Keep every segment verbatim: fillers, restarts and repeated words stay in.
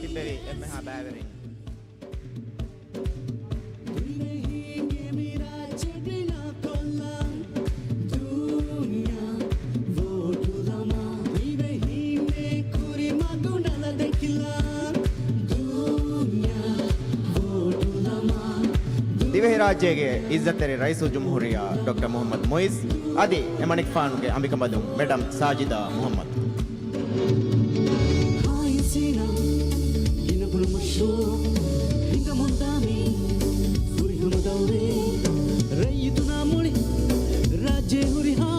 ތިއްބެވި އެންމެހާ ބައިވެރިން. ދިވެހީންގެ މި ރާއްޖެ ގިނަ ކޮށްލަން، ދުނިޔާ ވޯޓު ލަމާ، ދިވެހީންގެ ކުރިމަގު ނަލަ ދެކިލަން، ދުނިޔާ ވޯޓު ލަމާ. ދިވެހިރާއްޖޭގެ އިއްޒަތްތެރި ރައީސުލްޖުމްހޫރިއްޔާ ޑޮކްޓަރ މުޙައްމަދު މުޢިއްޒު އަދި އެމަނިކުފާނުގެ އަނބިކަނބަލުން މެޑަމް ސާޖިދާ މުޙައްމަދު. ހާއި ސީނާ، ގިނަގުނަ މަޝްރޫޢު ހިނގަމުންދާ މީ ފުރިހަމަ ދައުރެއް. ރައްޔިތުންނާ މުޅި ރާއްޖެ ހުރިހާ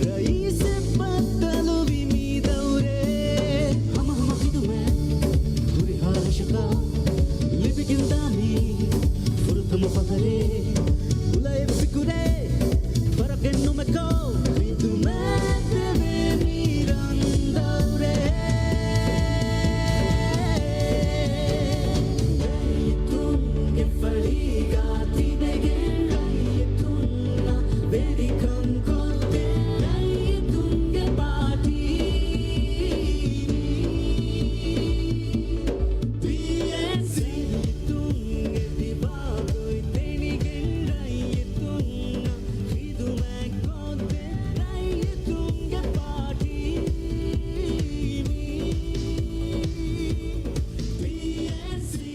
ރައީސެއް ބައްދަލުވި މި ދައުރެއް. ހަމަހަމަ ޚިދުމަތް ހުރިހާ ރަށަކަށް ލިބިގެންދާ މީ ފުރަތަމަ ފަހަރެއް. ކުލައެއް ފިކުރެއް ފަރަގެއް ނުމެކޯ ޚިދުމަތް ދެވޭ މި ރަން ދައުރެއް. ރައްޔިތުންގެ ފަޅީގާ ތިބެގެން ރައްޔިތުންނަށް ވެރިކަން ކޮށްދޭ ރައްޔިތުންގެ ޕާޓީ ބީއެންސީ. ރައްޔިތުންގެ ދިމާ ގޮތް ދެނިގެން ރައްޔިތުންނަށް ޚިދުމަތް ކޮށްދޭ ރައްޔިތުންގެ ޕާޓީ ބީއެންސީ.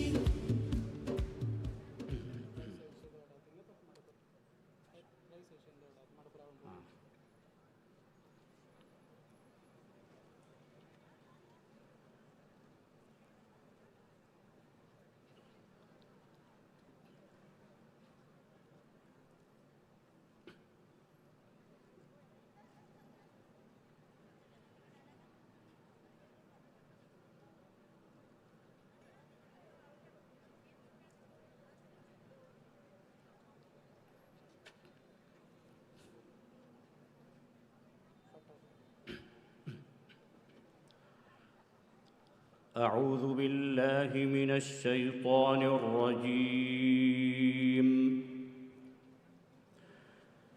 أعوذ بالله من الشيطان الرجيم.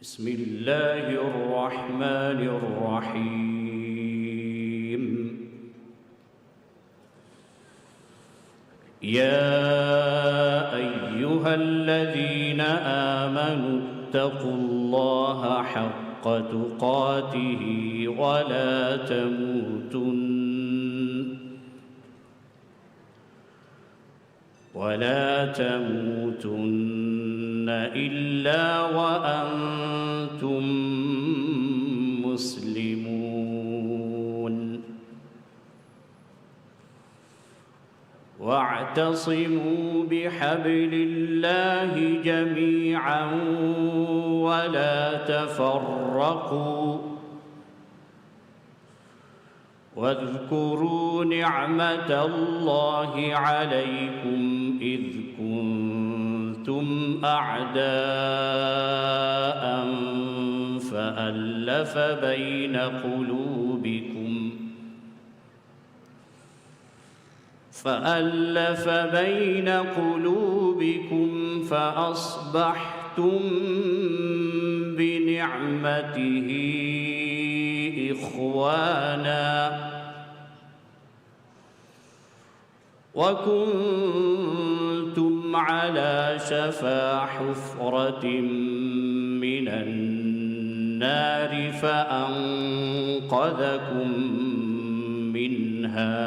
بسم الله الرحمن الرحيم. يا أيها الذين آمنوا اتقوا الله حق تقاته ولا تموتن ولا تموتن إلا وأنتم مسلمون. واعتصموا بحبل الله جميعا ولا تفرقوا. واذكروا نعمة الله عليكم إذ كنتم أعداء فألف بين قلوبكم، فألف بين قلوبكم فأصبحتم بنعمته إخوانا وكنتم على شفا حفرة من النار فأنقذكم منها.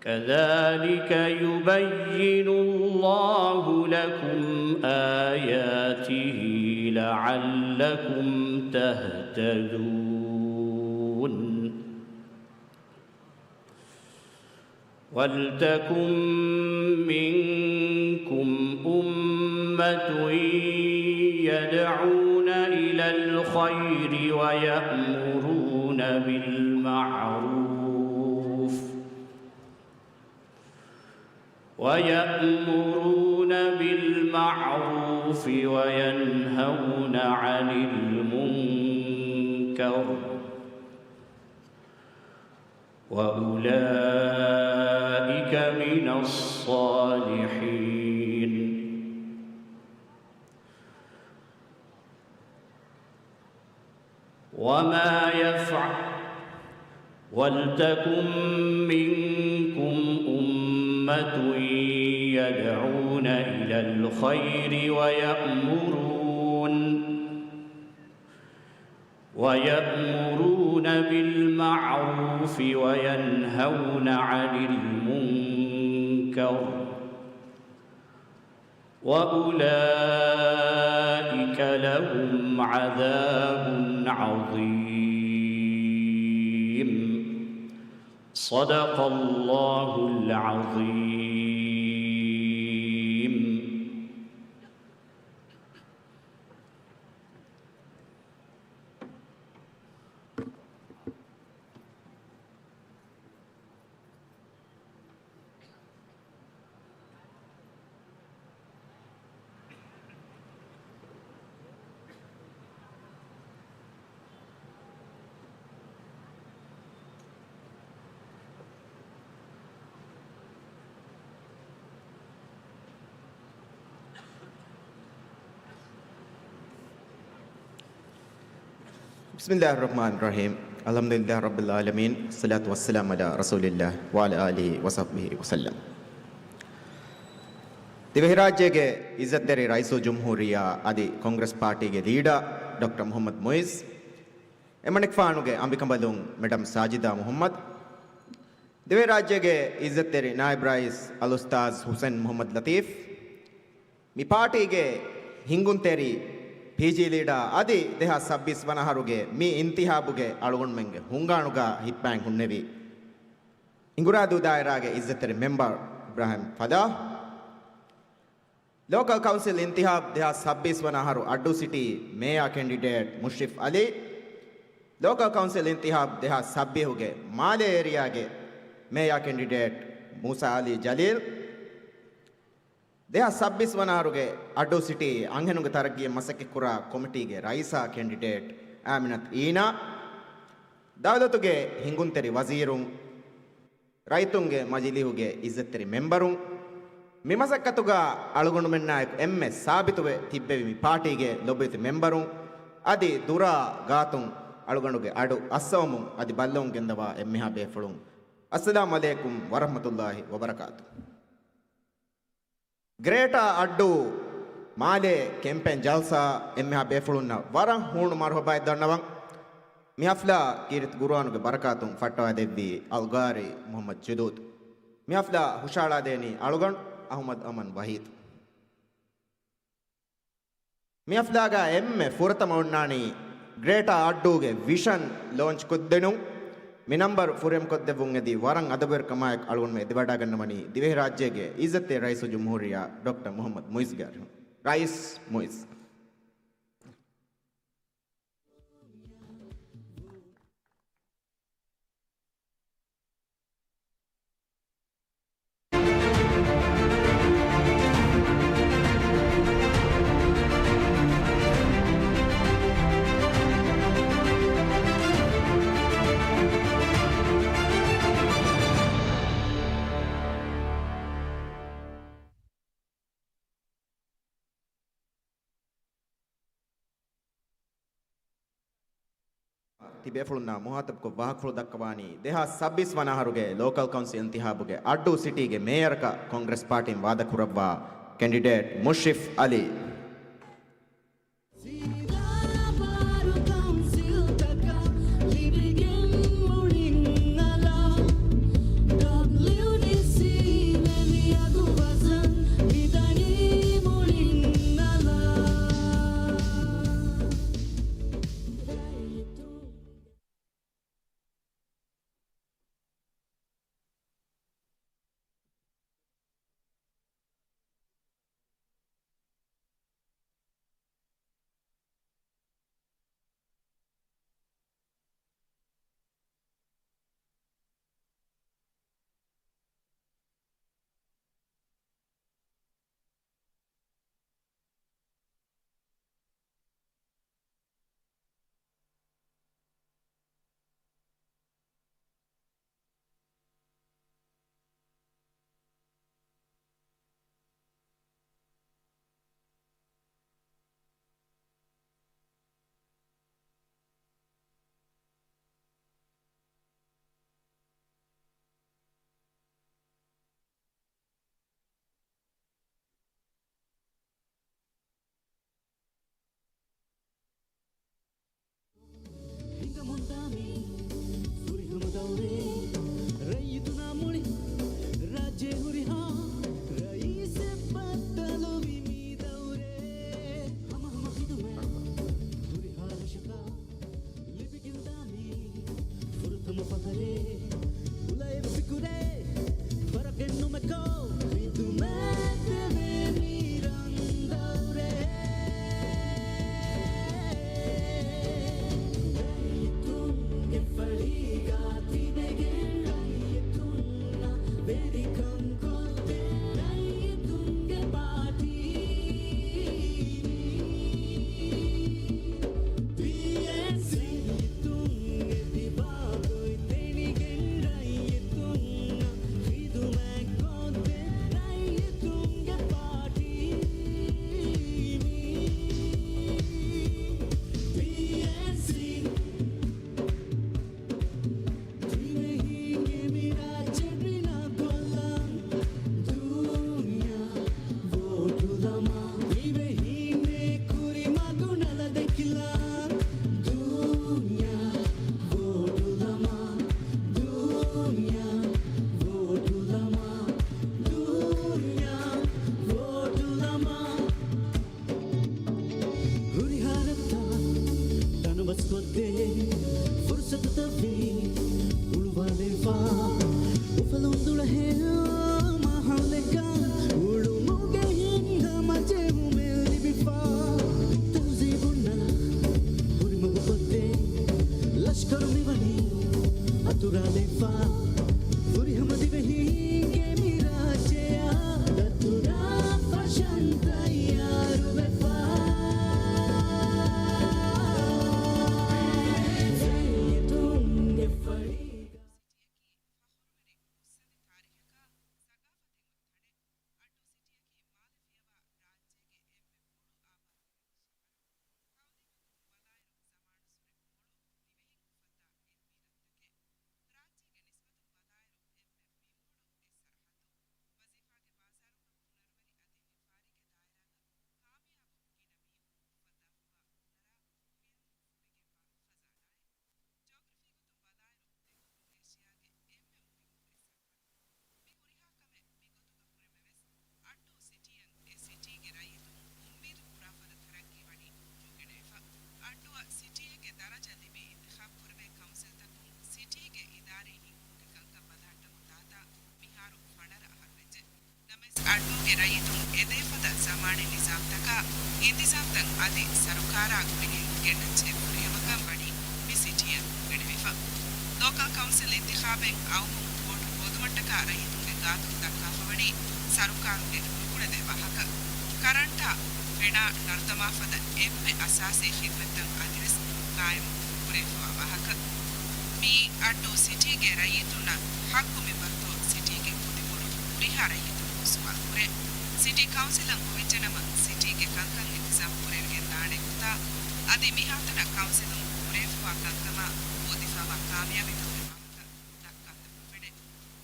كذلك يبين الله لكم آياته لعلكم تهتدون. ولتكن منكم أمة يدعون إلى الخير ويأمرون بالمعروف، ويأمرون بالمعروف وينهون عن المنكر، وأولئك من الصالحين. وما يفعل، وَلْتَكُن مِّنكُمْ أُمَّةٌ يَدْعُونَ إِلَى الْخَيْرِ وَيَأْمُرُونَ وَيَأْمُرُونَ بِالْمَعْرُوفِ وَيَنْهَوْنَ عَنِ الْمُنكَرِ، وَأُولَٰئِكَ لَهُمْ عَذَابٌ عَظِيمٌ. صدق الله العظيم. بسم الله الرحمن الرحيم. الحمد لله رب العالمين. الصلاة والسلام على رسول الله وعلى آله وصحبه وسلم. ދިވެހިރާއްޖޭގެ އިއްޒަތްތެރި ރައީސުލްޖުމްހޫރިއްޔާ އަދި ކޮންގްރެސް ޕާޓީގެ ލީޑަރ ޑޮކްޓަރ މުޙައްމަދު މުޢިއްޒު، އެމަނިކުފާނުގެ އަނބިކަނބަލުން މެޑަމް ސާޖިދާ މުޙައްމަދު، ދިވެހިރާއްޖޭގެ އިއްޒަތްތެރި ނާއިބް ރައީސް އަލްއުސްތާޛް ޙުސައިން މުޙައްމަދު ލަތީފް، މި ޕާޓީގެ ހިންގުންތެރި ޕީޖީ ލީޑަރ އަދި ދެހާސް ސައްބީސް ވަނަ އަހަރުގެ މި އިންތިހާބުގެ އަޅުގަނޑުމެންގެ ހުންގާނުގަ ހިއްޕާއިން ހުންނެވި ހިނގުރާދޫ ދާއިރާގެ އިއްޒަތްތެރި މެމްބަރު އިބްރާހިމް ފަލާޙް، ލޯކަލް ކައުންސިލް އިންތިހާބު ދެހާސް ސައްބީސް ވަނަ އަހަރު އައްޑޫ ސިޓީ މޭޔާ ކެންޑިޑޭޓް މުޝްރިފް އަލީ، ލޯކަލް ކައުންސިލް އިންތިހާބު ދެހާސް ސައްބީހުގެ މާލޭ އޭރިއާގެ މޭޔާ ކެންޑިޑޭޓް މޫސާ އަލީ ޖަލީލް، ދެހާސް ސައްބީސް ވަނަ އަހަރުގެ އައްޑޫ ސިޓީ އަންހެނުންގެ ތަރައްގީއަށް މަސައްކަތްކުރާ ކޮމިޓީގެ ރައީސާ ކެންޑިޑޭޓް އާމިނަތު އީނާ، ދައުލަތުގެ ހިނގުންތެރި ވަޒީރުން، ރައްޔިތުންގެ މަޖިލީހުގެ އިއްޒަތްތެރި މެމްބަރުން، މި މަސައްކަތުގަ އަޅުގަނޑުމެންނާއެކު އެންމެ ސާބިތުވެ ތިއްބެވި މި ޕާޓީގެ ލޮބުވެތި މެމްބަރުން، އަދި ދުރާ ގާތުން އަޅުގަނޑުގެ އަޑު އައްސަވަމުން އަދި ބައްލަވަމުން ގެންދަވާ އެންމެހާ ބޭފުޅުން، އައްސަލާމު ޢަލައިކުމް ވަރަޙްމަތުﷲި ވަބަރަކާތު. ގްރޭޓާ އައްޑޫ މާލޭ ކެމްޕޭން ޖަލްސާ އެންމެހާ ބޭފުޅުންނަށް ވަރަށް ހޫނު މަރުޙަބާއެއް ދަންނަވަން. މި ޙަފްލާ ކީރިތި ޤުރުއާނުގެ ބަރަކާތުން ފައްޓަވާދެއްވީ އަލްޤާރީ މުޙައްމަދު ޖުދޫދު. މި ޙަފްލާ ހުށައަޅާދޭނީ އަޅުގަނޑު އަޙްމަދު އަމަން ވަޙީދު. މި ޙަފްލާގަ އެންމެ ފުރަތަމަ އޮންނާނީ ގްރޭޓާ އައްޑޫގެ ވިޝަން ލޯންޗް ކޮށްދިނުން. މި ނަންބަރު ފުރިހަމަކޮށްދެއްވުން އެދި ވަރަށް އަދަބުވެރިކަމާއެކު އަޅުގަނޑުމެން އެދިވަޑައިގަންނަވަނީ ދިވެހިރާއްޖޭގެ އިއްޒަތްތެރި ރައީސުލްޖުމްހޫރިއްޔާ ޑޮކްޓަރ މުޙައްމަދު މުޢިއްޒުގެ އަރިހުން. ރައީސް މުޢިއްޒު. ތިބޭފުޅުންނާ މުހާތަބުކޮށް ވާހަކަފުޅު ދައްކަވާނީ، ދެހާސް ސައްބީސް ވަނަ އަހަރުގެ ލޯކަލް ކައުންސިލް އިންތިހާބުގެ އައްޑޫ ސިޓީގެ މޭޔަރަކަށް ކޮންގްރެސް ޕާޓީން ވާދަ ކުރައްވާ ކެންޑިޑޭޓް މުޝްރިފް އަލީ. ސީދާ ބާރު ކައުންސިލްތަކަށް ލިބިގެން މުޅިން އަލާ. ޑަބްލިއުޑީސީ މެ މިއަދު ވަޒަން މިދަނީ މުޅިން އަލާ. ފުރިހަމަ ދިވެހީންގެ މި ރާއްޖެއާ ދަތުރާ ފަށަން ތައްޔާރުވެފަ. ރައްޔިތުންގެ ފަޅީގަ ސިޓީއަކީ ފަޚުރުވެރި މުއްސަނދި ތާރީޚަކާ ސަގާފަތެއް އޮތް ތަނެއް. އައްޑޫ ސިޓީއަކީ މާލެ ފިޔަވާ ރާއްޖޭގެ އެންމެ ބޮޑު އާބާދީ ކައުދިން ގޮތުން ބަލާއިރު ޒަމާނުއްސުރެ މޮޅު ދިވެހިން އުފައްދާ އިލްމީ ރަށްތަކެއް. ރާއްޖޭގެ ނިސްބަތުން ބަލާއިރު އެންމެ މިންވަޅު އެއް ސަރަހައްދު. ވަޒީފާގެ ބާޒާރުގަ ހުނަރުވެރި އަދި ވިޔަފާރީގެ ދާއިރާގަ ކާމިޔާބު ގިނަ މީހުން އުފައްދާފައިވާ ހުނަރާ އިލްމު ފުރިގެންވާ ޚަޒާނާއެއް. ޖޯގްރަފީ ގޮތުން ބަލާއިރު ދެކުނު އޭޝިޔާގެ އެންމެ މުހިއްމު އެއް ސަރަހައްދު. މި ހުރިހާ ކަމެއް މިގޮތުގަ ކުރެވެވެސް، އައްޑޫ ސިޓީއަށް އެ ސިޓީގެ ރައްޔިތުން އުއްމީދު ކުރާ ފަދަ ތަރައްގީ ވަނީ ނުގެނެވިފަ. އައްޑޫއަށް ސިޓީއެއްގެ ދަރަޖަ ލިބި އިންތިޚާބު ކުރެވޭ ކައުންސިލްތަކުން ސިޓީގެ އިދާރީ ހިންގުމުގެ ކަންކަން ބަލަހައްޓަމުން ދާތާ މިހާރު ފަނަރަ އަހަރު ވެއްޖެ. ނަމަވެސް، އައްޑޫގެ ރައްޔިތުން އެދޭފަދަ ޒަމާނީ ނިޒާމްތަކާ، އިންތިޒާމްތައް އަދި ސަރުކާރާ ގުޅިގެން ގެންނަންޖެހޭ ފުރިހަމަކަން ވަނީ މި ސިޓީއަށް ނުގެނެވިފަ. ލޯކަލް ކައުންސިލް އިންތިޚާބެއް އައުމުން ވޯޓު ހޯދުމަށްޓަކާ ރައްޔިތުންގެ ގާތުން ދައްކާފަވަނީ ސަރުކާރުގެ ނުކުޅެދޭ ވާހަކަ. ކަރަންޓާ ފެނާ ނަރުދަމާފަދަ އެންމެ އަސާސީ ޚިދުމަތްތައް އަދިވެސް ގާއިމު ކުރެވިފަވާ ވާހަކަ. މިއީ އައްޑޫ ސިޓީގެ ރައްޔިތުންނަށް ޙައްޤު މިންވަރުތޯ ސިޓީގެ ކުދިކުރު ހުރިހާ ރައްޔިތަކު ސުވާލު ކުރޭ. ސިޓީ ކައުންސިލަށް ހޮވިއްޖެނަމަ، ސިޓީގެ ކަންކަން އިންތިޒާމް ކުރެވިގެން ދާނެ ގޮތާ އަދި މިހާތަނަށް ކައުންސިލުން ކުރެވިފަވާ ކަންކަމާ ހޯދިފަވާ ކާމިޔާބީ ތަހުރި ވާހަކަ ދައްކާ ތަން ނުފެނޭ.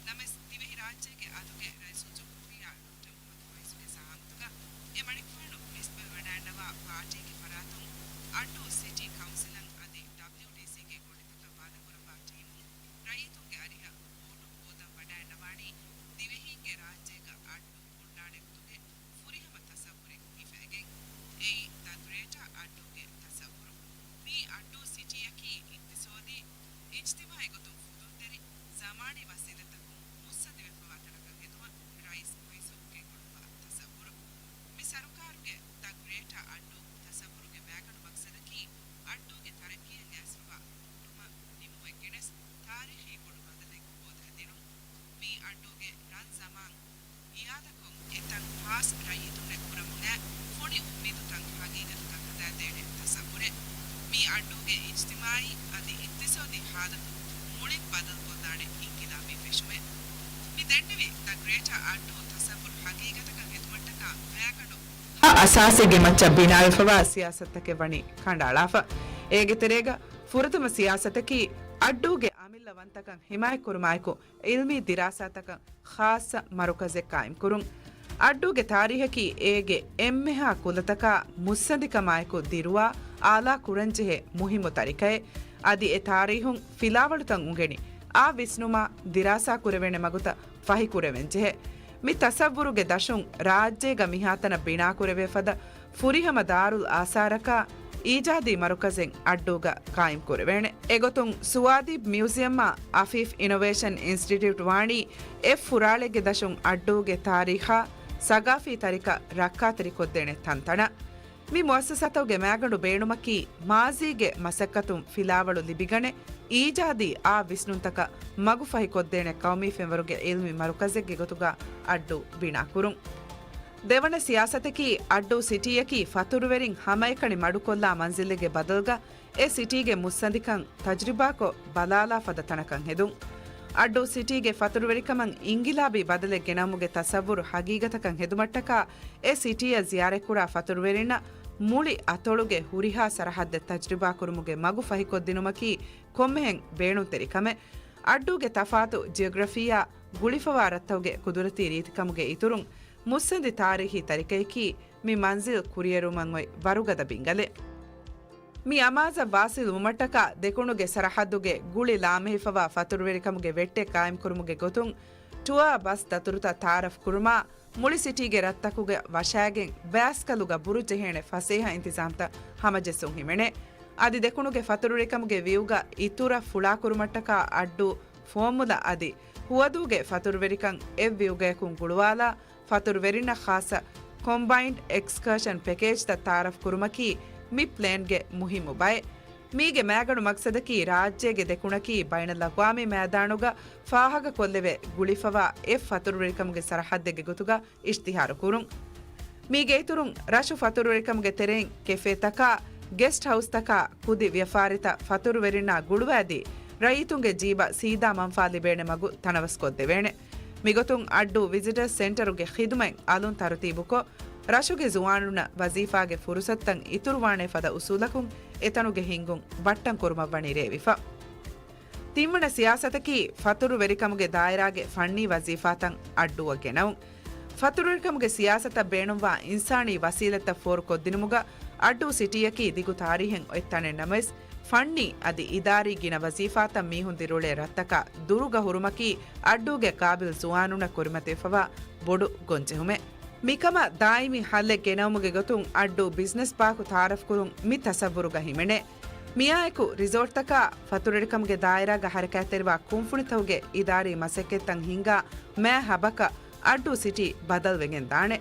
ނަމަވެސް، ދިވެހިރާއްޖޭގެ އަދުގެ ރައީސުލްޖުމްހޫރިއްޔާ ޑޮކްޓަރ މުޙައްމަދު ފައިސުގެ ޒައާމަތުގަ އެ މަނިކުފާނު ނިސްބަތްވެވަޑައިގަންނަވާ ޕާޓީގެ ފަރާތުން އައްޑޫ ސިޓީ ކައުންސިލަށް އަދި ޑަބްލިއުޑީސީގެ ގޮނޑިތަކަށް ވާދަކުރައްވާ ޓީމުން ރައްޔިތުންގެ އަރިހަށް ވޯޓު ހޯދަން ވަޑައިގަންނަވާނީ ދިވެހީންގެ ރާއްޖޭގަ އައްޑޫ ހުންނާނެ ގޮތުގެ ފުރިހަމަ ތަސައްވުރެއް ހިފައިގެން. އެއީ ދަ ގްރޭޓާ އައްޑޫގެ ތަސައްވުރު. މިއީ އައްޑޫ ސިޓީއަކީ އިޤްތިޞާދީ، އިޖްތިމާޢީ ގޮތުން ފުދުންތެރި، ޒަމާނީ ވަސީލަތްތަކުން މުއްސަނދިވެފަވާ ތަނަކަށް ހެދުމަށް ރައީސް ފައިސު ގެންގުޅުއްވާ ތަސައްވުރު. މި ސަރުކާރުގެ ދަ ގްރޭޓާ އައްޑޫ ތަސައްވުރުގެ މައިގަނޑު މަޤްޞަދަކީ އައްޑޫގެ ތަރައްޤީއަށް އައިސްފަވާ ހުއްޓުމަށް ނިމުމެއް ގެނެސް، ތާރީޚީ ބޮޑު ބަދަލެއް ހޯދައިދިނުން. މީ އައްޑޫގެ ރަން ޒަމާން އިއާދަކޮށް، އެތަން ޚާއްޞަ ރައްޔިތުންނަށް ކުރަމުން އައި ފޮނި އުއްމީދުތައް ހަގީގަތަކަށް ހަދާދޭނެ ތަސައްވުރެއް. މީ އައްޑޫގެ އިޖްތިމާޢީ އަދި އިޤްތިޞާދީ ޙާލަތު މުޅިން ބަދަލުކޮށްލާނެ އިންޤިލާބީ ފެށުމެއް. މި ދެންނެވި ދަ ގްރޭޓާ އައްޑޫ ތަސައްވުރު ހަގީގަތަކަށް ހެދުމަށްޓަކާ މައިގަނޑު ހަ އަސާސީގެ މައްޗަށް ބިނާވެފަވާ ސިޔާސަތުތަކެއް ވަނީ ކަނޑައަޅާފަ. އޭގެ ތެރޭގަ ފުރަތަމަ ސިޔާސަތަކީ އައްޑޫގެ އަމިއްލަ ވަންތަކަން ހިމާޔަތްކުރުމާއެކު، އިލްމީ ދިރާސާތަކަށް ޚާއްޞަ މަރުކަޒެއް ޤާއިމްކުރުން. އައްޑޫގެ ތާރީހަކީ އޭގެ އެންމެހާ ކުލަތަކާ މުއްސަނދިކަމާއެކު ދިރުވާ އާލާ ކުރަންޖެހޭ މުހިއްމު ތަރިކައެއް. އަދި އެ ތާރީހުން ފިލާވަޅުތައް އުނގެނި، އާ ވިސްނުމާ ދިރާސާ ކުރެވޭނެ މަގުތައް ފަހިކުރެވެންޖެހޭ. މި ތަސައްވުރުގެ ދަށުން ރާއްޖޭގަ މިހާތަނަށް ބިނާކުރެވޭ ފަދަ ފުރިހަމަ ދާރުލް އާސާރަކާ އީޖާދީ މަރުކަޒެއް އައްޑޫގަ ޤާއިމްކުރެވޭނެ. އެގޮތުން ސުވާދީބް މިއުޒިއަމާ އަފީފް އިނޮވޭޝަން އިންސްޓިޓިއުޓް ވާނީ އެއް ފުރާޅެއްގެ ދަށުން އައްޑޫގެ ތާރީޚާ، ސަގާފީ ތަރިކަ ރައްކާތެރިކޮށްދޭނެ ތަންތަނަށް. މި މުއައްސަސާތަކުގެ މައިގަނޑު ބޭނުމަކީ މާޒީގެ މަސައްކަތުން ފިލާވަޅު ލިބިގަނެ، އީޖާދީ އާ ވިސްނުންތަކަށް މަގުފަހިކޮށްދޭނެ ޤައުމީ ފެންވަރުގެ އިލްމީ މަރުކަޒެއްގެ ގޮތުގަ އައްޑޫ ބިނާކުރުން. ދެވަނަ ސިޔާސަތަކީ އައްޑޫ ސިޓީއަކީ ފަތުރުވެރިން ހަމައެކަނި މަޑުކޮށްލާ މަންޒިލެއްގެ ބަދަލުގަ އެ ސިޓީގެ މުއްސަނދިކަން ތަޖުރިބާކޮށް ބަލާލާ ފަދަ ތަނަކަށް ހެދުން. އައްޑޫ ސިޓީގެ ފަތުރުވެރިކަމަށް އިންގިލާބީ ބަދަލެއް ގެނައުމުގެ ތަސައްވުރު ހަގީގަތަކަށް ހެދުމަށްޓަކާ އެ ސިޓީއަށް ޒިޔާރަތްކުރާ ފަތުރުވެރިންނަށް މުޅި އަތޮޅުގެ ހުރިހާ ސަރަހައްދެއް ތަޖުރިބާކުރުމުގެ މަގު ފަހިކޮށްދިނުމަކީ ކޮންމެހެން ބޭނުންތެރި ކަމެއް. އައްޑޫގެ ތަފާތު ޖިއޮގްރަފީއާ ގުޅިފަވާ ރަށްތަކުގެ ޤުދުރަތީ ރީތިކަމުގެ އިތުރުން، މުއްސަނދި ތާރީޚީ ތަރިކަޔަކީ މި މަންޒިލް ކުރިއެރުމަށް އޮތް ވަރުގަދަ ބިންގަލެއް. މި އަމާޒަށް ވާސިލް ވުމަށްޓަކާ ދެކުނުގެ ސަރަހައްދުގެ ގުޅި ލާމެހިފަވާ ފަތުރުވެރިކަމުގެ ވެއްޓެއް ޤާއިމްކުރުމުގެ ގޮތުން، ޓުއާ ބަސް ދަތުރުތައް ތައާރަފް ކުރުމާ، މުޅި ސިޓީގެ ރަށްތަކުގަ ވަށާގެން ބައިސްކަލުގަ ބުރު ޖެހޭނެ ފަސޭހަ އިންތިޒާމްތައް ހަމަޖެއްސުން ހިމެނޭ. އަދި ދެކުނުގެ ފަތުރުވެރިކަމުގެ ވިއުގަ އިތުރަށް ފުޅާކުރުމަށްޓަކާ އައްޑޫ ފޯމުލަ އަދި ހުވަދޫގެ ފަތުރުވެރިކަން އެއް ވިއުގަޔަކުން ގުޅުވާލާ، ފަތުރުވެރިންނަށް ޚާއްޞަ ކޮމްބައިންޑް އެކްސްކަރޝަން ޕެކޭޖްތައް ތައާރަފް ކުރުމަކީ މި ޕްލޭންގެ މުހިއްމު ބައެއް. މީގެ މައިގަނޑު މަގްސަދަކީ ރާއްޖޭގެ ދެކުނަކީ ބައިނަލްއަގްވާމީ މައިދާނުގަ ފާހަގަކޮށްލެވޭ ގުޅިފަވާ އެއް ފަތުރުވެރިކަމުގެ ސަރަހައްދެއްގެ ގޮތުގަ އިޝްތިހާރު ކުރުން. މީގެ އިތުރުން، ރަށު ފަތުރުވެރިކަމުގެ ތެރެއިން ކެފޭތަކާ، ގެސްޓް ހައުސްތަކާ، ކުދި ވިޔަފާރިތައް ފަތުރުވެރިންނާ ގުޅުވައިދީ، ރައްޔިތުންގެ ޖީބަށް ސީދާ މަންފާ ލިބޭނެ މަގު ތަނަވަސްކޮށްދެވޭނެ. މިގޮތުން އައްޑޫ ވިޒިޓަރސް ސެންޓަރުގެ ޚިދުމަތް އަލުން ތަރުތީބުކޮށް، ރަށުގެ ޒުވާނުންނަށް ވަޒީފާގެ ފުރުސަތުތައް އިތުރުވާނޭ ފަދަ އުސޫލަކުން އެތަނުގެ ހިންގުން ބައްޓަން ކުރުމަށްވަނީ ރޭވިފަ. ތިންވަނަ ސިޔާސަތަކީ، ފަތުރުވެރިކަމުގެ ދާއިރާގެ ފަންނީ ވަޒީފާތައް އައްޑޫއަށް ގެނައުން. ފަތުރުވެރިކަމުގެ ސިޔާސަތަށް ބޭނުންވާ އިންސާނީ ވަސީލަތްތައް ފޯރުކޮށްދިނުމުގަ އައްޑޫ ސިޓީއަކީ ދިގު ތާރީހެއް އޮތް ތަނެއް ނަމަވެސް، ފަންނީ އަދި އިދާރީ ގިނަ ވަޒީފާތައް މީހުން ދިރިއުޅޭ ރަށްތަކާ ދުރުގަ ހުރުމަކީ އައްޑޫގެ ޤާބިލް ޒުވާނުންނަށް ކުރިމަތިވެފަވާ ބޮޑު ގޮންޖެހުމެއް. މިކަމަށް ދާއިމީ ހައްލެއް ގެނައުމުގެ ގޮތުން އައްޑޫ ބިޒްނަސް ޕާކު ތައާރަފްކުރުން މި ތަސައްވުރުގަ ހިމެނޭ. މިއާއެކު ރިސޯޓްތަކާ ފަތުރުވެރިކަމުގެ ދާއިރާގަ ހަރަކާތްތެރިވާ ކުންފުނިތަކުގެ އިދާރީ މަސައްކަތްތައް ހިންގާ މާ ހަބަކަށް އައްޑޫ ސިޓީ ބަދަލުވެގެން ދާނެ.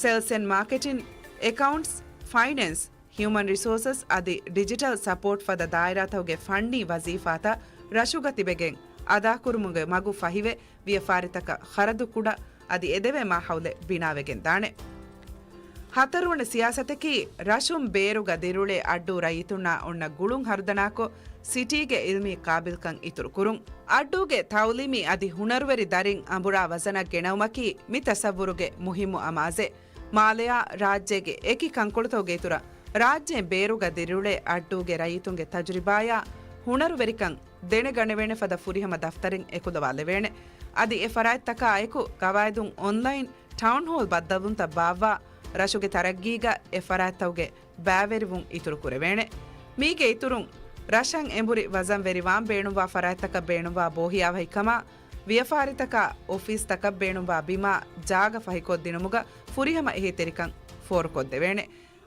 ސެލްސް އެންޑް މާކެޓިން، އެކައުންޓްސް، ފައިނޭންސް، ހިއުމަން ރިސޯސަސް އަދި ޑިޖިޓަލް ސަޕޯޓް ފަދަ ދާއިރާތަކުގެ ފަންނީ ވަޒީފާތައް ރަށުގަ ތިބެގެން އަދާކުރުމުގެ މަގު ފަހިވެ، ވިޔަފާރިތަކަށް ޚަރަދު ކުޑަ އަދި އެދެވޭ މާހައުލެއް ބިނާވެގެން ދާނެ. ހަތަރުވަނަ ސިޔާސަތަކީ، ރަށުން ބޭރުގަ ދިރިއުޅޭ އައްޑޫ ރައްޔިތުންނާ އޮންނަ ގުޅުން ހަރުދަނާކޮށް، ސިޓީގެ އިލްމީ ޤާބިލްކަން އިތުރުކުރުން. އައްޑޫގެ ތައުލީމީ އަދި ހުނަރުވެރި ދަރިން އަނބުރާ ވަޒަނަށް ގެނައުމަކީ މި ތަސައްވުރުގެ މުހިއްމު އަމާޒެއް. މާލެއާ ރާއްޖޭގެ އެކި ކަންކޮޅުތަކުގެ އިތުރަށް، ރާއްޖޭން ބޭރުގަ ދިރިއުޅޭ އައްޑޫގެ ރައްޔިތުންގެ ތަޖުރިބާޔާ ހުނަރުވެރިކަން ދެނެގަނެވޭނެ ފަދަ ފުރިހަމަ ދަފްތަރެއް އެކުލަވާލެވޭނެ. އަދި އެ ފަރާތްތަކާއެކު ގަވާއިދުން އޮންލައިން ޓައުންހޯލް ބައްދަލުވުންތައް ބާއްވާ، ރަށުގެ ތަރައްގީގަ އެ ފަރާތްތަކުގެ ބައިވެރިވުން އިތުރުކުރެވޭނެ. މީގެ އިތުރުން، ރަށަށް އެނބުރި ވަޒަންވެރިވާން ބޭނުންވާ ފަރާތްތަކަށް ބޭނުންވާ ބޯހިޔާވަހިކަމާ، ވިޔަފާރިތަކާ އޮފީސްތަކަށް ބޭނުންވާ ބިމާ ޖާގަ ފަހިކޮށްދިނުމުގަ ފުރިހަމަ އެހީތެރިކަން ފޯރުކޮށްދެވޭނެ.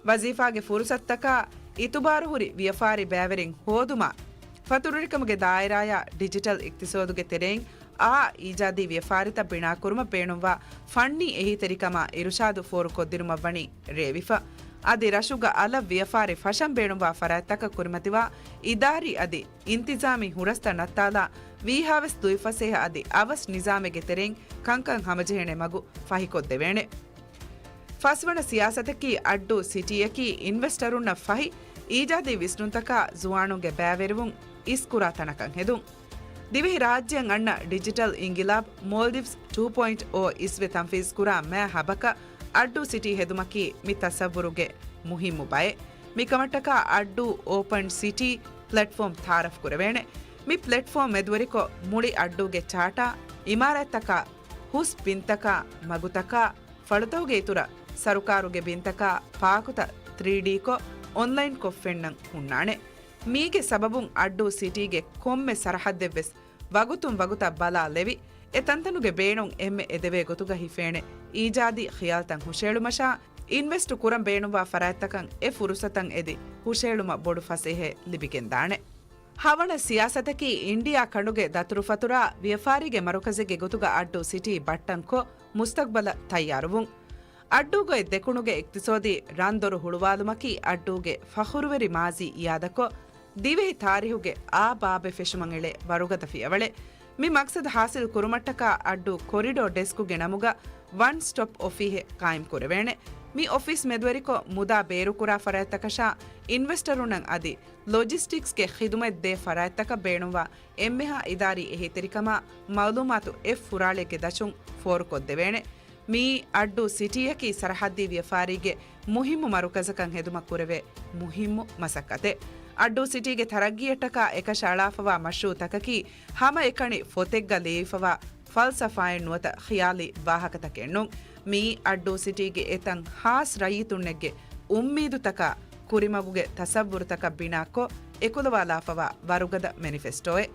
ވަޒީފާގެ ފުރުސަތުތަކާ އިތުބާރުހުރި ވިޔަފާރި ބައިވެރިން ހޯދުމާ، ފަތުރުވެރިކަމުގެ ދާއިރާޔާ ޑިޖިޓަލް އިޤްތިޞާދުގެ ތެރެއިން އާ އީޖާދީ ވިޔަފާރިތައް ބިނާކުރުމަށް ބޭނުންވާ ފަންނީ އެހީތެރިކަމާ އިރުޝާދު ފޯރުކޮށްދިނުމަށްވަނީ ރޭވިފަ. އަދި ރަށުގަ އަލަށް ވިޔަފާރި ފަށަން ބޭނުންވާ ފަރާތްތަކަށް ކުރިމަތިވާ އިދާރީ އަދި އިންތިޒާމީ ހުރަސްތައް ނައްތާލާ، ވީހާވެސް ދުއިފަސޭހަ އަދި އަވަސް ނިޒާމެއްގެ ތެރެއިން ކަންކަން ހަމަޖެހޭނެ މަގު ފަހިކޮށްދެވޭނެ. ފަސްވަނަ ސިޔާސަތަކީ އައްޑޫ ސިޓީއަކީ އިންވެސްޓަރުންނަށް ފަހި، އީޖާދީ ވިސްނުންތަކާ ޒުވާނުންގެ ބައިވެރިވުން އިސްކުރާ ތަނަކަށް ހެދުން. ދިވެހި ރާއްޖެއަށް އަންނަ ޑިޖިޓަލް އިންގިލާބް މޯލްޑިވްސް ޓޫ ޕޮއިންޓް އޯ އިސްވެ ތަންފީޒްކުރާ މާ ހަބަކަށް އައްޑޫ ސިޓީ ހެދުމަކީ މި ތަސައްވުރުގެ މުހިއްމު ބައެއް. މިކަމަށްޓަކާ އައްޑޫ އޯޕަން ސިޓީ ޕްލެޓްފޯމް ތައާރަފް ކުރެވޭނެ. މި ޕްލެޓްފޯމް މެދުވެރިކޮށް، މުޅި އައްޑޫގެ ޗާޓާ، އިމާރާތްތަކާ، ހުސް ބިންތަކާ، މަގުތަކާ، ފަޅުތަކުގެ އިތުރަށް ސަރުކާރުގެ ބިންތަކާ ޕާކުތައް ތްރީޑީކޮށް، އޮންލައިންކޮށް ފެންނަން ހުންނާނެ. މީގެ ސަބަބުން އައްޑޫ ސިޓީގެ ކޮންމެ ސަރަހައްދެއްވެސް ވަގުތުން ވަގުތަށް ބަލާލެވި، އެ ތަންތަނުގެ ބޭނުން އެންމެ އެދެވޭ ގޮތުގަ ހިފޭނެ އީޖާދީ ޚިޔާލްތައް ހުށައެޅުމަށާ، އިންވެސްޓު ކުރަން ބޭނުންވާ ފަރާތްތަކަށް އެ ފުރުސަތަށް އެދި ހުށައެޅުމަށް ބޮޑު ފަސޭހައެއް ލިބިގެންދާނެ. ހަވަނަ ސިޔާސަތަކީ އިންޑިއާ ކަނޑުގެ ދަތުރުފަތުރާ ވިޔަފާރީގެ މަރުކަޒެއްގެ ގޮތުގަ އައްޑޫ ސިޓީ ބައްޓަންކޮށް، މުސްތަގްބަލަށް ތައްޔާރުވުން. އައްޑޫގަ އޮތް ދެކުނުގެ އިޤްތިޞާދީ ރަންދޮރު ހުޅުވާލުމަކީ އައްޑޫގެ ފަޚުރުވެރި މާޒީ އިޔާދަކޮށް، ދިވެހި ތާރީހުގެ އާ ބާބެއް ފެށުމަށް އެޅޭ ވަރުގަދަ ފިޔަވަޅެއް. މި މަޤްޞަދު ޙާޞިލް ކުރުމަށްޓަކާ އައްޑޫ ކޮރިޑޯ ޑެސްކުގެ ނަމުގަ ވަން ސްޓޮޕް އޮފީހެއް ޤާއިމް ކުރެވޭނެ. މި އޮފީސް މެދުވެރިކޮށް، މުދާ ބޭރުކުރާ ފަރާތްތަކަށާ އިންވެސްޓަރުންނަށް އަދި ލޮޖިސްޓިކްސްގެ ޚިދުމަތް ދޭ ފަރާތްތަކަށް ބޭނުންވާ އެންމެހާ އިދާރީ އެހީތެރިކަމާ މަޢުލޫމާތު އެއް ފުރާޅެއްގެ ދަށުން ފޯރުކޮށްދެވޭނެ. މިއީ އައްޑޫ ސިޓީއަކީ ސަރަޙައްދީ ވިޔަފާރީގެ މުހިއްމު މަރުކަޒަކަށް ހެދުމަށް ކުރެވޭ މުހިއްމު މަސައްކަތެއް. އައްޑޫ ސިޓީގެ ތަރައްގީއަށްޓަކާ އެކަށައަޅާފަވާ މަޝްރޫޢުތަކަކީ ހަމައެކަނި ފޮތެއްގަ ލިޔެވިފަވާ ފަލްސަފާއެއް ނުވަތަ ޚިޔާލީ ވާހަކަތަކެއް ނޫން. މިއީ އައްޑޫ ސިޓީގެ އެތަން ހާސް ރައްޔިތުންނެއްގެ އުއްމީދުތަކާ ކުރިމަގުގެ ތަސައްވުރުތަކަށް ބިނާކޮށް، އެކުލަވާލާފަވާ ވަރުގަދަ މެނިފެސްޓޯއެއް.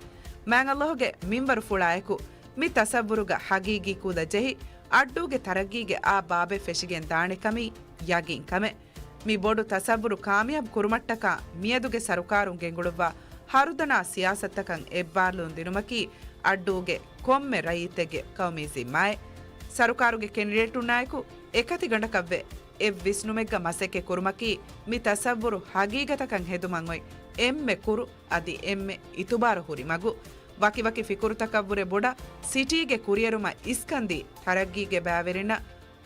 މާތް ﷲ ގެ މިންވަރު ފުޅާއެކު، މި ތަސައްވުރުގަ ޙަޤީޤީ ކުލަ ޖެހި، އައްޑޫގެ ތަރައްގީގެ އާ ބާބެއް ފެށިގެން ދާނެކަމީ ޔަގީންކަމެއް. މި ބޮޑު ތަސައްވުރު ކާމިޔާބު ކުރުމަށްޓަކާ މިއަދުގެ ސަރުކާރުން ގެންގުޅުއްވާ ހަރުދަނާ ސިޔާސަތުތަކަށް އެއްބާރުލުން ދިނުމަކީ އައްޑޫގެ ކޮންމެ ރައްޔިތެއްގެ ޤައުމީ ޒިންމާއެއް. ސަރުކާރުގެ ކެނޑިޑޭޓުންނާއެކު އެކަތިގަނޑަކަށްވެ އެއްވިސްނުމެއްގަ މަސައްކަތް ކުރުމަކީ، މި ތަސައްވުރު ހަގީގަތަކަށް ހެދުމަށް އޮތް އެންމެ ކުރު، އަދި އެންމެ އިތުބާރު ހުރި މަގު. ވަކިވަކި ފިކުރުތަކަށްވުރެ ބޮޑަށް، ސިޓީގެ ކުރިއެރުމަށް އިސްކަންދީ ތަރައްގީގެ ބައިވެރިންނަށް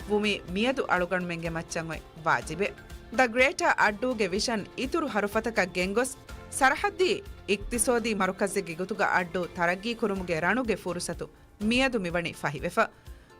ވުމީ މިއަދު އަޅުގަނޑުމެންގެ މައްޗަށް އޮތް ވާޖިބެއް. ދަ ގްރޭޓާ އައްޑޫގެ ވިޝަން އިތުރު ހަރުފަތަކަށް ގެންގޮސް، ސަރަހައްދީ އިޤްތިޞާދީ މަރުކަޒެއްގެ ގޮތުގަ އައްޑޫ ތަރައްގީ ކުރުމުގެ ރަނުގެ ފުރުސަތު މިއަދު މިވަނީ ފަހިވެފަ.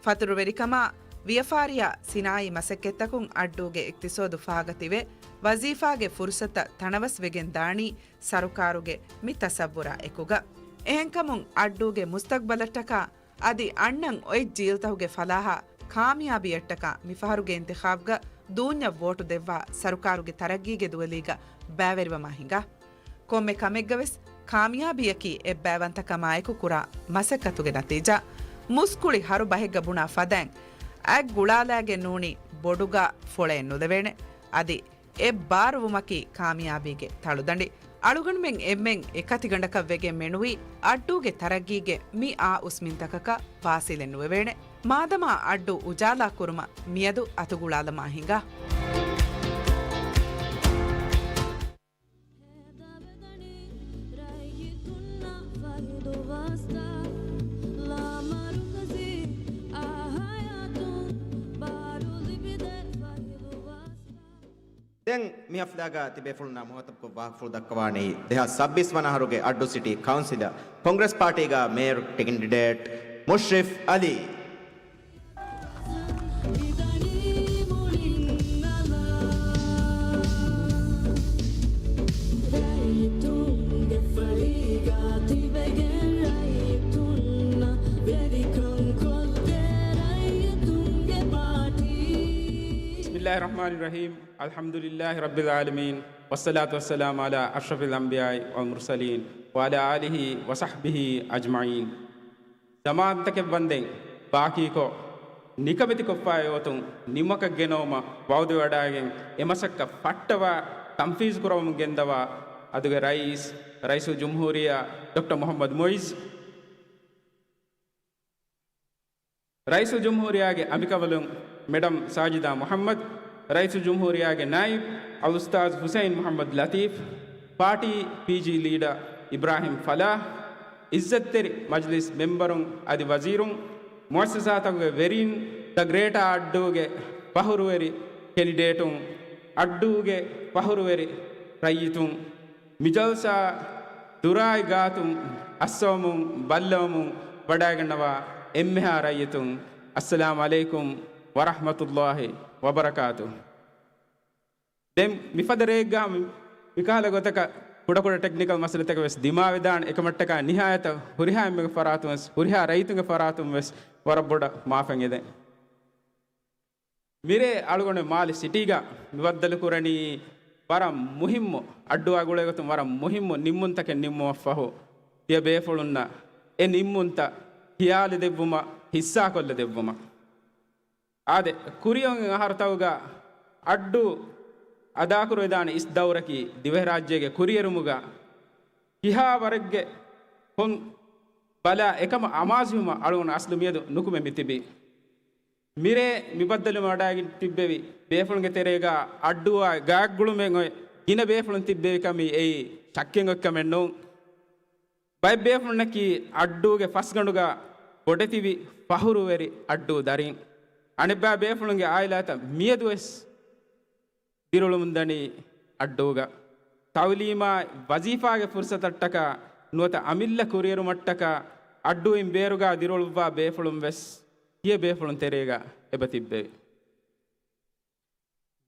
ފަތުރުވެރިކަމާ، ވިޔަފާރިއާ، ސިނާއީ މަސައްކަތްތަކުން އައްޑޫގެ އިޤްތިޞާދު ފާގަތިވެ، ވަޒީފާގެ ފުރުސަތުތައް ތަނަވަސްވެގެން ދާނީ ސަރުކާރުގެ މި ތަސައްވުރާ އެކުގަ. އެހެންކަމުން އައްޑޫގެ މުސްތަޤްބަލަށްޓަކާ އަދި އަންނަން އޮތް ޖީލްތަކުގެ ފަލާހާ ކާމިޔާބީއަށްޓަކާ މިފަހަރުގެ އިންތިޚާބްގަ ދޫންޏަށް ވޯޓު ދެއްވާ ސަރުކާރުގެ ތަރައްގީގެ ދުވެލީގަ ބައިވެރިވަމާ ހިނގާ. ކޮންމެ ކަމެއްގަވެސް ކާމިޔާބީއަކީ އެއްބައިވަންތަކަމާއެކު ކުރާ މަސައްކަތުގެ ނަތީޖާ. މުސްކުޅި ހަރު ބަހެއްގަ ބުނާ ފަދައިން، އަތް ގުޅާލާގެން ނޫނީ ބޮޑުގާ ފޮޅައެއް ނުލެވޭނެ. އަދި އެއްބާރުވުމަކީ ކާމިޔާބީގެ ތަޅުދަނޑި. އަޅުގަނޑުމެން އެންމެން އެކަތިގަނޑަކަށް ވެގެން މެނުވީ އައްޑޫގެ ތަރައްގީގެ މި އާ އުސްމިންތަކަކަށް ވާސިލެއް ނުވެވޭނެ. މާދަމާ އައްޑޫ އުޖާލާ ކުރުމަށް މިއަދު އަތުގުޅާލަމާ ހިނގާ. ދެން މި ހަފްލާގަ ތިބޭފުޅުންނާ މުހާތަބުކޮށް ވާހަކަފުޅު ދައްކަވާނީ ދެހާސް ސައްބީސް ވަނަ އަހަރުގެ އައްޑޫ ސިޓީ ކައުންސިލަށް ކޮންގްރެސް ޕާޓީގަ މޭޔަރު ޓިކެންޑިޑޭޓް މުޝްރިފް އަލީ. بسم الله الرحمن الرحيم. الحمد لله رب العالمين، والصلاة والسلام على أشرف الأنبياء والمرسلين، وعلى آله وصحبه أجمعين. ޒަމާންތަކެއް ވަންދެން ބާކީކޮށް، ނިކަމެތިކޮށްފައި އޮތުން ނިމަކަށް ގެނައުމަށް ވައުދުވެވަޑައިގެން، އެ މަސައްކަތް ފައްޓަވާ ތަންފީޒު ކުރަމުން ގެންދަވާ އަދުގެ ރައީސް، ރައީސުލްޖުމްހޫރިއްޔާ ޑޮކްޓަރ މުޙައްމަދު މުޢިއްޒު، ރައީސުލްޖުމްހޫރިއްޔާގެ އަނބިކަނބަލުން މެޑަމް ސާޖިދާ މުޙައްމަދު، ރައީސުލްޖުމްހޫރިއްޔާގެ ނާއިބު އަލްއުސްތާޛު ހުސައިން މުޙައްމަދު ލަތީފް، ޕާޓީ ޕީޖީ ލީޑަރ އިބްރާހިމް ފަލާޙް، އިއްޒަތްތެރި މަޖިލިސް މެމްބަރުން އަދި ވަޒީރުން، މުއައްސަސާތަކުގެ ވެރިން، ދަ ގްރޭޓާ އައްޑޫގެ ފަޚުރުވެރި ކެނޑިޑޭޓުން، އައްޑޫގެ ފަޚުރުވެރި ރައްޔިތުން، މި ޖަލްސާ ދުރާއި ގާތުން އައްސަވަމުން ބައްލަވަމުން ވަޑައިގަންނަވާ އެންމެހާ ރައްޔިތުން، އައްސަލާމު ޢަލައިކުމް ވަރަޙްމަތުﷲި ވަބަރަކާތުހު. ދެން މިފަދަ ރެއެއްގަ މި، މިކަހަލަ ގޮތަކަށް ކުޑަކުޑަ ޓެކްނިކަލް މައްސަލަތަކެއް ވެސް ދިމާވެދާނެ. އެކަމަށްޓަކާ ނިހާޔަތަށް ހުރިހާ އެންމެގެ ފަރާތުން ވެސް، ހުރިހާ ރައްޔިތުންގެ ފަރާތުން ވެސް ވަރަށް ބޮޑަށް މާފަށް އެދެން. މިރޭ އަޅުގަނޑު މާލެ ސިޓީގަ މި ބައްދަލުކުރަނީ ވަރަށް މުހިއްމު، އައްޑޫއާ ގުޅޭގޮތުން ވަރަށް މުހިއްމު ނިންމުންތަކެއް ނިންމުމަށްފަހު، ތިޔަ ބޭފުޅުންނަށް އެ ނިންމުންތައް ޚިޔާލު ދެއްވުމަށް، ހިއްސާކޮށްލަ ދެއްވުމަށް. އާދެ، ކުރިއޮން އަހަރުތަކުގަ އައްޑޫ އަދާކުރެވިދާނެ އިސް ދައުރަކީ ދިވެހިރާއްޖޭގެ ކުރިއެރުމުގަ ކިހާ ވަރެއްގެ ކޮން ބަލާ އެކަމަށް އަމާޒުވުމަށް އަޅުގަނޑު އަސްލު މިއަދު ނުކުމެ މިތިބީ. މިރޭ މި ބައްދަލުވެ ވަޑައިގެން ތިއްބެވި ބޭފުޅުންގެ ތެރޭގަ އައްޑޫއާ ގާތްގުޅުމެއް އޮތް ގިނަ ބޭފުޅުން ތިއްބެވި ކަމީ އެއީ ޝައްކެއް އޮތް ކަމެއް ނޫން. ބައެއް ބޭފުޅުންނަކީ އައްޑޫގެ ފަސްގަނޑުގަ ބޮޑެތިވި ފަޚުރުވެރި އައްޑޫ ދަރިން. އަނެއްބައި ބޭފުޅުންގެ އާއިލާތައް މިއަދުވެސް ދިރިއުޅުމުންދަނީ އައްޑޫގަ. ތައުލީމާއި ވަޒީފާގެ ފުރުސަތަށްޓަކާ ނުވަތަ އަމިއްލަ ކުރިއެރުމަށްޓަކާ އައްޑޫއިން ބޭރުގަ ދިރިއުޅުއްވާ ބޭފުޅުން ވެސް ތިޔަ ބޭފުޅުން ތެރޭގަ އެބަ ތިއްބެވި.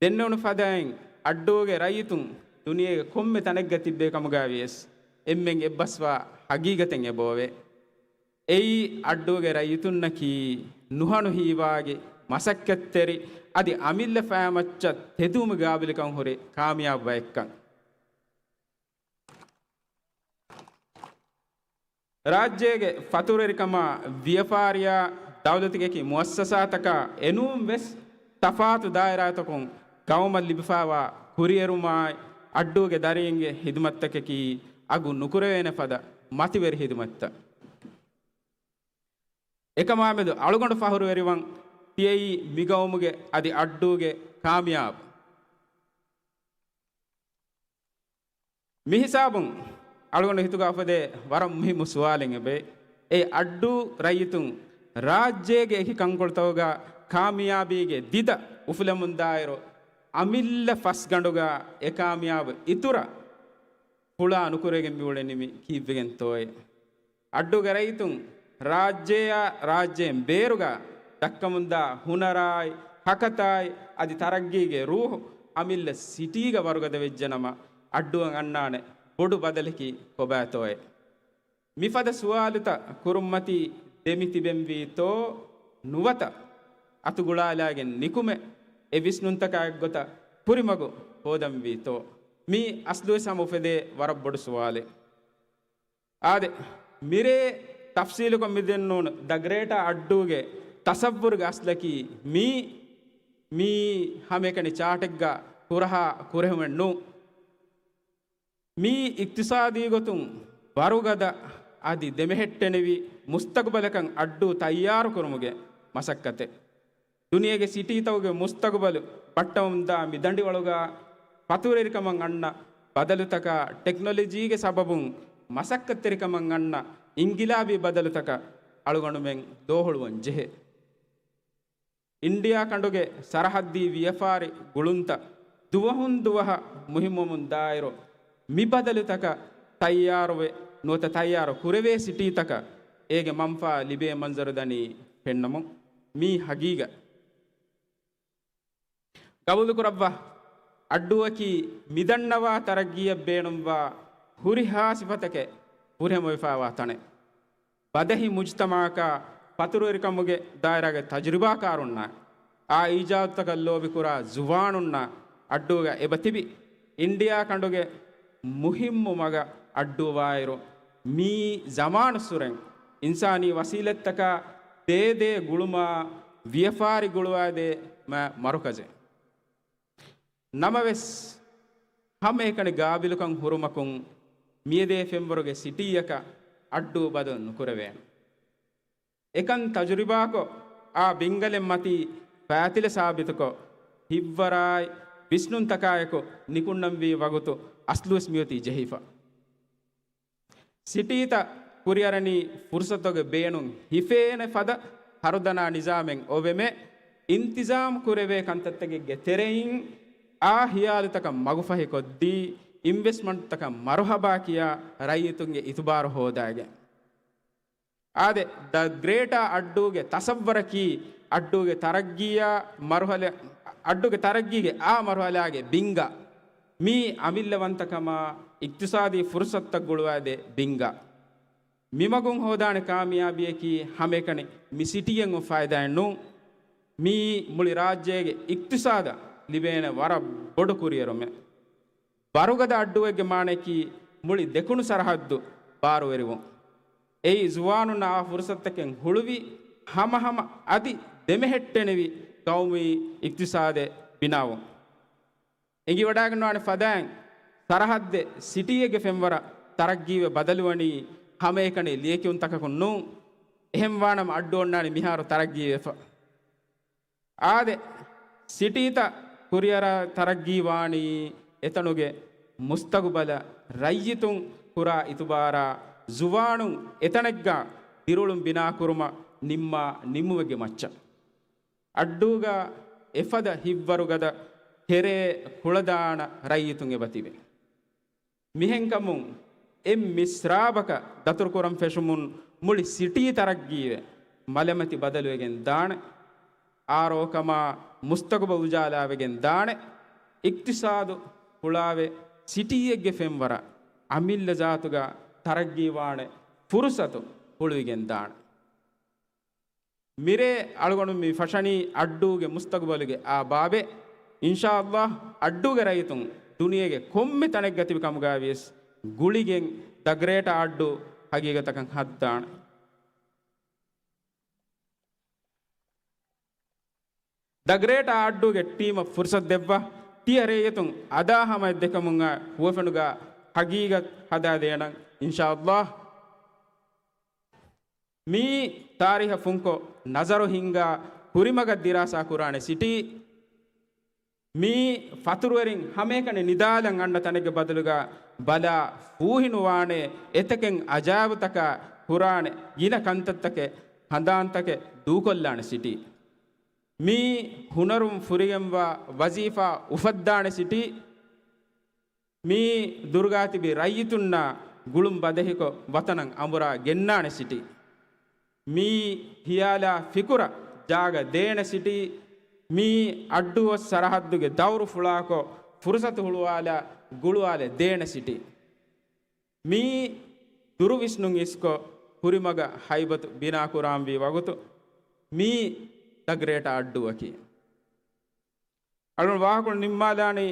ދެންނެވުނު ފަދައިން އައްޑޫގެ ރައްޔިތުން ދުނިޔޭގެ ކޮންމެ ތަނެއްގަ ތިއްބޭ ކަމުގައި ވިޔަސް އެންމެން އެއްބަސްވާ ހަގީގަތެއް އެބައޮވޭ. އެއީ އައްޑޫގެ ރައްޔިތުންނަކީ ނުހަނު ހީވާގި މަސައްކަތްތެރި އަދި އަމިއްލަ ފަޔާ މައްޗަށް ތެދުވުމުގެ ގާބިލުކަން ހުރި ކާމިޔާބު ބައެއްކަން. ރާއްޖޭގެ ފަތުރުވެރިކަމާ ވިޔަފާރިއާ ދައުލަތުގެ އެކި މުއައްސަސާތަކާ އެނޫން ވެސް ތަފާތު ދާއިރާތަކުން ގައުމަށް ލިބިފައިވާ ކުރިއެރުމާއި އައްޑޫގެ ދަރިންގެ ހިދުމަތްތަކަކީ އަގު ނުކުރެވޭނެ ފަދަ މަތިވެރި ހިދުމަތްތައް. އެކަމާމެދު އަޅުގަނޑު ފަޚުރުވެރިވަން ތިޔައީ މިގައުމުގެ އަދި އައްޑޫގެ ކާމިޔާބު. މިހިސާބުން އަޅުގަނޑު ހިތުގަ އުފެދޭ ވަރަށް މުހިއްމު ސުވާލެއް އެބައި. އެ އައްޑޫ ރައްޔިތުން ރާއްޖޭގެ އެކި ކަންކޮޅުތަކުގަ ކާމިޔާބީގެ ދިދަ އުފުލެމުންދާއިރު، އަމިއްލަ ފަސްގަނޑުގަ އެ ކާމިޔާބު އިތުރަށް ފުޅާ ނުކުރެގެން މިއުޅެނީ މި ކީއްވެގެންތޯއޭ؟ އައްޑޫގެ ރައްޔިތުން ރާއްޖެއާ ރާއްޖޭން ބޭރުގަ ދައްކަމުންދާ ހުނަރާއި، ހަކަތާއި، އަދި ތަރައްގީގެ ރޫހު އަމިއްލަ ސިޓީގަ ވަރުގަދަ ވެއްޖެނަމަ، އައްޑޫއަށް އަންނާނެ ބޮޑު ބަދަލަކީ ކޮބާތޯއޭ؟ މިފަދަ ސުވާލުތައް ކުރުންމަތީ ދެމި ތިބެންވީތޯ ނުވަތަ އަތުގުޅާލާގެން ނިކުމެ އެ ވިސްނުންތަކާ އެއްގޮތަށް ކުރިމަގު ހޯދަންވީތޯ؟ މީ އަސްލުވެސް ހަމަ އުފެދޭ ވަރަށް ބޮޑު ސުވާލެއް. އާދެ، މިރޭ ތަފްސީލުކޮށް މިދެންނޫނު ދަ ގްރޭޓާ އައްޑޫގެ ތަސައްވުރުގެ އަސްލަކީ މީ، މީ ހަމައެކަނި ޗާޓެއްގަ ހުރަހާ ކުރެހުމެއް ނޫން. މީ އިޤްތިޞާދީ ގޮތުން ވަރުގަދަ އަދި ދެމެހެއްޓެނިވި މުސްތަޤުބަލަކަށް އައްޑޫ ތައްޔާރު ކުރުމުގެ މަސައްކަތެއް. ދުނިޔޭގެ ސިޓީތަކުގެ މުސްތަޤުބަލު ބައްޓަވަމުންދާ މި ދަނޑިވަޅުގަ ފަތުރުވެރިކަމަށް އަންނަ ބަދަލުތަކާ، ޓެކްނޮލޮޖީގެ ސަބަބުން މަސައްކަތްތެރިކަމަށް އަންނަ އިންގިލާބީ ބަދަލުތަކަށް އަޅުގަނޑުމެން ދޯހުޅުވަން ޖެހޭ. އިންޑިއާ ކަނޑުގެ ސަރަހައްދީ ވިޔަފާރި ގުޅުންތައް ދުވަހުން ދުވަހަށް މުހިއްމުވަމުން ދާއިރު، މި ބަދަލުތަކަށް ތައްޔާރުވެ، ނުވަތަ ތައްޔާރު ކުރެވޭ ސިޓީތަކަށް އޭގެ މަންފާ ލިބޭ މަންޒަރު ދަނީ ފެންނަމުން. މީ ހަގީގަތް. ގަބޫލުކުރައްވާ، އައްޑޫއަކީ މިދަންނަވާ ތަރައްގީއަށް ބޭނުންވާ ހުރިހާ ސިފަތަކެއް ފުރިހަމަވެފައިވާ ތަނެއް. ބަދަހި މުޖްތަމަޢަކާ ފަތުރުވެރިކަމުގެ ދާއިރާގެ ތަޖުރިބާކާރުންނާ، އާ އީޖާދުތަކަށް ލޯބިކުރާ ޒުވާނުންނާ އައްޑޫގަ އެބަ ތިބި. އިންޑިއާ ކަނޑުގެ މުހިއްމު މަގަށް އައްޑޫ ވާއިރު، މީ ޒަމާނުއްސުރެން އިންސާނީ ވަސީލަތްތަކާ ދޭދޭ ގުޅުމާ، ވިޔަފާރި ގުޅުވާދޭ މަ-، މަރުކަޒެއް. ނަމަވެސް، ހަމައެކަނި ގާބިލުކަން ހުރުމަކުން، މިއެދޭ ފެންވަރުގެ ސިޓީއަކަށް އައްޑޫ ބަދަލު ނުކުރެވޭނެ. އެކަން ތަޖުރިބާކޮށް، އާ ބިންގަލެއް މަތީ ފާތިލަ ސާބިތުކޮށް، ހިތްވަރާއި ވިސްނުންތަކާއެކު ނިކުންނަންވީ ވަގުތު އަސްލުވެސް މިއޮތީ ޖެހިފަ. ސިޓީތައް ކުރިއަރަނީ ފުރުސަތުގެ ބޭނުން ހިފޭނެ ފަދަ ހަރުދަނާ ނިޒާމެއް އޮވެމެ، އިންތިޒާމް ކުރެވޭ ކަންތައްތަކެއްގެ ތެރެއިން އާ ހިޔާލުތަކަށް މަގުފަހިކޮށްދީ، އިންވެސްޓްމަންޓްތަކަށް މަރުހަބާ ކިޔާ ރައްޔިތުންގެ އިތުބާރު ހޯދާގެން. އާދެ، ދަ ގްރޭޓާ އައްޑޫގެ ތަސައްވަރަކީ އައްޑޫގެ ތަރައްގީއާ މަރުހަލަ-، އައްޑޫގެ ތަރައްގީގެ އާ މަރުހަލާގެ ބިންގާ. މީ އަމިއްލަވަންތަކަމާ އިޤްތިޞާދީ ފުރުޞަތުތައް ގުޅުވާދޭ ބިންގާ. މިމަގުން ހޯދާނެ ކާމިޔާބީއަކީ ހަމައެކަނި މި ސިޓީއެއް އޮތް ފައިދާއެއް ނޫން. މީ މުޅި ރާއްޖޭގެ އިޤްތިޞާދަށް ލިބޭނެ ވަރަށް ބޮޑު ކުރިއެރުމެއް. ވަރުގަދަ އައްޑޫއެއްގެ މާނައަކީ މުޅި ދެކުނު ސަރަހައްދު ބާރުވެރިވުން. އެއީ ޒުވާނުންނަށް އާ ފުރުޞަތުތަކެއް ހުޅުވި، ހަމަހަމަ އަދި ދެމެހެއްޓެނިވި ޤައުމީ އިޤްތިޞާދެއް ބިނާވުން. އެނގިވަޑައިގަންނަވާނެ ފަދައިން، ސަރަހައްދެއް ސިޓީއެއްގެ ފެންވަރަށް ތަރައްގީވެ ބަދަލުވަނީ ހަމައެކަނި ލިޔެކިޔުންތަކަކުން ނޫން. އެހެންވާނަމަ އައްޑު އޮންނާނީ މިހާރު ތަރައްގީވެފަ. އާދެ، ސިޓީތައް ކުރިއަރާ ތަރައްގީވާނީ އެތަނުގެ މުސްތަގުބަލަށް ރައްޔިތުން ކުރާ އިތުބާރާ، ޒުވާނުން އެތަނެއްގަ ދިރިއުޅުން ބިނާކުރުމަށް ނިންމާ ނިންމުމެއްގެ މައްޗަށް. އައްޑޫގަ އެފަދަ ހިތްވަރުގަދަ ތެރޭ ކުޅަދާނަ ރައްޔިތުން އެބަތިބެ. މިހެންކަމުން އެއް މިސްރާބަކަށް ދަތުރުކުރަން ފެށުމުން މުޅި ސިޓީ ތަރައްގީވެ، މަލެމަތި ބަދަލުވެގެން ދާނެ. އާރޯކަމާ މުސްތަގުބަލް އުޖާލާވެގެން ދާނެ. އިޤްތިޞާދު ފުޅާވެ، ސިޓީއެއްގެ ފެންވަރަށް އަމިއްލަ ޒާތުގަ ތަރައްގީވާނެ ފުރުޞަތު ހުޅުވިގެން ދާނެ. މިރޭ އަޅުގަނޑު މި ފަށަނީ އައްޑޫގެ މުސްތަގުބަލުގެ އާ ބާބެއް. އިންޝާﷲ އައްޑޫގެ ރައްޔިތުން ދުނިޔޭގެ ކޮންމެ ތަނެއްގަ ތިބި ކަމުގައިވިޔަސް ގުޅިގެން ދަ ގްރޭޓާ އައްޑޫ ހަގީގަތަކަށް ހައްދާނެ. ދަ ގްރޭޓާ އައްޑޫގެ ޓީމަށް ފުރުސަތު ދެއްވާ ތިޔަ ރައްޔިތުން އަދާ ހަމަޔަށް ދެކެމުން އައި ހުވަފެނުގަ ހަގީގަތް ހަދާދޭނަން އިންޝާﷲ. މިއީ ތާރީހަށް ފުންކޮށް ނަޒަރު ހިންގާ ކުރިމަގަށް ދިރާސާ ކުރާނެ ސިޓީ. މިއީ ފަތުރުވެރިން ހަމައެކަނި ނިދާލަން އަންނަ ތަނެއްގެ ބަދަލުގަ ބަލާ ފޫހިނުވާނެ އެތަކެއް އަޖާއިބުތަކާ ކުރާނެ ގިނަ ކަންތައްތަކެއް ހަނދާންތަކެއް ދޫކޮށްލާނެ ސިޓީ. މިއީ ހުނަރުން ފުރިގެންވާ ވަޒީފާ އުފައްދާނެ ސިޓީ. މިއީ ދުރުގާތިބި ރައްޔިތުންނާ ގުޅުން ބަދަހިކޮށް ވަތަނަށް އަނބުރާ ގެންނާނެ ސިޓީ. މިއީ ހިޔާލާ ފިކުރަށް ޖާގަ ދޭނެ ސިޓީ. މިއީ އައްޑޫއޮއްސަ ސަރަހައްދުގެ ދައުރު ފުޅާކޮށް ފުރުސަތު ހުޅުވާލާ ގުޅުވާލެ ދޭނެ ސިޓީ. މިއީ ދުރުވިސްނުން އިސްކޮށް ކުރިމަގަށް ހައިބަތު ބިނާކުރާންވީ ވަގުތު. މިއީ ދަ ގްރޭޓާ އައްޑޫއަކީ. އަޅުގަނޑު ވާހަކަ ނިންމާލާނީ،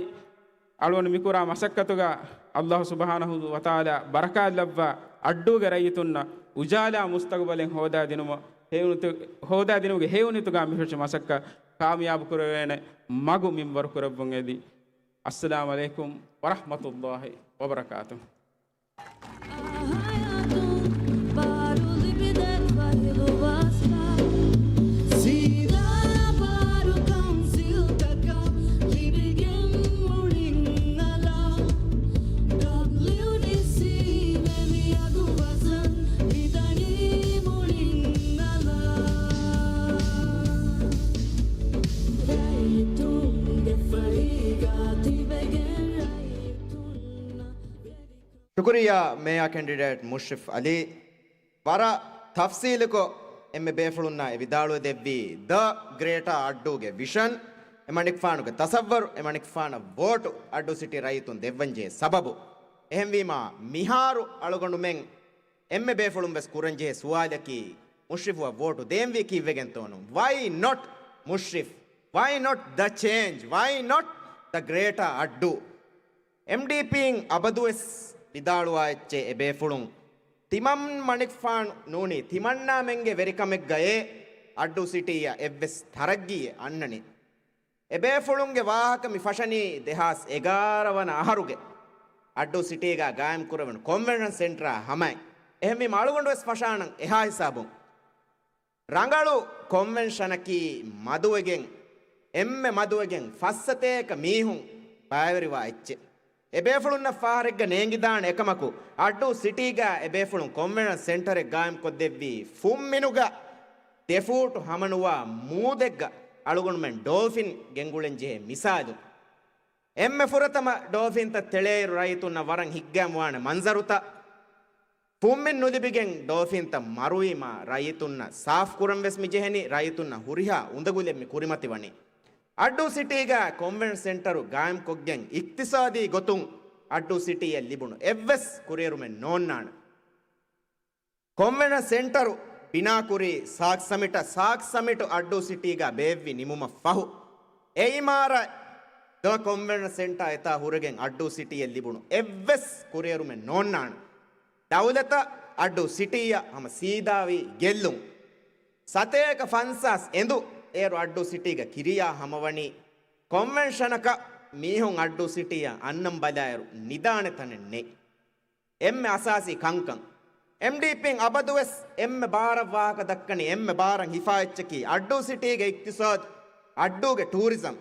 އަޅުގަނޑު މިކުރާ މަސައްކަތުގަ އައްލާހު ސުބްޙާނަހޫ ވަތަޢާލާ ބަރަކާތްލައްވާ އައްޑޫގެ ރައްޔިތުންނަށް އުޖާލާ މުސްތަގުބަލެއް ހޯދާދިނުމަށް ހެޔޮނިތު-، ހޯދާދިނުމުގެ ހެޔޮނިތުގަ މިހުށި މަސައްކަތް ކާމިޔާބު ކުރެވޭނެ މަގު މިންވަރު ކުރެއްވުން އެދި. އައްސަލާމު ޢަލައިކުމް ވަރަޙްމަތުﷲި ވަބަރަކާތުހު. ހަޔާތުން ބާރު ލިބިދެއްވައި ރުވާސްފަ. ސީދާ ބާރު ކައުންސިލްތަކަށް ލިބިގެން މުޅިން އަލާ. ޑަބްލިއުޑީސީ ވެވި އަގު ވަޒަން މިދަނީ މުޅިން އަލާ. ރައްޔިތުންގެ ފަޅީގަ ތިބެގެން ރައްޔިތުންނަށް ވެރި ޝުކުރިއްޔާ މޭޔާ ކެންޑިޑޭޓް މުޝްރިފް އަލީ. ވަރަށް ތަފްސީލުކޮށް އެންމެ ބޭފުޅުންނާ އެ ވިދާޅުވެ ދެއްވީ ދަ ގްރޭޓާ އައްޑޫގެ ވިޝަން، އެމަނިކުފާނުގެ ތަސައްވަރު، އެމަނިކުފާނަށް ވޯޓު އައްޑޫ ސިޓީ ރައްޔިތުން ދެއްވަންޖެހޭ ސަބަބު. އެހެންވީމާ، މިހާރު އަޅުގަނޑުމެން އެންމެ ބޭފުޅުން ވެސް ކުރަންޖެހޭ ސުވާލަކީ، މުޝްރިފުއަށް ވޯޓު ދޭންވީ ކީއްވެގެންތޯނު؟ Why not މުޝްރިފް؟ Why not the change? Why not the greater އައްޑޫ؟ އެމްޑީޕީން އަބަދުވެސް ވިދާޅުވާ އެއްޗެއް އެބޭފުޅުން ތިމަން މަނިކުފާނު ނޫނީ ތިމަންނާމެންގެ ވެރިކަމެއްގައޭ އައްޑޫ ސިޓީއަށް އެއްވެސް ތަރައްގީއެއް އަންނަނީ. އެބޭފުޅުންގެ ވާހަކަ މި ފަށަނީ ދެހާސް އެގާރަ ވަނަ އަހަރުގެ އައްޑޫ ސިޓީގަ ގާއިމްކުރެވުނު ކޮންވެންޝަން ސެންޓަރާ ހަމައި. އެހެންވީމަ އަޅުގަނޑުވެސް ފަށާނަން އެހާ ހިސާބުން. ރަނގަޅު ކޮންވެންޝަނަކީ މަދުވެގެން، އެންމެ މަދުވެގެން ފައްސަތޭކަ މީހުން ބައިވެރިވާ އެއްޗެއް. އެބޭފުޅުންނަށް ފަހަރެއްގަ ނޭނގިދާނެ. އެކަމަކު، އައްޑޫ ސިޓީގަ އެބޭފުޅުން ކޮންވެންޝަން ސެންޓަރެއް ގާއިމްކޮށްދެއްވީ ފުންމިނުގަ ދެ ފޫޓު ހަމަނުވާ މޫދެއްގަ އަޅުގަނޑުމެން ޑޯލްފިން ގެންގުޅެން ޖެހޭ މިސާލު. އެންމެ ފުރަތަމަ ޑޯލްފިންތައް ތެޅޭއިރު ރައްޔިތުންނަށް ވަރަށް ހިތްގައިމުވާނެ މަންޒަރުތައް. ފުންމިން ނުލިބިގެން ޑޯލްފިންތައް މަރުވީމާ، ރައްޔިތުންނަށް ސާފުކުރަން ވެސް މިޖެހެނީ، ރައްޔިތުންނަށް ހުރިހާ އުނދަގުލެއް މި ކުރިމަތިވަނީ. އައްޑޫ ސިޓީގަ ކޮންވެންޝަން ސެންޓަރު ގާއިމްކޮށްގެން އިޤްތިޞާދީ ގޮތުން އައްޑޫ ސިޓީއަށް ލިބުނު އެއްވެސް ކުރިއެރުމެއް ނޯންނާނެ. ކޮންވެންޝަން ސެންޓަރު ބިނާކުރީ ސާކް ސަމިޓަށް. ސާކް ސަމިޓު އައްޑޫ ސިޓީގަ ބޭއްވި ނިމުމަށް ފަހު، އެ އިމާރާތް ދަ ކޮންވެންޝަން ސެންޓާ އެތާ ހުރެގެން އައްޑޫ ސިޓީއަށް ލިބުނު އެއްވެސް ކުރިއެރުމެއް ނޯންނާނެ. ދައުލަތަށް އައްޑޫ ސިޓީއަށް ހަމަ ސީދާވީ ގެއްލުން. ސަތޭކަ ފަންސާސް އެނދު އޭރު އައްޑޫ ސިޓީގަ ކިރިޔާ ހަމަވަނީ ކޮންވެންޝަނަކަށް. މީހުން އައްޑޫ ސިޓީއަށް އަންނަން ބަލާއިރު ނިދާނެ ތަނެއް ނެތް. އެންމެ އަސާސީ ކަންކަން. އެމްޑީޕީން އަބަދުވެސް އެންމެ ބާރަށް ވާހަކަ ދައްކަނީ، އެންމެ ބާރަށް ހިފާ އެއްޗަކީ އައްޑޫ ސިޓީގެ އިޤްތިޞާދު، އައްޑޫގެ ޓޫރިޒަމް.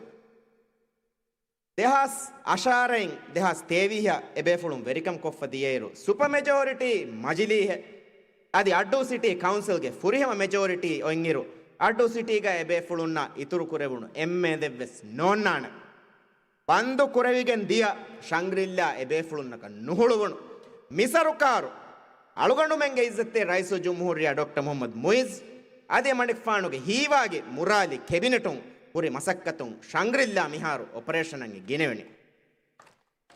ދެހާސް އަށާރައިން ދެހާސް ތޭވީހަށް އެބޭފުޅުން ވެރިކަން ކޮށްފަ ދިޔައިރު، ސުޕަ މެޖޯރިޓީ މަޖިލީހެއް އަދި އައްޑޫ ސިޓީ ކައުންސިލްގެ ފުރިހަމަ މެޖޯރިޓީ އޮތްއިރު، އައްޑޫ ސިޓީގަ އެބޭފުޅުންނަށް އިތުރު ކުރެވުނު އެންމެ އެނދެއްވެސް ނޯންނާނެ. ބަންދު ކުރެވިގެން ދިޔަ ޝަންގްރިއްލާ އެބޭފުޅުންނަކަށް ނުހުޅުވުނު މި ސަރުކާރު، އަޅުގަނޑުމެންގެ އިއްޒަތްތެރި ރައީސުލްޖުމްހޫރިއްޔާ ޑޮކްޓަރ މުޙައްމަދު މުޢިއްޒު އަދި އެމަނިކުފާނުގެ ހީވާގި މުރާލި ކެބިނެޓުން ހުރި މަސައްކަތުން ޝަންގްރިއްލާ މިހާރު އޮޕަރޭޝަނަށް ގިނެވެނީ.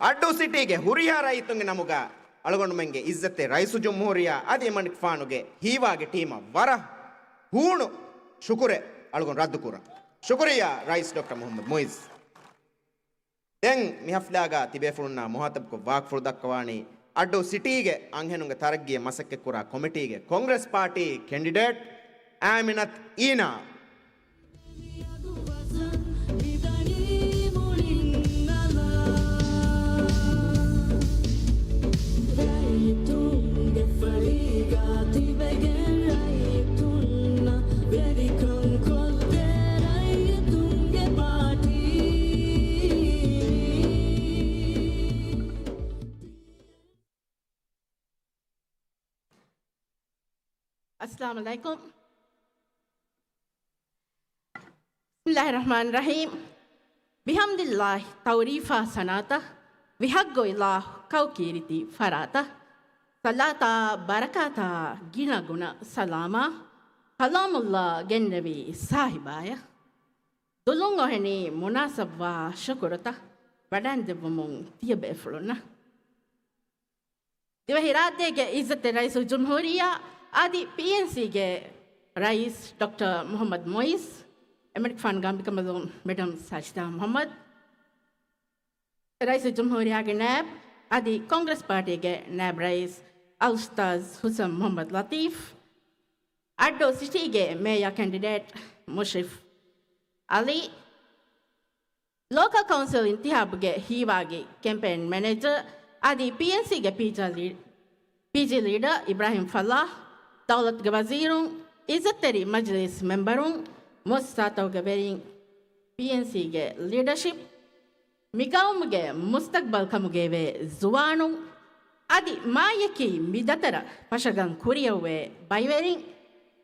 އައްޑޫ ސިޓީގެ ހުރިހާ ރައްޔިތުންގެ ނަމުގަ އަޅުގަނޑުމެންގެ އިއްޒަތްތެރި ރައީސުލްޖުމްހޫރިއްޔާ އަދި އެމަނިކުފާނުގެ ހީވާގި ޓީމަށް ވަރަށް ހޫނު ޝުކުރެއް އަޅުގަނޑު ރައްދުކުރަން. ޝުކުރިއްޔާ ރައީސް ޑޮކްޓަރ މުޙައްމަދު މުޢިއްޒު. ދެން މި ހަފްލާގަ ތިބޭފުޅުންނާ މުހާތަބުކޮށް ވާހަކަފުޅު ދައްކަވާނީ އައްޑޫ ސިޓީގެ އަންހެނުންގެ ތަރައްގީއަށް މަސައްކަތްކުރާ ކޮމިޓީގެ ކޮންގްރެސް ޕާޓީ ކެންޑިޑޭޓް އާމިނަތު އީނާ. ރައްޔިތުންގެ ފަޅީގަ ތިބެގެން ރައްޔިތުންނަށް ވެރިކަން ކޮށްދޭ ރައްޔިތުންގެ ޕާޓީ. އައްސަލާމު ޢަލައިކުމް. ބިސްމިއްލާހި ރަޙްމާނި ރަޙީމް. ބިޙަމްދިއްލާހި، ތަޢުރީފާ ސަނާތަށް، ވިޙައްޤު އިލާހު ކައު ކީރިތި ފަރާތަށް، ޞަލާތާ ބަރަކާތާ ގިނަ ގުނަ ސަލާމާ، ކަލާމުﷲ ގެންނެވި ސާހިބާޔަށް، ދުލުން އޮހެނީ މުނާސަބްވާ ޝުކުރުތައް ވަޑައިންދެއްވުމުން ތިޔަބޭފުޅުންނަށް. ދިވެހިރާއްޖޭގެ އިއްޒަތްތެރި ރައީސުލްޖުމްހޫރިއްޔާ އަދި ޕީއެންސީގެ ރައީސް ޑޮކްޓަރ މުޙައްމަދު މުޢިއްޒު، އެމަނިކުފާނު ގާނބިކަނބަލުން މެޑަމް ސާޖިދާ މުޙައްމަދު، ރައީސުލްޖުމްހޫރިއްޔާގެ ނައިބު އަދި ކޮންގްރެސް ޕާޓީގެ ނައިބު ރައީސް އަލްއުސްތާޛު ހުސަން މުޙައްމަދު ލަތީފް، އައްޑޫ ސިޓީގެ މޭޔާ ކެންޑިޑޭޓް މުޝްރިފް އަލީ، ލޯކަލް ކައުންސިލް އިންތިހާބުގެ ހީވާގި ކެމްޕޭން މެނޭޖަރ އަދި ޕީއެންސީގެ ޕީޖާ ލީ-، ޕީޖީ ލީޑަރ އިބްރާހިމް ފަލާޙް، ދައުލަތުގެ ވަޒީރުން، އިއްޒަތްތެރި މަޖިލީސް މެމްބަރުން، މުއައްސަސާތަކުގެ ވެރިން، ޕީއެންސީގެ ލީޑަޝިޕް، މި ގައުމުގެ މުސްތަޤްބަލް ކަމުގައިވޭ ޒުވާނުން، އަދި މާޔަކީ މި ދަތަރަށް ފަށަގަން ކުރިއަށްވޭ ބައިވެރިން،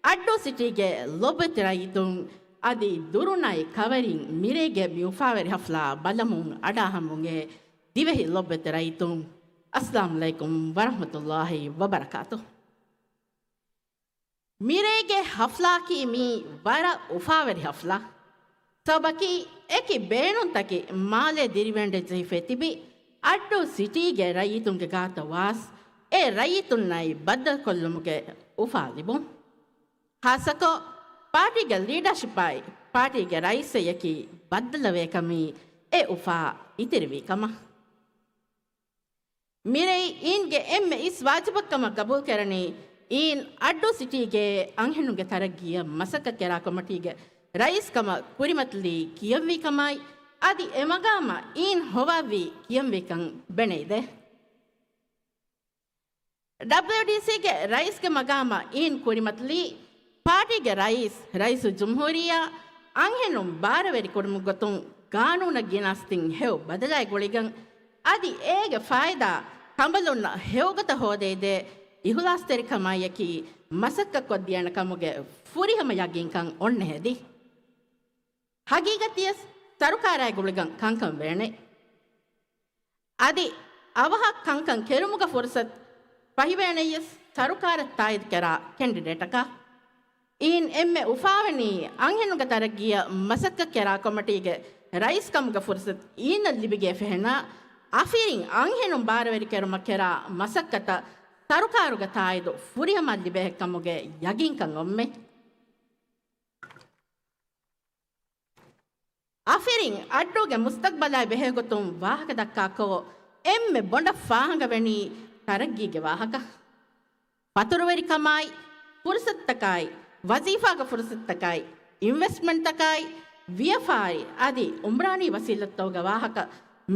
އައްޑޫ ސިޓީގެ ލޮބުވެތި ރައްޔިތުން އަދި ދުރުނާއި ކަވެރިން މިރޭގެ މި އުފާވެރި ހަފްލާ ބަލަމުން އަޑާހަމުން އެ ދިވެހި ލޮބުވެތި ރައްޔިތުން، އައްސަލާމު ޢަލައިކުމް ވަރަޙްމަތުﷲި ވަބަރަކާތުހު. މިރޭގެ ހަފްލާއަކީ މީ ވަރަށް އުފާވެރި ހަފްލާ. ސަބަބަކީ އެކި ބޭނުންތަކެއް މާލެ ދިރިވެންޑެއްޖެހިފައި ތިބި އައްޑޫ ސިޓީގެ ރައްޔިތުންގެ ގާތަށް ވާސް އެ ރައްޔިތުންނާއި ބައްދަލުކޮށްލުމުގެ އުފާ ލިބުން. ޚާއްޞަކޮށް، ޕާޓީގެ ލީޑަޝިޕާއި ޕާޓީގެ ރައީސްއެއްޔަކީ ބައްދަލުވޭކަމީ އެ އުފާ އިތިރިވީ ކަމަށް. މިރޭ އީންގެ އެންމެ އިސް ވާޖިބަށްކަމަށް ގަބޫލުކެރަނީ، އީން އައްޑޫ ސިޓީގެ އަންހެނުންގެ ތަރައްގީއަށް މަސައްކަތް ކެރާ ކޮމިޓީގެ ރައީސްކަމަށް ކުރިމަތިލީ ކިޔަންވީ ކަމާއި، އަދި އެ މަގާމަށް އީން ހޮވާވީ ކިޔަންވީކަން ބެނެއިދޭ. ޑަބްލިއުޑީސީގެ ރައީސްގެ މަގާމަށް އީން ކުރިމަތިލީ، ޕާޓީގެ ރައީސް، ރައީސުލްޖުމްހޫރިއްޔާ، އަންހެނުން ބާރަވެރިކުރުމުގެ ގޮތުން ގާނޫނަށް ގިނަ އަސްތިން ހެޔޮ ބަދަލާއި ގުޅިގެން، އަދި އޭގެ ފާއިދާ ކަނބަލުންނަށް ހެޔޮގޮތަށް ހޯދައިދޭ އިހުލާސްތެރިކަމާއެކީ މަސައްކަތްކޮށްދިޔަނެ ކަމުގެ ފުރިހަމަ ޔަގީންކަން އޮންނަ ހެދި. ހަގީގަތީވެސް ސަރުކާރާއި ގުޅިގެން ކަންކަން ވޭނެ. އަދި އަވަހަށް ކަންކަން ކެރުމުގެ ފުރުސަތު ފަހިވޭނެޔަސް ސަރުކާރަށް ތާއީދު ކެރާ ކެންޑިޑޭޓަކަށް. އީން އެންމެ އުފާވަނީ އަންހެނުންގެ ތަރައްގީއަށް މަސައްކަތް ކެރާ ކޮމިޓީގެ ރައީސް ކަމުގެ ފުރުސަތު އީންނަށް ލިބިގެ ފެހެނާ، އަފިރިން އަންހެނުން ބާރަވެރި ކެރުމަށް ކެރާ މަސައްކަތަށް ސަރުކާރުގެ ތާއީދު ފުރިހަމަ ލިބޭ ކަމުގެ ޔަގީންކަން އޮންމެ. އަފިރިން އައްޑޫގެ މުސްތަޤްބަލާއި ބެހޭގޮތުން ވާހަކަ ދައްކާކޮށް، އެންމެ ބޮޑަށް ފާހަގަވަނީ ތަރައްގީގެ ވާހަކަ. ފަތުރުވެރިކަމާއި، ފުރުސަތުތަކާއި، ވަޒީފާގެ ފުރުސަތުތަކާއި، އިންވެސްޓްމަންޓްތަކާއި، ވިޔަފާރި އަދި އުމްރާނީ ވަސީލަތްތަކުގެ ވާހަކަ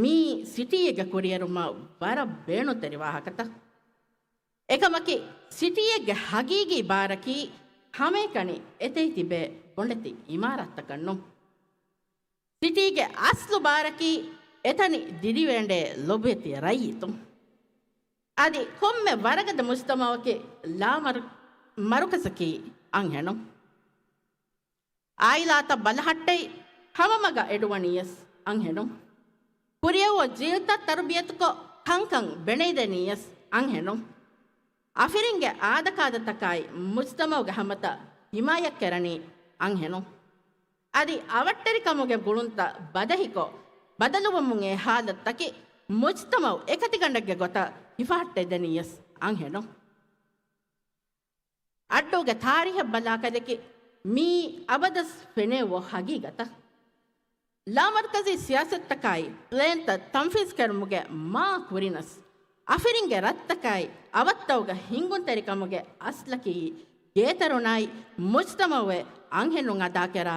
މީ ސިޓީއެއްގެ ކުރިއެރުމަށް ވަރަށް ބޭނުންތެރި ވާހަކަތައް. އެކަމަކީ، ސިޓީއެއްގެ ހަގީގީ ބާރަކީ ހަމައެކަނި އެތެއް ތިބޭ ބޮނޑެތި އިމާރާތްތަކަށް ނޫން. ސިޓީގެ އަސްލު ބާރަކީ އެތަނި ދިރިވެންޑޭ ލޮބުވެތި ރައްޔިތުން. އަދި ކޮންމެ ވަރަގަދަ މުޖްތަމަޢަކީ ލާމަރު-، މަރުކަޒަކީ އަންހެނުން. އާއިލާތައް ބަލަހައްޓައި، ހަމަމަގަށް އެޑުވަނީޔަސް އަންހެނުން. ކުރިއަށްވާ ޖީލްތައް ތަރުބިޔަތުކޮށް، ކަންކަން ބެނެދެނީޔަސް އަންހެނުން. އަފިރިންގެ އާދަކާދަތަކާއި، މުޖްތަމަޢުގެ ހަމަތައް ހިމާޔަތްކެރަނީ އަންހެނުން. އަދި އަވަށްޓެރިކަމުގެ ގުޅުންތައް ބަދަހިކޮށް، ބަދަލުވަމުން އެ ހާލަތުތަކީ، މުޖްތަމަޢު އެކަތިގަނޑެއްގެ ގޮތަށް ހިފަހައްޓައިދެނީޔަސް އަންހެނުން. އައްޑޫގެ ތާރީހަށް ބަލާކަލަކީ، މީ އަބަދަސް ފެނޭ ހަގީގަތަށް. ލާމަރުކަޒީ ސިޔާސަތުތަކާއި، ޕްލޭންތައް ތަންފީޒު ކެރުމުގެ މާ ކުރިނަސް، އަފިރިންގެ ރަށްތަކާއި، އަވަށްތަކުގެ ހިންގުންތެރިކަމުގެ އަސްލަކީ، ގޭތެރެއިންނާއި، މުޖްތަމަޢުގެ އަންހެނުން އަދާކެރާ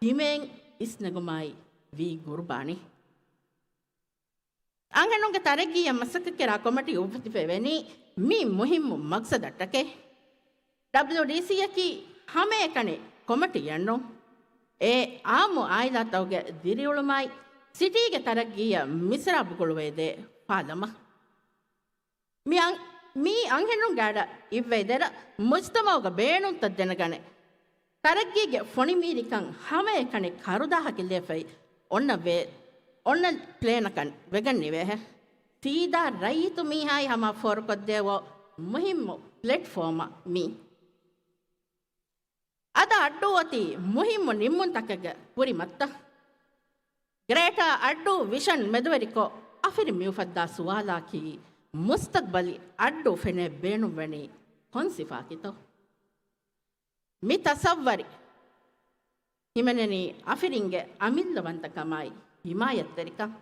ހިމޭން އިސްނެގުމާއި ވީ ގުރުބާނީ. އަންހެނުންގެ ތަރައްގީއަށް މަސައްކަތްކެރާ ކޮމިޓީ އުފެދިފައިވަނީ މި މުހިއްމު މަގްސަދަށްޓަކައި. ޑަބްލިއުޑީސީއަކީ ހަމައެކަނި ކޮމިޓީއެއްނޫން. އެ އާއްމު އާއިލާތަކުގެ ދިރިއުޅުމާއި، ސިޓީގެ ތަރައްގީއަށް މިސްރާބު ގުޅުވައިދޭ ފާލަމަށް. މި އަން-، މީ އަންހެނުންގެ އަޑަށް އިއްވައިދެރަ މުޖްތަމަޢުގަ ބޭނުންތައް ދެނެގަނެ، ތަރައްގީގެ ފޮނިމީރިކަން ހަމައެކަނި ކަރުދާހަކި ލޭފައި އޮންނަ ވޭ، އޮންނަ ޕްލޭނަކަށް ވެގަން ނިވޭހެ. ސީދާ ރައްޔިތު މީހާއި ހަމަ ފޯރުކޮށްދޭވޯ މުހިއްމު ޕްލެޓްފޯމަށް މީ. އަދަ އައްޑޫ އޮތީ މުހިއްމު ނިންމުންތަކެއްގެ ކުރިމައްޗަށް. ގްރޭޓާ އައްޑޫ ވިޝަން މެދުވެރިކޮށް، އަފިރިން މިއުފައްދާ ސުވާލާކީ، މުސްތަޤްބަލީ އައްޑޫ ފެނޭ ބޭނުންވަނީ ކޮން ސިފާކިތޯ؟ މި ތަސައްވަރި ހިމެނެނީ އަފިރިންގެ އަމިއްލަވަންތަކަމާއި ހިމާޔަތްތެރިކަން.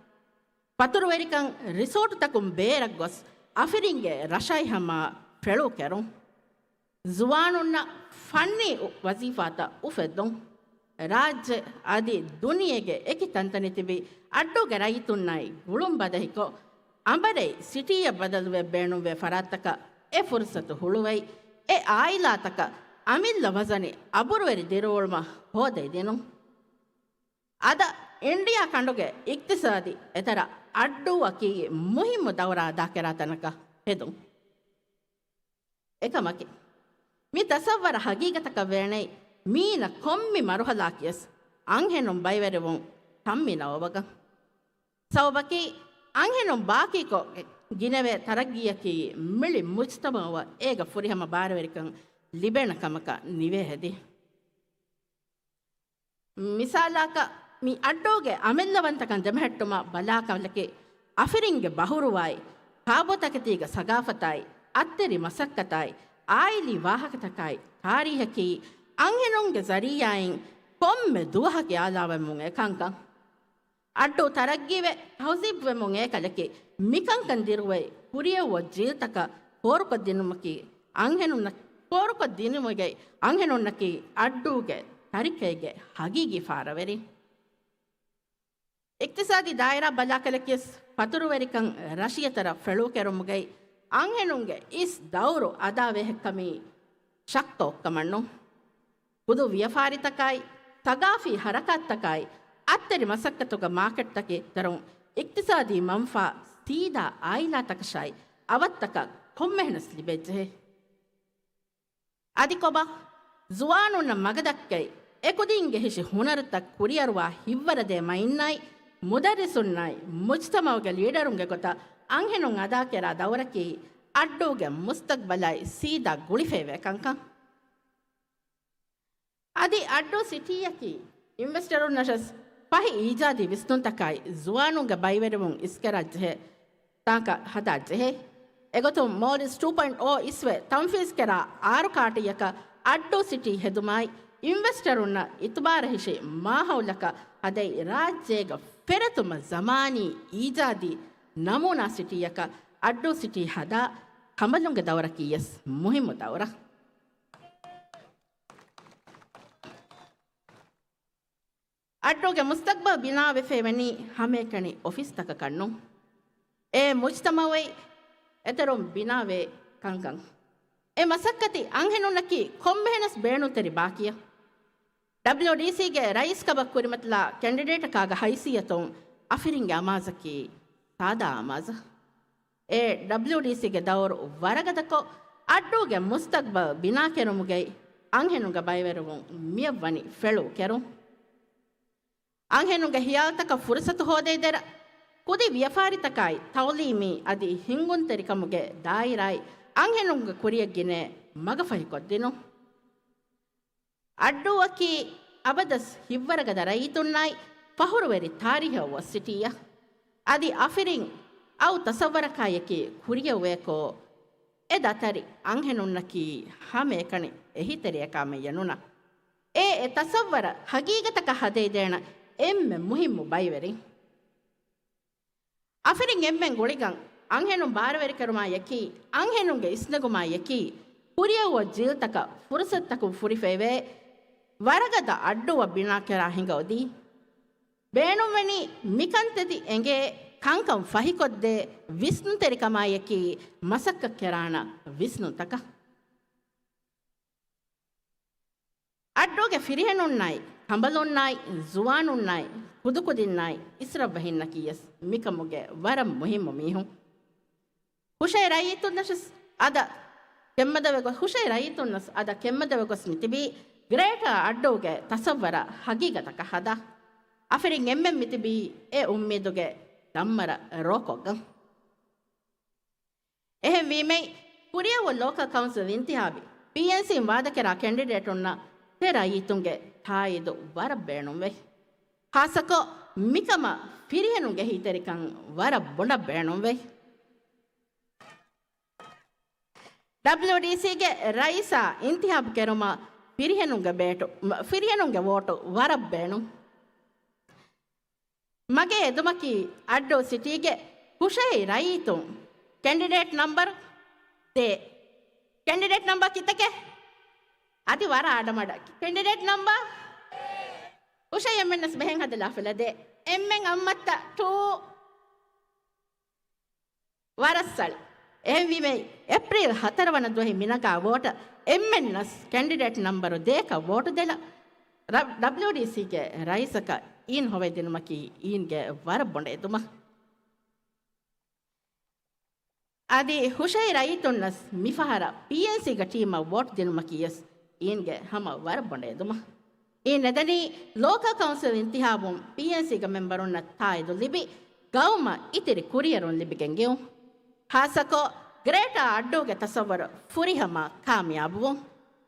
ފަތުރުވެރިކަން، ރިސޯޓުތަކުން ބޭރަށް ގޮސް އަފިރިންގެ ރަށާއި ހަމަ ފެޅު ކެރުން. ޒުވާނުންނަށް ފަންނީ ވަޒީފާތައް އުފެއްދުން. ރާއްޖެ އަދި ދުނިޔޭގެ އެކި ތަންތަނެއް ތިބި އައްޑޫގެ ރައްޔިތުންނާއި ގުޅުން ބަދަހިކޮށް، އަނބަރައި ސިޓީއަށް ބަދަލުވެ ބޭނުންވޭ ފަރާތްތަކަށް އެ ފުރުސަތު ހުޅުވައި، އެ އާއިލާތަކަށް އަމިއްލަ ވަޒަނި އަބުރުވެރި ދިރިއުޅުމަށް ހޯދައިދިނުން. އަދަ އިންޑިއާ ކަނޑުގެ އިޤްތިޞާދީ އެތަރަށް އައްޑޫއަކީ މުހިއްމު ދައުރާ އަދާކެރާ ތަނަކަށް ހެދުން. އެކަމަކީ، މި ތަސައްވަރަށް ހަގީގަތަކަށް ވޭނެއް މީނަ ކޮންމެ މަރުހަލާއަކީވެސް އަންހެނުން ބައިވެރިވުން ތަންމީނަށް އޮވަގަން. ސަބަބަކީ، އަންހެނުން ބާކީކޮށް ގިނަވޭ ތަރައްގީއަކީ މިޅި މުޖްތަމަޢުއަށް އޭގަ ފުރިހަމަ ބާރުވެރިކަން ލިބޭނެ ކަމަކަށް ނިވޭ ހެދި. މިސާލަކަށް، މި އައްޑޫގެ އަމިއްލަވަންތަކަން ދެމެހެއްޓުމަށް ބަލާކަލަކީ، އަފިރިންގެ ބަހުރުވާއި، ކާބޯތަކެތީގެ ސަގާފަތާއި، އައްތެރި މަސައްކަތާއި، އާއިލީ ވާހަކަތަކާއި، ތާރީހަކީ އަންހެނުންގެ ޒަރީޢާއިން ކޮންމެ ދުވަހަކީ އާލާވެމުން އެކަންކަން. އައްޑޫ ތަރައްގީވެ، ތަހުޒީބުވެމުން އެކަލަކީ، މިކަންކަން ދިރުވައި، ކުރިއަށްވާ ޖީލްތަކަށް ފޯރުކޮށްދިނުމަކީ، އަންހެނުންނަށް ފޯރުކޮށްދިނުމުގައި އަންހެނުންނަކީ އައްޑޫގެ ތަރިކައިގެ ހަގީގީ ފާރަވެރިން. އިޤްތިޞާދީ ދާއިރާ ބަލާކަލަކީވެސް ފަތުރުވެރިކަން ރަށިއަތަރަށް ފެޅުކެރުމުގައި އަންހެނުންގެ އިސް ދައުރު އަދާވޭހެއްކަމީ ޝައްކަ އޮއްކަމަށްނޫން. ޚުދު ވިޔަފާރިތަކާއި، ސަގާފީ ހަރަކާތްތަކާއި، އައްތެރި މަސައްކަތުގެ މާކެޓްތަކެއް ދަރުން އިޤްތިޞާދީ މަންފާ ސީދާ އާއިލާތަކަށާއި އަވަށްތަކަށް ކޮންމެހެނަސް ލިބެޖެހޭ. އަދި ކޮބާ؟ ޒުވާނުންނަށް މަގަދައްކައި، އެކުދީންގެ ހިށި ހުނަރުތައް ކުރިއަރުވާ ހިތްވަރުދޭ މައިންނާއި، މުދައްރިސުންނާއި، މުޖްތަމަޢުގެ ލީޑަރުންގެ ގޮތަށް އަންހެނުން އަދާކެރާ ދައުރަކީ، އައްޑޫގެ މުސްތަޤްބަލާއި ސީދާ ގުޅިފައިވޭ ކަންކަން. އަދި އައްޑޫ ސިޓީއަކީ އިންވެސްޓަރުންނަށްވެސް ފަހި އީޖާދީ ވިސްނުންތަކާއި ޒުވާނުންގެ ބައިވެރިވުން އިސްކެރާ ޖެހޭ ތާނގަ ހަދާ ޖެހޭ. އެގޮތުން މޯލްޑިވްސް ޓޫ ޕޮއިންޓް އޯ އިސްވެ ތަންފީޒްކެރާ އާރު ކާޓީއަކަށް އައްޑޫ ސިޓީ ހެދުމާއި، އިންވެސްޓަރުންނަށް އިތުބާރު ހިށި މާހައުލަކަށް ހަދައި، ރާއްޖޭގަ ފެރަތުމަށް ޒަމާނީ އީޖާދީ ނަމޫނާ ސިޓީއަކަށް އައްޑޫ ސިޓީ ހަދާ ކަނބަލުންގެ ދައުރަކީވެސް މުހިއްމު ދައުރެއް. އައްޑޫގެ މުސްތަޤްބަލް ބިނާވެފައިވަނީ ހަމައެކަނި އޮފީސްތަކަކަށްނޫން. އެ މުޖްތަމަޢުގައި އެތެރެއިން ބިނާވޭ ކަންކަން. އެ މަސައްކަތީ އަންހެނުންނަކީ ކޮންމެހެނަސް ބޭނުންތެރި ބާކީއަށް. ޑަބްލިއުޑީސީގެ ރައީސްކަމަށް ކުރިމަތިލާ ކެންޑިޑޭޓަކާގެ ހައިސިއްޔަތުން އަފިރިންގެ އަމާޒަކީ ސާދާ އަމާޒަށް. އެ ޑަބްލިއުޑީސީގެ ދައުރު ވަރަގަދަކޮށް، އައްޑޫގެ މުސްތަޤްބަލް ބިނާކެރުމުގައި އަންހެނުންގެ ބައިވެރިވުން މިއަށްވަނީ ފެޅު ކެރުން. އަންހެނުންގެ ހިޔާލުތަކަށް ފުރުސަތު ހޯދައިދެރަ، ކުދި ވިޔަފާރިތަކާއި، ތައުލީމީ އަދި ހިންގުންތެރިކަމުގެ ދާއިރާއި، އަންހެނުންގެ ކުރިޔަށް ގިނަ މަގަފަހިކޮށްދިނުން. އައްޑޫއަކީ އަބަދަސް ހިތްވަރުގަދަ ރައްޔިތުންނާއި ފަޚުރުވެރި ތާރީހެއް އޮތް ސިޓީއަށް. އަދި އަފިރިން އައު ތަސައްވަރަކާއެކީ ކުރިއަށް އޮވޭކޯ، އެ ދަތަރި އަންހެނުންނަކީ ހަމައެކަނި އެހީތެރިޔަކާމެއްޔަ ނުނަ. އެ އެ ތަސައްވަރަށް ހަގީގަތަކަށް ހަދައިދޭނަ އެންމެ މުހިއްމު ބައިވެރިން. އަފިރިން އެންމެން ގުޅިގަން އަންހެނުން ބާރުވެރިކެރުމާއެކީ، އަންހެނުންގެ އިސްނެގުމާއެކީ، ކުރިއަށް އޮތް ޖީލްތަކަށް ފުރުސަތުތަކުން ފުރިފައިވޭ ވަރަގަދަ އައްޑޫއަށް ބިނާކެރާ ހިނގައުދީ. ބޭނުންވަނީ މިކަންތައްތައް އެނގޭ ކަންކަން ފަހިކޮށްދޭ ވިސްނުންތެރިކަމާއެކީ، މަސައްކަތްކެރާނަ ވިސްނުންތަކަށް. އައްޑޫގެ ފިރިހެނުންނާއި، ކަނބަލުންނާއި، ޒުވާނުންނާއި، ކުދުކުދިންނާއި، އިސްރަށްވެހިންނަކީވެސް މިކަމުގެ ވަރަށް މުހިއްމު މީހުން. ހުށަހެޅޭ ރައްޔިތުންނަށްވެސް އަދަ ކެތްމަދަވެގޮ-، ހުށަހެޅި ރައްޔިތުންނަސް އަދަ ކެތްމަދަވެގޮސް މިތިބީ ގްރޭޓާ އައްޑޫގެ ތަސައްވަރަށް ހަގީގަތަކަށް ހަދާ. އަފިރިން އެންމެން މިތިބީ އެ އުއްމީދުގެ ދަންމަރަށް ރޯކޮށްގަން. އެހެންވީމައި، ކުރިއަށް އޮތް ލޯކަލް ކައުންސިލް އިންތިހާބެއް ޕީއެންސީން ވާދަކެރާ ކެންޑިޑޭޓުންނަށް ތި ރައްޔިތުންގެ ތާއީދު ވަރަށް ބޭނުންވޭ. ޚާއްޞަކޮށް، މިކަމަށް ފިރިހެނުންގެ އެހީތެރިކަން ވަރަށް ބޮޑަށް ބޭނުންވޭ. ޑަބްލިޔުޑީސީގެ ރައީސާ އިންތިހާބު ކެރުމަށް ފިރިހެނުންގެ ބޭޓު، ފިރިހެނުންގެ ވޯޓު ވަރަށް ބޭނުން. މަގޭ އެދުމަކީ އައްޑޫ ސިޓީގެ ހުށަހެޅި ރައްޔިތުން. ކެންޑިޑޭޓް ނަމްބަރު ދޭ. ކެންޑިޑޭޓް ނަމްބަރ ކިތަކެއް؟ އަދި ވަރަށް އަޑަމަޑަކި. ކެންޑިޑޭޓް ނަމްބަރ ހުށަހެޅި އެންމެންނަސް ބެހެން ހަދަލާފިލަ ދޭ. އެންމެން އައްމައްތަ ޓޫ. ވަރަށް ސަޅި. އެހެންވީމަ، އޭޕްރީލް ހަތަރު ވަނަ ދުވަހު މިނަގާ ވޯޓަށް އެންމެންނަސް ކެންޑިޑޭޓް ނަމްބަރު ދޭކަށް ވޯޓު ދެލަ، ޑަބްލިޔުޑީސީގެ ރައީސަކަށް އީން ހޮވައިދިނުމަކީ އީންގެ ވަރަށް ބޮޑަށް އެދުމަށް. އަދި ހުށަހެޅި ރައްޔިތުންނަސް މިފަހަރަށް ޕީއެންސީގެ ޓީމަށް ވޯޓް ދިނުމަކީ އެސް އީންގެ ހަމަ ވަރަށް ބޮޑަށް އެދުމަށް. އީން ނެދަނީ ލޯކަލް ކައުންސިލް އިންތިހާބުން ޕީއެންސީގެ މެމްބަރުންނަށް ތާއީދު ލިބި، ގައުމަށް އިތިރި ކުރިއެރުން ލިބިގެން ގެއުން. ޚާއްޞަކޮށް، ގްރޭޓާ އައްޑޫގެ ތަސައްވަރު ފުރިހަމަ ކާމިޔާބުވުން.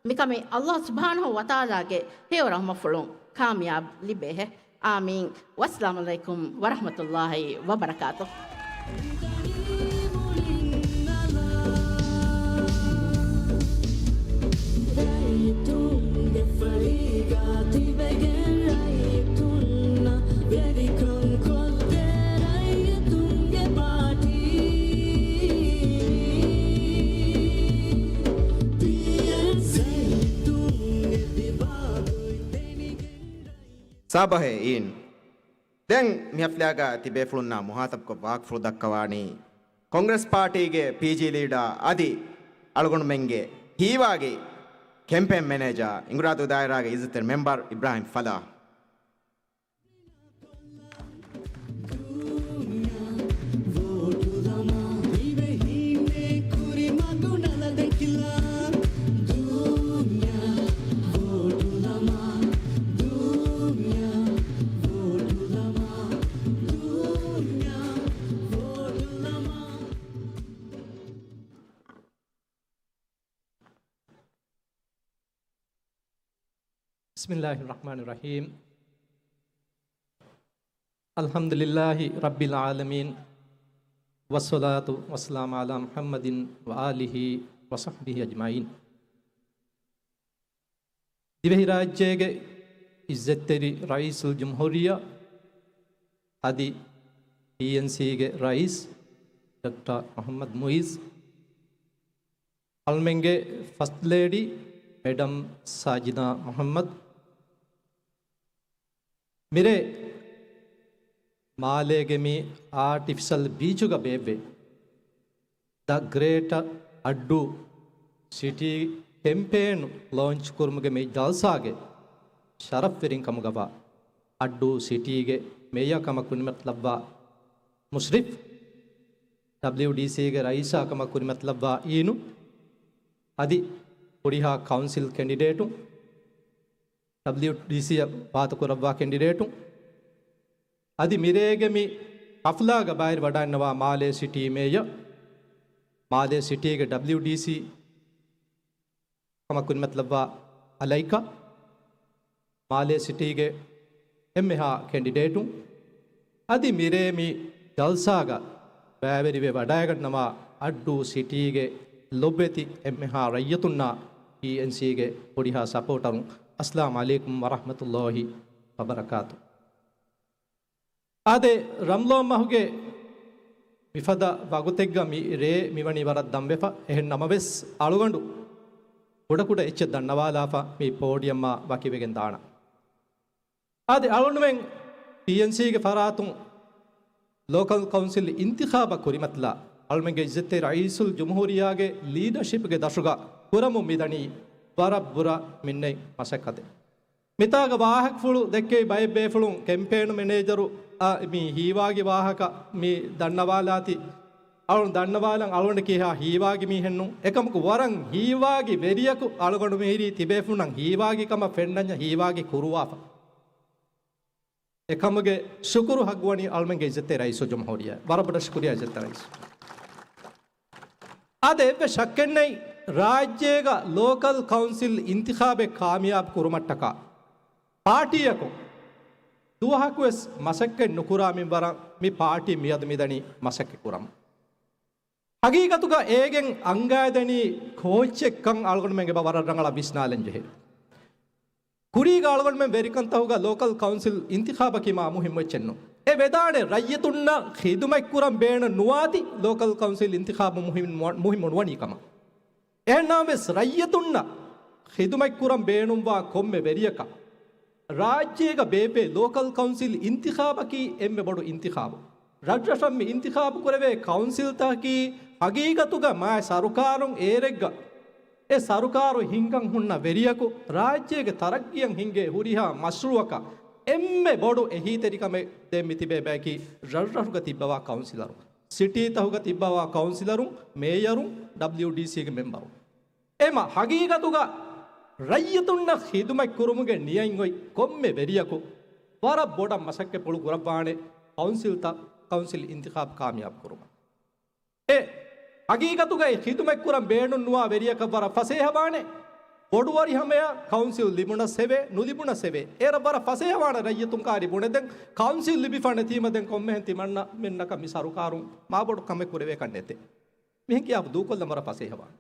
މިކަމީ ﷲ ސުބްޙާނަހޫ ވަތަޢާލާގެ ހެޔޮ ރަޙްމަތްފުޅުން ކާމިޔާބު ލިބޭހެ. އާމީން. ވައްސަލާމު ޢަލައިކުމް ވަރަޙްމަތުﷲ ވަބަރަކާތު. ރައްޔިތުންގެ ފަޅީގަ ތިބެގެން ރައްޔިތުންނަށް ވެރިކަން ކޮށްދޭ ރައްޔިތުންގެ ޕާޓީ. ޕީއެންސީ. ރައްޔިތުންގެ ތިބާ ގޮތް ދެނިގެން ރައްޔިތުން. ސާބަހެއް އީން. ދެން މި ހަފްލާގަ ތިބޭފުޅުންނާ މުހާތަބްކޮށް ވާހަކަފުޅު ދައްކަވާނީ ކޮންގްރެސް ޕާޓީގެ ޕީޖީ ލީޑާ އަދި އަޅުގަނޑުމެންގެ ހީވާގި ކެމްޕޭން މެނޭޖާ އިނގުރާދޫ ދާއިރާގެ އިއްޒަތްތެރި މެމްބަރު އިބްރާހިމް ފަލާހް. بسم الله الرحمن الرحيم. الحمد لله رب العالمين. والصلاة والسلام على محمد وآله وصحبه أجمعين. ދިވެހިރާއްޖޭގެ އިއްޒަތްތެރި ރައީސުލްޖުމްހޫރިއްޔާ އަދި ޕީއެންސީގެ ރައީސް ޑޮކްޓަރ މުޙައްމަދު މުޢިއްޒު، އަޅުމެންގެ ފަސްޓް ލޭޑީ މެޑަމް ސާޖިދާ މުޙައްމަދު، މިރޭ މާލޭގެ މި އާޓިފިޝަލް ބީޗުގަ ބޭއްވޭ ދަ ގްރޭޓަ އައްޑޫ ސިޓީ ކެމްޕޭން ލޯންޗް ކުރުމުގެ މި ޖަލްސާގެ ޝަރަފްވެރިން ކަމުގަވާ އައްޑޫ ސިޓީގެ މޭޔަރ ކަމަށް ކުރިމަތިލައްވާ މުޝްރިފް، ޑަބްލިޔުޑީސީގެ ރައީސާ ކަމަށް ކުރިމަތިލައްވާ އީނު، އަދި ހުރިހާ ކައުންސިލް ކެންޑިޑޭޓުން، ޑަބްލިޔުޑީސީއަށް ވާހަކަ ކުރައްވާ ކެންޑިޑޭޓުން، އަދި މިރޭގެ މި ހަފްލާގަ ބައިވެރިވަޑައިންނަވާ މާލޭ ސިޓީ މޭޔަރ، މާލޭ ސިޓީގެ ޑަބްލިޔުޑީސީ ކަމަށް ކުރިމަތިލައްވާ އަލައިކާ، މާލޭ ސިޓީގެ އެންމެހާ ކެންޑިޑޭޓުން، އަދި މިރޭ މި ޖަލްސާގަ ބައިވެރިވެ ވަޑައިގަންނަވާ އައްޑޫ ސިޓީގެ ލޮބުވެތި އެންމެހާ ރައްޔިތުންނާ ޕީއެންސީގެ ހުރިހާ ސަޕޯޓަރުން، އައްސަލާމު ޢަލައިކުމް ވަރަޙްމަތުﷲ ވަބަރަކާތު. އާދެ، ރަމަޟާން މަހުގެ މިފަދަ ވަގުތެއްގަ މި ރޭ މިވަނީ ވަރަށް ދަންވެފަ. އެހެން ނަމަވެސް، އަޅުގަނޑު ކުޑަކުޑަ އެއްޗެއް ދަންނަވާލާފަ މި ޕޯޑިއަމާ ވަކިވެގެން ދާނަން. އާދެ، އަޅުގަނޑުމެން ޕީއެންސީގެ ފަރާތުން ލޯކަލް ކައުންސިލް އިންތިޚާބަށް ކުރިމަތިލާ، އަޅުމެންގެ އިއްޒަތްތެރި ރައީސުލްޖުމްހޫރިއްޔާގެ ލީޑަޝިޕްގެ ދަށުގަ ކުރަމުން މިދަނީ ވަރަށް ބުރަ މިންނެތް މަސައްކަތެއް. މިތާގަ ވާހަކަފުޅު ދެއްކެވި ބައެއް ބޭފުޅުން ކެމްޕޭނު މެނޭޖަރު އަށް މި ހީވާގި ވާހަކަ މި ދަންނަވާލާތީ، އަޅުން ދަންނަވާލަން އަޅުގަނޑަކީ ހީވާގި މީހެއްނޫން. އެކަމަކު ވަރަށް ހީވާގި ވެރިޔަކު އަޅުގަނޑު މިހިރީ ތިބޭފުންނަށް ހީވާގި ކަމަށް ފެންނަންޏާ ހީވާގި ކުރުވާފަ. އެކަމުގެ ޝުކުރު ހައްގުވަނީ އަޅުމެންގެ އިއްޒަތްތެރި ރައީސުލްޖުމްހޫރިއްޔާ. ވަރަށް ބޮޑަށް ޝުކުރިއްޔާ އިއްޒަތްތެރި ރައީސް. އާދެ، އެއްވެސް ޝައްކެއްނެތް، ރާއްޖޭގަ ލޯކަލް ކައުންސިލް އިންތިޚާބެއް ކާމިޔާބު ކުރުމަށްޓަކާ ޕާޓީއަކުން ދުވަހަކުވެސް މަސައްކަތް ނުކުރާ މިންވަރަށް މި ޕާޓީ މިއަދު މިދަނީ މަސައްކަތް ކުރަމުން. ހަގީގަތުގަ އޭގެން އަންގައިދެނީ ކޯއްޗެއްކަން އަޅުގަނޑުމެން އެބަ ވަރަށް ރަނގަޅަށް ވިސްނާލަން ޖެހޭ. ކުރީގަ އަޅުގަނޑުމެން ވެރިކަންތަހުގަ ލޯކަލް ކައުންސިލް އިންތިޚާބަކީ މާ މުހިއްމު އެއްޗެއްނު. އެ ވެދާނެ ރައްޔިތުންނަށް ޚިދުމަތްކުރަން ބޭނުން ނުވާތީ ލޯކަލް ކައުންސިލް އިންތިޚާބު މުހިން-، މުހިއްމު ނުވަނީ ކަމަށް. އެހެންނަމަވެސް ރައްޔިތުންނަށް ޚިދުމަތްކުރަން ބޭނުންވާ ކޮންމެ ވެރިޔަކަށް ރާއްޖޭގަ ބޭއްވޭ ލޯކަލް ކައުންސިލް އިންތިޚާބަކީ އެންމެ ބޮޑު އިންތިޚާބު. ރަށްރަށަށް މި އިންތިޚާބު ކުރެވޭ ކައުންސިލްތަކަކީ ހަގީގަތުގަ މާތް ސަރުކާރުން އޭރެއްގަ އެ ސަރުކާރު ހިންގަން ހުންނަ ވެރިޔަކު ރާއްޖޭގެ ތަރައްގީއަށް ހިންގޭ ހުރިހާ މަޝްރޫއަކަށް އެންމެ ބޮޑު އެހީތެރިކަމެއް ދޭން މި ތިބޭ ބަޔަކީ ރަށްރަށުގަ ތިއްބަވާ ކައުންސިލަރުން، ސިޓީތަކުގަ ތިއްބަވާ ކައުންސިލަރުން، މޭޔަރުން، ޑަބްލިޔުޑީސީގެ މެމްބަރުން. އެމަ ހަގީގަތުގަ ރައްޔިތުންނަށް ޚިދުމަތް ކުރުމުގެ ނިޔަތް އޮތް ކޮންމެ ވެރިޔަކު ވަރަށް ބޮޑަށް މަސައްކަތްޕުޅު ކުރައްވާނެ ކައުންސިލްތައް، ކައުންސިލް އިންތިޚާބު ކާމިޔާބު ކުރުމަށް. އެ ހަގީގަތުގައި ޚިދުމަތްކުރަން ބޭނުންނުވާ ވެރިޔަކަށް ވަރަށް ފަސޭހަވާނެ. ބޮޑުވަރިހަމަޔަށް ކައުންސިލް ލިބުނަސް އެވެ، ނުލިބުނަސް އެވެ. އޭރަށް ވަރަށް ފަސޭހަވާނެ ރައްޔިތުން ކާރި ބުނެދެން ކައުންސިލް ލިބިފަ ނެތީމަ ދެން ކޮންމެހެން ތިމަންނަމެންނަކަށް މި ސަރުކާރުން މާބޮޑު ކަމެއް ކުރެވޭކަށް ނެތޭ. މިހެން ކިޔާފަ ދޫކޮށްލަން ވަރަށް ފަސޭހަވާނެ.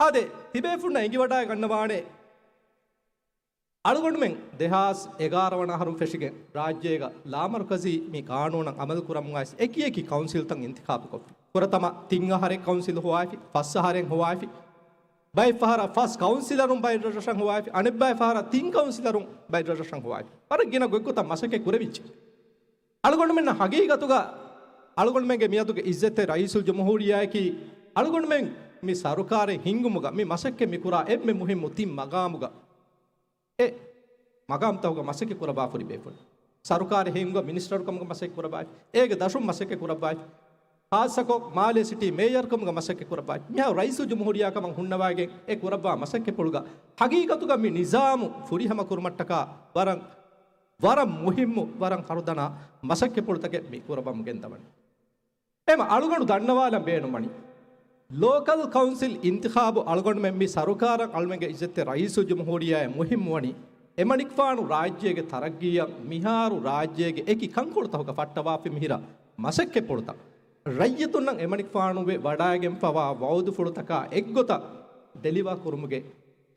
އާދެ، ތިބޭފުންނަށް އެނގިވަޑައިގަންނަވާނެ. އަޅުގަނޑުމެން ދެހާސް އެގާރަ ވަނަ އަހަރުން ފެށިގެން ރާއްޖޭގަ ލާމަރުކަޒީ މި ގާނޫނަށް އަމަލުކުރަމުން އައިސް އެކި އެކި ކައުންސިލްތައް އިންތިޚާބުކޮށްފި. ފުރަތަމަ ތިން އަހަރެއް ކައުންސިލް ހޮވާފި، ފަސް އަހަރެއް ހޮވާފި. ބައެއް ފަހަރަށް ފަސް ކައުންސިލަރުން ބައެއް ރަށްރަށަށް ހޮވާފި، އަނެއްބައި ފަހަރަށް ތިން ކައުންސިލަރުން ބައެއް ރަށްރަށަށް ހޮވާފި. ވަރަށް ގިނަ ގޮތްގޮތަށް މަސައްކަތް ކުރެވިއްޖެ. އަޅުގަނޑުމެންނަށް ހަގީގަތުގަ އަޅުގަނޑުމެންގެ މިއަދުގެ އިއްޒަތްތެރި ރައީސުލްޖުމްހޫރިއްޔާއަކީ އަޅުގަނޑުމެން މި ސަރުކާރެއް ހިންގުމުގަ މި މަސައްކަތް މިކުރާ އެންމެ މުހިއްމު ތިން މަގާމުގަ އެ މަގާމްތަކުގަ މަސައްކަތް ކުރައްވާފަ ހުރި ބޭފުޅުން. ސަރުކާރެއް ހިންގުމުގަ މިނިސްޓަރު ކަމުގަ މަސައްކަތް ކުރައްވާފި، އޭގެ ދަށުން މަސައްކަތް ކުރައްވާފި، ޚާއްޞަކޮށް މާލޭ ސިޓީ މޭޔަރު ކަމުގަ މަސައްކަތް ކުރައްވާފި. މިހާރު ރައީސުލްޖުމްހޫރިއްޔާ ކަމަށް ހުންނަވައިގެން އެ ކުރައްވާ މަސައްކަތްޕުޅުގަ ހަގީގަތުގަ މި ނިޒާމު ފުރިހަމަ ކުރުމަށްޓަކާ ވަރަށް، ވަރަށް މުހިއްމު، ވަރަށް ހަރުދަނާ މަސައްކަތްޕުޅުތަކެއް މި ކުރައްވަމުން ގެންދަވަނީ. އެމަ އަޅުގަނޑު ދަންނަވާލަން ބޭނުންވަނީ، ލޯކަލް ކައުންސިލް އިންތިޚާބު އަޅުގަނޑުމެން މި ސަރުކާރަށް އަޅުމެންގެ އިއްޒަތްތެރި ރައީސުލްޖުމްހޫރިއްޔާއަށް މުހިއްމުވަނީ، އެމަނިކުފާނު ރާއްޖޭގެ ތަރައްގީއަށް މިހާރު ރާއްޖޭގެ އެކި ކަންކޮޅުތަކުގަ ފައްޓަވާފަ މިހިރަ މަސައްކަތްޕުޅުތައް ރައްޔިތުންނަށް އެމަނިކުފާނު ވެ ވަޑައިގެންފަވާ ވައުދުފުޅުތަކާ އެއްގޮތަށް ދެލިވާ ކުރުމުގެ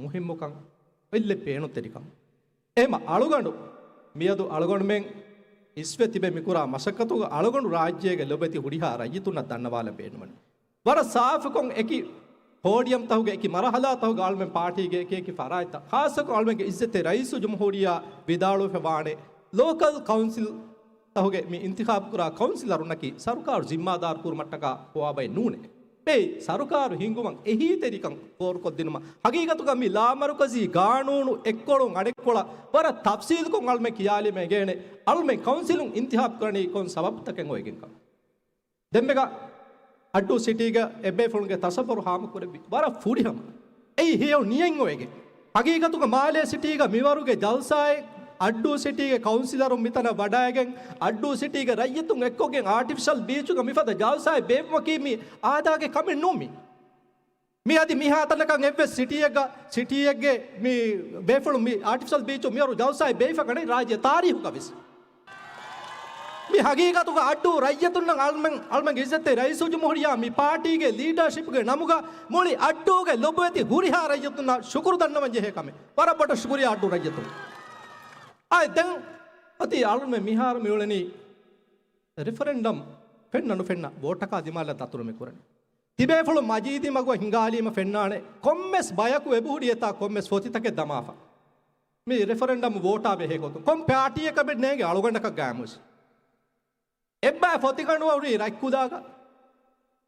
މުހިއްމުކަން، އެއްލެ ބޭނުންތެރިކަން. އެމަ އަޅުގަނޑު މިއަދު އަޅުގަނޑުމެން އިސްވެ ތިބެ މިކުރާ މަސައްކަތުގަ އަޅުގަނޑު ރާއްޖޭގެ ލޮބެތި ހުރިހާ ރައްޔިތުންނަށް ދަންނަވާލަން ބޭނުންވަނީ. ވަރަށް ސާފުކޮށް އެކި ޕޯޑިއަމްތަކުގަ އެކި މަރަހަލާތަކުގަ އަޅުމެން ޕާޓީގެ އެކި އެކި ފަރާތްތައް، ޚާއްޞަކޮށް އަޅުމެންގެ އިއްޒަތްތެރި ރައީސުލްޖުމްހޫރިއްޔާ ވިދާޅުވެފަ ވާނެ، ލޯކަލް ކައުންސިލް ތަކުގެ މި އިންތިޚާބުކުރާ ކައުންސިލަރުންނަކީ ސަރުކާރު ޒިންމާދާރު ކުރުމަށްޓަކާ ހޮވާ ބައެއް ނޫނޭ. މި ސަރުކާރު ހިންގުމަށް އެހީތެރިކަން ފޯރުކޮށްދިނުމަށް ހަގީގަތުގަ މި ލާމަރުކަޒީ ގާނޫނު އެއްކޮޅުން އަނެއްކޮޅަށް ވަރަށް ތަފްސީލުކޮށް އަޅުމެން ކިޔާލީމަ އެނގޭނެ އަޅުމެން ކައުންސިލުން އިންތިޚާބު ކުރަނީ ކޮން ސަބަބުތަކެއް އޮތްގެންކަން. ދެންމެގަ އައްޑޫ ސިޓީގަ އެބޭފުޅުންގެ ތަސައްވަރު ހާމަކުރެއްވި ވަރަށް ފުރިހަމަ. އެއީ ހެޔޮ ނިޔަތް އޮވެގެން. ހަގީގަތުގަ މާލޭ ސިޓީގަ މިވަރުގެ ޖަލްސާއެއް އައްޑޫ ސިޓީގެ ކައުންސިލަރުން މިތަނަށް ވަޑައިގެން، އައްޑޫ ސިޓީގެ ރައްޔިތުން އެއްކޮށްގެން އާޓިފިޝަލް ބީޗުގަ މިފަދަ ޖަލްސާއެއް ބޭއްވުމަކީ މި އާދާގެ ކަމެއް ނޫން މީ. މި އަދި މިހާތަނަކަށް އެއްވެސް ސިޓީއެއްގަ، ސިޓީއެއްގެ މި ބޭފުޅުން މި އާޓިފިޝަލް ބީޗު މިވަރު ޖަލްސާއެއް ބޭއްވިފަކަނެ ރާއްޖެ ތާރީހުގަ ވެސް. މި ހަގީގަތުގަ އައްޑޫ ރައްޔިތުންނަށް އަޅުމެން، އަޅުމެންގެ އިއްޒަތްތެރި ރައީސުލްޖުމްހޫރިއްޔާ މި ޕާޓީގެ ލީޑަރޝިޕްގެ ނަމުގަ މުޅި އައްޑޫގެ ލޮބުވެތި ހުރިހާ ރައްޔިތުންނަށް ޝުކުރު ދަންނަވަން ޖެހޭ ކަމެއް. ވަރަށް ބޮޑަށް ޝުކުރިއްޔާ އައްޑޫ ރައްޔިތުން. އާއި ދެން އަދި އަޅުމެން މިހާރު މިއުޅެނީ ރެފަރެންޑަމް ފެންނަ ނުފެންނަ ވޯޓަކާ ދިމާލަށް ދަތުރު މި ކުރަނީ. ތިބޭފުޅުން މަޖީދީ މަގު ހިނގާލީމަ ފެންނާނެ ކޮންމެސް ބަޔަކު އެބަހުރި އެތާ ކޮންމެސް ފޮތިތަކެއް ދަމާފަ. މި ރެފަރެންޑަމް ވޯޓާ ބެހޭ ގޮތުން ކޮން ޕާޓީއަކަށް ނޭނގެ އަޅުގަނޑަކަށް ގާމުސް. އެއްބައި ފޮތިގަނޑު ހުރީ ރަތްކުލާގަ.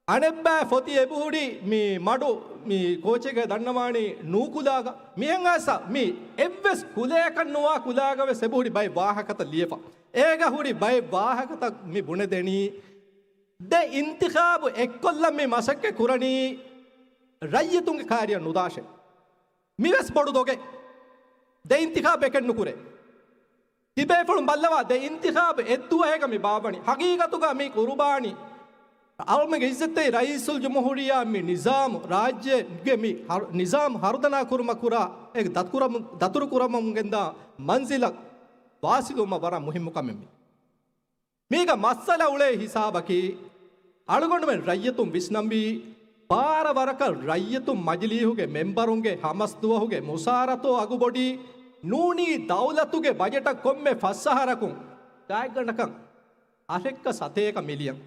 އަނެއްބައި ފޮތި އެބަހުރި މި މަޑު މި ކޯޗެއްގަ ދަންނަވާނީ ނޫކުލާގަ. މިހެން އައިސް މި އެއްވެސް ކުލަޔަކަށް ނުވާ ކުލާގަ ވެސް އެބަހުރި ބައެއް ވާހަކަތައް ލިޔެފަ. އޭގަ ހުރި ބައެއް ވާހަކަތައް މި ބުނެދެނީ ދެ އިންތިޚާބު އެއްކޮށްލަން މި މަސައްކަތް ކުރަނީ ރައްޔިތުންގެ ކާރިއަށް ނުދާށޭ. މިވެސް ބޮޑު ދޮގެއް. ދެ އިންތިޚާބު އެކެއް ނުކުރޭ. ތިބޭފުޅުން ބައްލަވާ، ދެ އިންތިޚާބު އެއްދުވަހޭގަ މި ބާއްވަނީ. ހަގީގަތުގަ މި ޤުރުބާނީ އަޅުމެންގެ އިއްޒަތްތެރި ރައީސުލްޖުމްހޫރިއްޔާ މި ނިޒާމު، ރާއްޖޭގެ މި ހަރު-، ނިޒާމު ހަރުދަނާ ކުރުމަށް ކުރާ އެ ދަތުރަމު-، ދަތުރު ކުރަމުން ގެންދާ މަންޒިލަށް ވާސިލުވުމަށް ވަރަށް މުހިއްމު ކަމެއް މީ. މީގަ މައްސަލަ އުޅޭ ހިސާބަކީ، އަޅުގަނޑުމެން ރައްޔިތުން ވިސްނަންވީ، ބާރަ ވަރަކަށް ރައްޔިތުން މަޖިލީހުގެ މެންބަރުންގެ ހަމަސްދުވަހުގެ މުސާރަތޯ އަގުބޮޑީ ނޫނީ ދައުލަތުގެ ބަޖެޓަށް ކޮންމެ ފަސް އަހަރަކުން ގާތްގަނޑަކަށް އަށެއްކަ ސަތޭކަ މިލިއަން.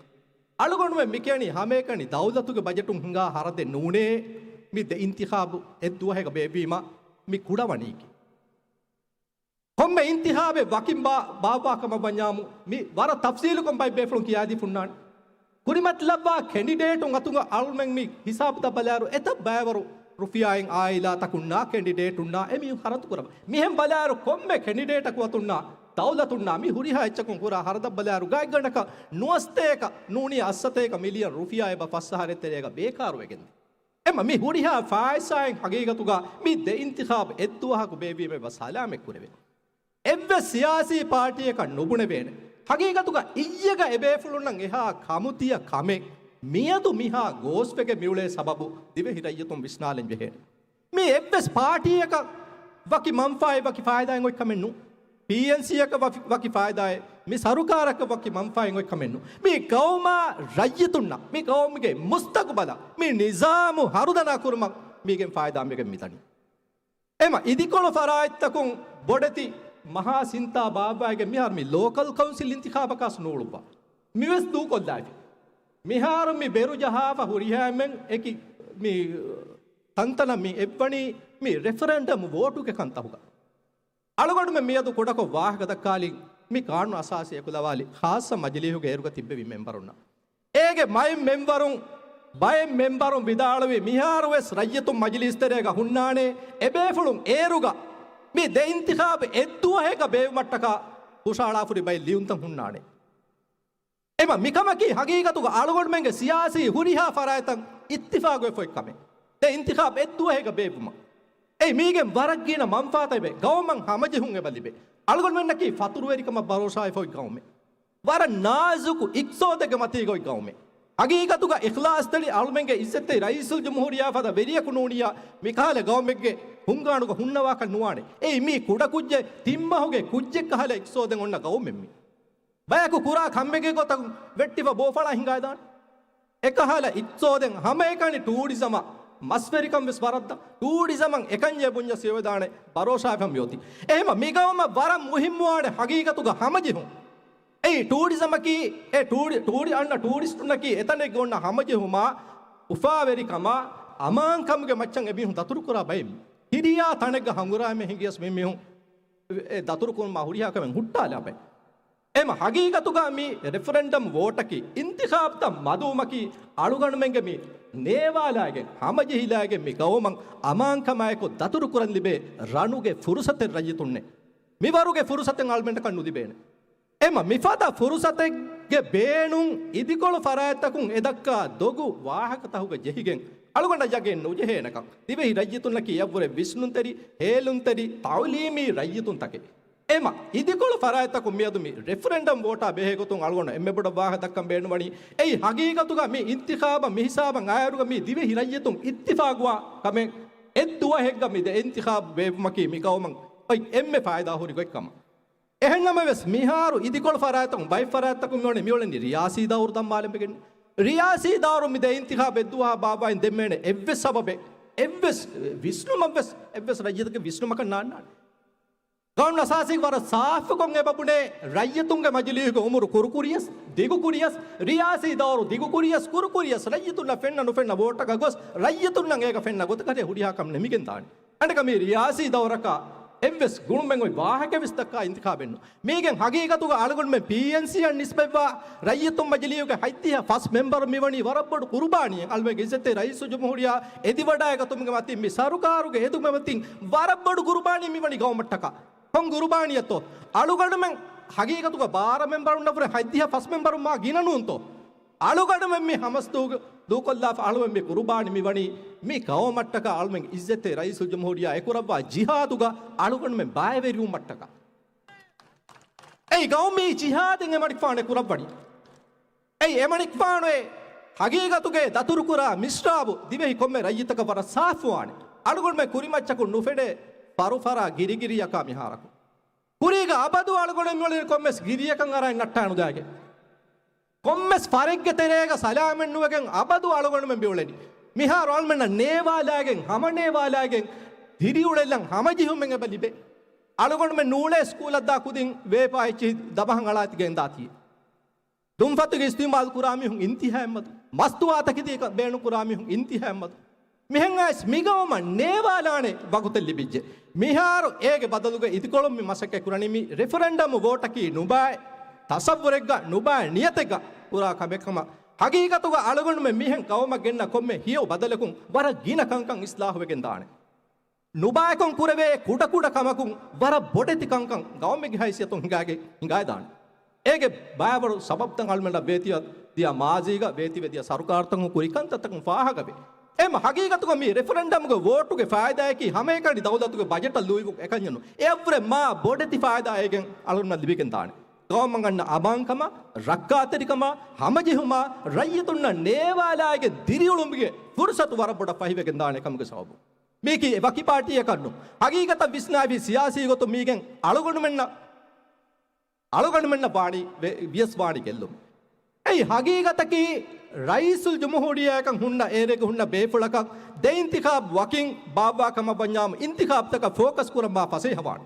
އަޅުގަނޑުމެން މިކިޔަނީ ހަމައެކަނި ދައުލަތުގެ ބަޖެޓުން ހިނގާ ހަރަދެއް ނޫނޭ މި ދެ އިންތިޚާބު އެއްދުވަހެއްގަ ބޭއްވީމަ މި ކުޑަވަނީކީ. ކޮންމެ އިންތިޚާބެއް ވަކިން ބާ-، ބާއްވާ ކަމަށް ވަންޏާމު، މި ވަރަށް ތަފްސީލުކޮށް ބައެއް ބޭފުޅުން ކިޔާދީފަ ހުންނާނެ. ކުރިމަތިލައްވާ ކެނޑިޑޭޓުން އަތުގަ އަޅުމެން މި ހިސާބުތައް ބަލާއިރު، އެތައް ބައިވަރު ރުފިޔާއިން އާއިލާތަކުންނާ ކެނޑިޑޭޓުންނާ އެމީހުން ޚަރަދު ކުރައްވާ. މިހެން ބަލާއިރު، ކޮންމެ ކެނޑިޑޭޓަކު އަތުންނާ ދައުލަތުންނާ މި ހުރިހާ އެއްޗަކުން ކުރާ ޚަރަދަށް ބަލާއިރު، ގާތްގަނޑަކަށް ނުވަސަތޭކަ ނޫނީ އަށްސަތޭކަ މިލިއަން ރުފިޔާ އެބަ ފަސް އަހަރެއް ތެރޭގަ ބޭކާރުވެގެންދޭ. އެމަ މި ހުރިހާ ފާއިސާއިން ހަގީގަތުގަ މި ދެ އިންތިޚާބު އެއްދުވަހަކު ބޭއްވީމަ އެބަ ސަލާމަތް ކުރެވޭ. އެއްވެސް ސިޔާސީ ޕާޓީއަކަށް ނުބުނެވޭނެ. ހަގީގަތުގަ އިއްޔެގަ އެބޭފުޅުންނަށް އެހާ ކަމުދިޔަ ކަމެއް މިއަދު މިހާ ގޯސްވެގެން މިއުޅޭ ސަބަބު ދިވެހި ރައްޔިތުން ވިސްނާލަން ޖެހޭނެ. މި އެއްވެސް ޕާޓީއަކަށް ވަކި މަންފާއެއް ވަކި ފާއިދާއެއް އޮތް ކަމެއް ނޫން. ޕީއެންސީއަކަށް ވަކި، ވަކި ފާއިދާއެއް، މި ސަރުކާރަކަށް ވަކި މަންފާއެއް އޮތް ކަމެއް ނޫން. މި ގައުމާ ރައްޔިތުންނަށް، މި ގައުމުގެ މުސްތަގުބަލަށް، މި ނިޒާމު ހަރުދަނާ ކުރުމަށް މީގެން ފާއިދާ މީގެން މިދަނީ. އެމަ އިދިކޮޅު ފަރާތްތަކުން ބޮޑެތި މަހާ ސިންތާ ބާއްވައިގެން މިހާރު މި ލޯކަލް ކައުންސިލް އިންތިޚާބަކާސް ނޫޅުއްވާ. މިވެސް ދޫކޮށްލާފި. މިހާރު މި ބެރު ޖަހާފަ ހުރިހާ އެންމެން އެކި މި ތަންތަނަށް މި އެއްވަނީ މި ރެފަރެންޑަމް ވޯޓުގެ ކަންތަހުގަ. އަޅުގަނޑުމެން މިއަދު ކުޑަކޮށް ވާހަކަ ދައްކާލިން މި ޤާނޫނު އަސާސީ އެކުލަވާލި ޚާއްޞަ މަޖިލީހުގެ އޭރުގަ ތިއްބެވި މެންބަރުންނަށް. އޭގެ މައިން މެންބަރުން، ބައެއް މެންބަރުން ވިދާޅުވި މިހާރުވެސް ރައްޔިތުން މަޖިލީސް ތެރޭގަ ހުންނާނެ، އެބޭފުޅުން އޭރުގަ މި ދެ އިންތިޚާބު އެއްދުވަހެއްގަ ބޭއްވުމަށްޓަކާ ހުށަހަޅާފުރި ބައެއް ލިޔުންތައް ހުންނާނެ. އެމަ މިކަމަކީ ހަގީގަތުގަ އަޅުގަނޑުމެންގެ ސިޔާސީ ހުރިހާ ފަރާތްތައް އިއްތިފާގުވެފަ އޮތް ކަމެއް. ދެ އިންތިޚާބު އެއްދުވަހެއްގަ ބޭއްވުމަށް. އެއީ މީގެން ވަރަށް ގިނަ މަންފާތައް ލިބޭ. ގައުމަށް ހަމަޖެހުން އެބަ ލިބޭ. އަޅުގަނޑުމެންނަކީ ފަތުރުވެރިކަމަށް ބަރޯޝާވެފަ އޮތް ގައުމެއް. ވަރަށް ނާޒުކު އިޤްތިޞާދެއްގެ މަތީގަ އޮތް ގައުމެއް. ހަގީގަތުގަ އިޚްލާޞްތެރި އަޅުމެންގެ އިއްޒަތްތެރި ރައީސުލްޖުމްހޫރިއްޔާ ފަދަ ވެރިޔަކު ނޫނިއްޔާ މިކަހަލަ ގައުމެއްގެ ހުންގާނުގަ ހުންނަވާކަށް ނުވާނެ. އެއީ މީ ކުޑަކުއްޖެއް ތިން މަހުގެ ކުއްޖެއް ކަހަލަ އިޤްތިޞާދެއް އޮންނަ ގައުމެއް މީ. ބަޔަކު ކުރާ ކަންމެގެ ގޮތަށް ވެއްޓިފަ ބޯފަޅާ ހިނގާދާނެ. އެކަހަލަ އިޤްތިޞާދެއް ހަމައެކަނި ޓޫރިޒަމަށް މަސްވެރިކަން ވެސް ވަރަށް ދަށް. ޓޫރިޒަމަށް އެކަންޏޭ ބުންޏަސް އިވެދާނެ ބަރޯޝާފަ މިއޮތީ. އެހެމަ މިގައުމަށް ވަރަށް މުހިއްމުވާނެ ހަގީގަތުގަ ހަމަޖެހުން. އެއީ ޓޫރިޒަމަކީ، އެ ޓޫރި-، ޓޫރި-، އަންނަ ޓޫރިސްޓުންނަކީ އެތަނެއްގަ އޮންނަ ހަމަޖެހުމާ، އުފާވެރިކަމާ، އަމާންކަމުގެ މައްޗަށް އެމީހުން ދަތުރުކުރާ ބައެއް. ކިރިޔާ ތަނެއްގަ ހަނގުރާމަ ހިނގިޔަސް މި މީހުން އެ ދަތުރުކުރުމާ ހުރިހާ ކަމެއް ހުއްޓާލާ ބައެއް. އެމަ ހަގީގަތުގަ މި ރެފަރެންޑަމް ވޯޓަކީ އިންތިޚާބުތައް މަދުވުމަކީ އަޅުގަނޑުމެންގެ މި ނޭވާލާގެން ހަމަޖެހިލާގެން މި ގައުމަށް އަމާންކަމާއެކު ދަތުރުކުރަން ލިބޭ ރަނުގެ ފުރުސަތެއް ރައްޔިތުންނެއް. މިވަރުގެ ފުރުސަތެއް އަޅުމެންނަކަށް ނުލިބޭނެ. އެމަ މިފަދަ ފުރުސަތެއްގެ ބޭނުން އިދިކޮޅު ފަރާތްތަކުން އެދައްކާ ދޮގު ވާހަކަތަހުގަ ޖެހިގެން އަޅުގަނޑަށް ޔަގީން ނުޖެހޭނެކަން ދިވެހި ރައްޔިތުންނަކީ އެއަށްވުރެ ވިސްނުންތެރި، ހޭލުންތެރި، ތައުލީމީ ރައްޔިތުންތަކެއް. އެމަ އިދިކޮޅު ފަރާތްތަކުން މިއަދު މި ރެފަރެންޑަމް ވޯޓާ ބެހޭގޮތުން އަޅުގަނޑު އެންމެ ބޮޑަށް ވާހަކަ ދައްކަން ބޭނުންވަނީ، އެއީ ހަގީގަތުގަ މި އިންތިޚާބަށް މިހިސާބަށް އާއިރުގަ މި ދިވެހި ރައްޔިތުން އިއްތިފާގުވާ ކަމެއް. އެއްދުވަހެއްގަ މި ދެ އިންތިޚާބު ބޭއްވުމަކީ މި ގައުމަށް އޮތް އެންމެ ފާއިދާ ހުރި ގޮތް ކަމަށް. އެހެންނަމަވެސް، މިހާރު އިދިކޮޅު ފަރާތްތަކުން ބައެއް ފަރާތްތަކުން މިއުޅެނީ، މިއުޅެނީ ރިޔާސީ ދައުރު ދަންމާލަން ވެގެން. ރިޔާސީ ދައުރު މި ދެ އިންތިޚާބު އެއްދުވަހާ ބާއްވާއިން ދެންމެވެނޭ އެއްވެސް ސަބަބެއް، އެއްވެސް ވިސްނުމަށްވެސް، އެއްވެސް ރައްޔިތަކުގެ ވިސްނުމަކަށް ނާންނާނެ. ގައުމު އަސާސީ ވަރަށް ސާފުކޮށް އެބަ ބުނޭ، ރައްޔިތުންގެ މަޖިލީހުގެ އުމުރު ކުރުކުރިޔަސް، ދިގުކުރިޔަސް، ރިޔާސީ ދައުރު ދިގުކުރިޔަސް، ކުރުކުރިޔަސް، ރައްޔިތުންނަށް ފެންނަ ނުފެންނަ ވޯޓަކަށް ގޮސް، ރައްޔިތުންނަށް އޭގަ ފެންނަ ގޮތަކަށޭ ހުރިހާ ކަމެއް ނިމިގެންދާނެ. އަނެކަ މި ރިޔާސީ ދައުރަކަށް އެއްވެސް ގުޅުމެއް އޮތް ވާހަކަވެސް ދައްކާ އިންތިޚާބެއް ނޫން. މީގެން ހަގީގަތުގަ އަޅުގަނޑުމެން ޕީއެންސީއަށް ނިސްބަތްވާ ރައްޔިތުން މަޖިލީހުގެ ހަތްދިހަ ފަސް މެންބަރު މިވަނީ ވަރަށް ބޮޑު ޤުރުބާނީއެއް. އަޅުގަނޑުގެ އިއްޒަތްތެރި ރައީސުލްޖުމްހޫރިއްޔާ އެދިވަޑައިގަތުމުގެ މަތިން މި ސަރުކާރުގެ ހެދުމުގެ މަތިން ވަރަށް ބޮޑު ޤުރުބާނީ މިވަނީ ގައުމަށްޓަކާ. ކޮން ޤުރުބާނީއެއްތޯ؟ އަޅުގަނޑުމެން ހަގީގަތުގަ ބާރަ މެންބަރުންނަށްވުރެ ހަތްދިހަ ފަސް މެންބަރުން މާ ގިނަ ނޫންތޯ؟ އަޅުގަނޑުމެން މި ހަމަސްދޫ، ދޫކޮށްލާފަ އަޅުމެން މި ޤުރުބާނީ މިވަނީ މި ޤައުމަށްޓަކާ، އަޅުމެން އިއްޒަތްތެރި ރައީސުލްޖުމްހޫރިއްޔާ އެކުރައްވާ ޖިހާދުގަ އަޅުގަނޑުމެން ބައިވެރިވުމަށްޓަކާ. އެއީ ޤައުމީ ޖިހާދެއް އެމަނިކުފާނު އެކުރައްވަނީ. އެއީ އެމަނިކުފާނު އެ ހަގީގަތުގައި ދަތުރުކުރާ މިސްރާބު ދިވެހި ކޮންމެ ރައްޔިތަކަށް ވަރަށް ސާފުވާނެ. އަޅުގަނޑުމެން ކުރިމައްޗަކުން ނުފެނޭ ފަރުފަރާ ގިރިގިރިއަކާ މިހާރަކު. ކުރީގަ އަބަދު އަޅުގަނޑު މިއުޅެނީ ކޮންމެސް ގިރިއަކަށް އަރާ ނައްޓާނުދާގެން. ކޮންމެސް ފަރެއްގެ ތެރޭގަ ސަލާމަތް ނުވެގެން އަބަދު އަޅުގަނޑުމެން މިއުޅެނީ. މިހާރު އަޅުމެންނަށް ނޭވާލާގެން، ހަމަނޭވާލާގެން، ދިރިއުޅެލަން ހަމަޖެހުމެއް އެބަ ލިބޭ. އަޅުގަނޑުމެން ނޫޅޭ ސްކޫލަށްދާ ކުދިން ވޭޕާ އެއްޗިހި ދަބަހަން އަޅާތި ގެންދާތީ. ދުންފަތުގެ އިސްތިއުމާލު ކުރާ މީހުން އިންތިހާއެއްމަދު. މަސްތުވާތަކެތީ ބޭނުން ކުރާ މީހުން އިންތިހާއެއްމަދު. މިހެން އައިސް މިގައުމަށް ނޭވާލާނެ ވަގުތެއް ލިބިއްޖެ. މިހާރު އޭގެ ބަދަލުގަ އިދިކޮޅުން މި މަސައްކަތް ކުރަނީ މި ރެފަރެންޑަމް ވޯޓަކީ ނުބައި ތަސައްވުރެއްގަ، ނުބައި ނިޔަތެއްގަ ކުރާ ކަމެއް ކަމަށް. ހަގީގަތުގަ އަޅުގަނޑުމެން މިހެން ޤައުމަށް ގެންނަ ކޮންމެ ހެޔޮ ބަދަލަކުން ވަރަށް ގިނަ ކަންކަން އިސްލާހުވެގެން ދާނެ. ނުބައިކޮށް ކުރެވޭ ކުޑަކުޑަ ކަމަކުން ވަރަށް ބޮޑެތި ކަންކަން ގައުމެއްގެ ހައިސިއްޔަތުން ހިނގާގެ، ހިނގާދާނެ. އޭގެ ބައިވަރު ސަބަބުތައް އަޅުމެންނަށް ވޭތިވެ ދިޔަ މާޒީގަ ވޭތިވެ ދިޔަ ސަރުކާރުތަކުން ކުރި ކަންތައްތަކުން ފާހަގަވޭ. އެހެން ހަގީގަތުގަ މި ރެފަރެންޑަމްގެ ވޯޓުގެ ފާއިދާއަކީ ހަމައެކަނި ދައުލަތުގެ ބަޖެޓަށް ލުއިވުން އެކަންޏެއް ނޫން. އެއަށްވުރެ މާ ބޮޑެތި ފާއިދާ އޭގެން އަޅުގަނޑަށް ލިބިގެން ދާނެ. ގައުމަށް އަންނަ އަމާންކަމާ، ރައްކާތެރިކަމާ، ހަމަޖެހުމާ، ރައްޔިތުންނަށް ނޭވާލާގެ ދިރިއުޅުމުގެ ފުރުސަތު ވަރަށް ބޮޑަށް ފަހިވެގެން ދާނެ ކަމުގެ ސަބަބުން. މީކީ ވަކި ޕާޓީއަކަށް ނޫން. ހަގީގަތަށް ވިސްނާވީ ސިޔާސީ ގޮތުން މީގެން އަޅުގަނޑުމެންނަށް، އަޅުގަނޑުމެންނަށް ވާނީ ވެ-، ވިޔަސް ވާނީ ގެއްލުމެއް. އެއީ ހަގީގަތަކީ ރައީސުލްޖުމްހޫރިއްޔާއަކަށް ހުންނަ އޭރޭގަ ހުންނަ ބޭފުޅަކަށް ދެ އިންތިޚާބު ވަކިން ބާއްވާ ކަމަށް ވަންޏާމު އިންތިޚާބުތަކަށް ފޯކަސް ކުރަން މާ ފަސޭހަވާނެ.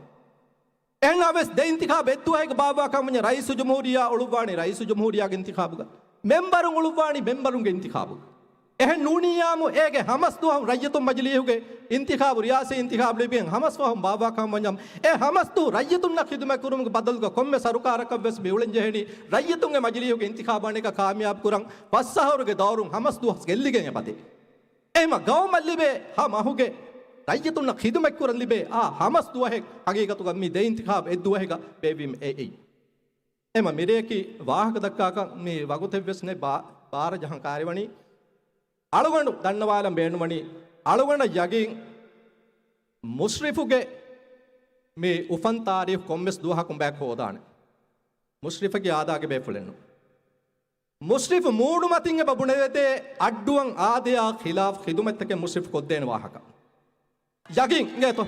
އެހެންނަމަވެސް ދެ އިންތިޚާބު އެއްދުވަހެއްގަ ބާއްވާ ކަމަށް ވަންޏާ ރައީސުލްޖުމްހޫރިއްޔާ އުޅުއްވާނީ ރައީސުލްޖުމްހޫރިއްޔާގެ އިންތިޚާބުގަ. މެމްބަރުން އުޅުއްވާނީ މެމްބަރުންގެ އިންތިޚާބުގަ. އެހެން ނޫނިއްޔާމު އޭގެ ހަމަސް ދުވަހު ރައްޔިތުން މަޖިލީހުގެ އިންތިޚާބު، ރިޔާސީ އިންތިޚާބު ލިބިގެން ހަމަސް ފަހުން ބާއްވާ ކަމަށް ވަންޏާމު، އެ ހަމަސް ދުވަހު ރައްޔިތުންނަށް ޚިދުމަތް ކުރުމުގެ ބަދަލުގަ ކޮންމެ ސަރުކާރަކަށް ވެސް މި އުޅެން ޖެހެނީ ރައްޔިތުންގެ މަޖިލީހުގެ އިންތިޚާބު އަނެކަ ކާމިޔާބު ކުރަން ފަސް އަހަރުގެ ދައުރުން ހަމަސް ދުވަސް ގެއްލިގެން އެބަދޭ. އެހެންމަ ގައުމަށް ލިބޭ ހަ މަހުގެ ރައްޔިތުންނަށް ޚިދުމަތް ކުރަން ލިބޭ އާ ހަމަސް ދުވަހެއް ހަގީގަތުގަ މި ދެ އިންތިޚާބު އެއްދުވަހެއްގަ ބޭއްވީމަ އެއީ. އެމަ މިރެއަކީ ވާހަކަ ދައްކާކަށް މި ވަގުތެއްވެސް ނެތް ބާ-، ބާރަ ޖަހަން ކާރިވަނީ. އަޅުގަނޑު ދަންނަވާލަން ބޭނުންވަނީ، އަޅުގަނޑަށް ޔަގީން މުޝްރިފުގެ މި އުފަން ތާރީޚު ކޮންމެސް ދުވަހަކުން ބަޔަކު ހޯދާނެ. މުޝްރިފަކީ އާދާގެ ބޭފުޅެއްނު. މުޝްރިފު މޫނުމަތިން އެބަ ބުނެދޭ އައްޑޫއަށް އާދަޔާ ޚިލާފް ޚިދުމަތްތަކެއް މުޝްރިފު ކޮށްދޭނެ ވާހަކަ. ޔަގީން އިނގޭތޯ؟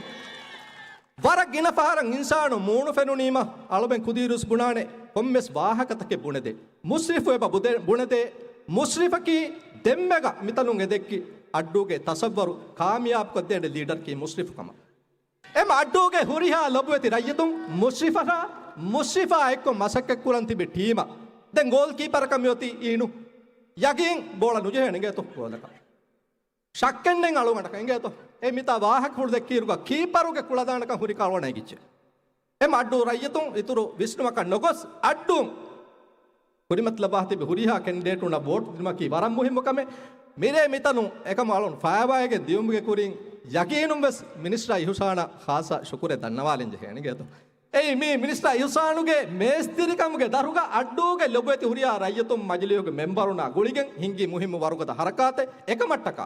ވަރަށް ގިނަ ފަހަރަށް އިންސާނު މޫނު ފެނުނީމަ، އަޅުމެން ކުދީރުސް ބުނާނެ ކޮންމެސް ވާހަކަތަކެއް ބުނެދޭ. މުސްރިފު އެބަ ބުދެ-، ބުނެދޭ. މުސްރިފަކީ ދެންމެގަ މިތަނުން އެދެއްކި އައްޑޫގެ ތަސައްވަރު ކާމިޔާބުކޮށްދޭނެ ލީޑަރަކީ މުސްރިފު ކަމަށް. އެމަ އައްޑޫގެ ހުރިހާ ލޮބުވެތި ރައްޔިތުން މުސްރިފަށާ، މުސްރިފާ އެއްކޮށް މަސައްކަތްކުރަން ތިބި ޓީމަށް. ދެން ގޯލް ކީޕަރަކަށް މިއޮތީ އީނު. ޔަގީން ބޯޅަ ނުޖެހޭނެ އިނގޭތޯ ގޯލަކަށް. ޝައްކެއްނެތް އަޅުގަނޑަކަށް އިނގޭތޯ. އެ މިތާ ވާހަކަފުޅު ދެއްކިއިރުގަ ކީޕަރުގެ ކުޅަދާނަކަން ހުރި ކަޅުވަނައިގެއްޗެއް. އެމަ އައްޑޫ ރައްޔިތުން އިތުރު ވިސްނުމަކަށް ނޮގޮސް އައްޑޫ ކުރިމަތިލައްވާ ތިބި ހުރިހާ ކެންޑިޑޭޓުންނަށް ވޯޓް ދިނުމަކީ ވަރަށް މުހިއްމު ކަމެއް. މިރޭ މިތަނުން އެކަމު އަޅުން ފައިވާއިގެން ދިޔުމުގެ ކުރިން ޔަގީނުން ވެސް މިނިސްޓަރ އިހުސާނަށް ޚާއްޞަ ޝުކުރެއް ދަންނަވާލަން ޖެހޭނެ އިނގޭތޯ. އެއީ މީ މިނިސްޓަރ އިހުސާނުގެ މޭސްތިރިކަމުގެ ދަށުގަ އައްޑޫގެ ލޮބުވެތި ހުރިހާ ރައްޔިތުން މަޖިލީހުގެ މެމްބަރުންނާ ގުޅިގެން ހިންގި މުހިއްމު ވަރުގަދަ ހަރަކާތެއް. އެކަމަށްޓަކާ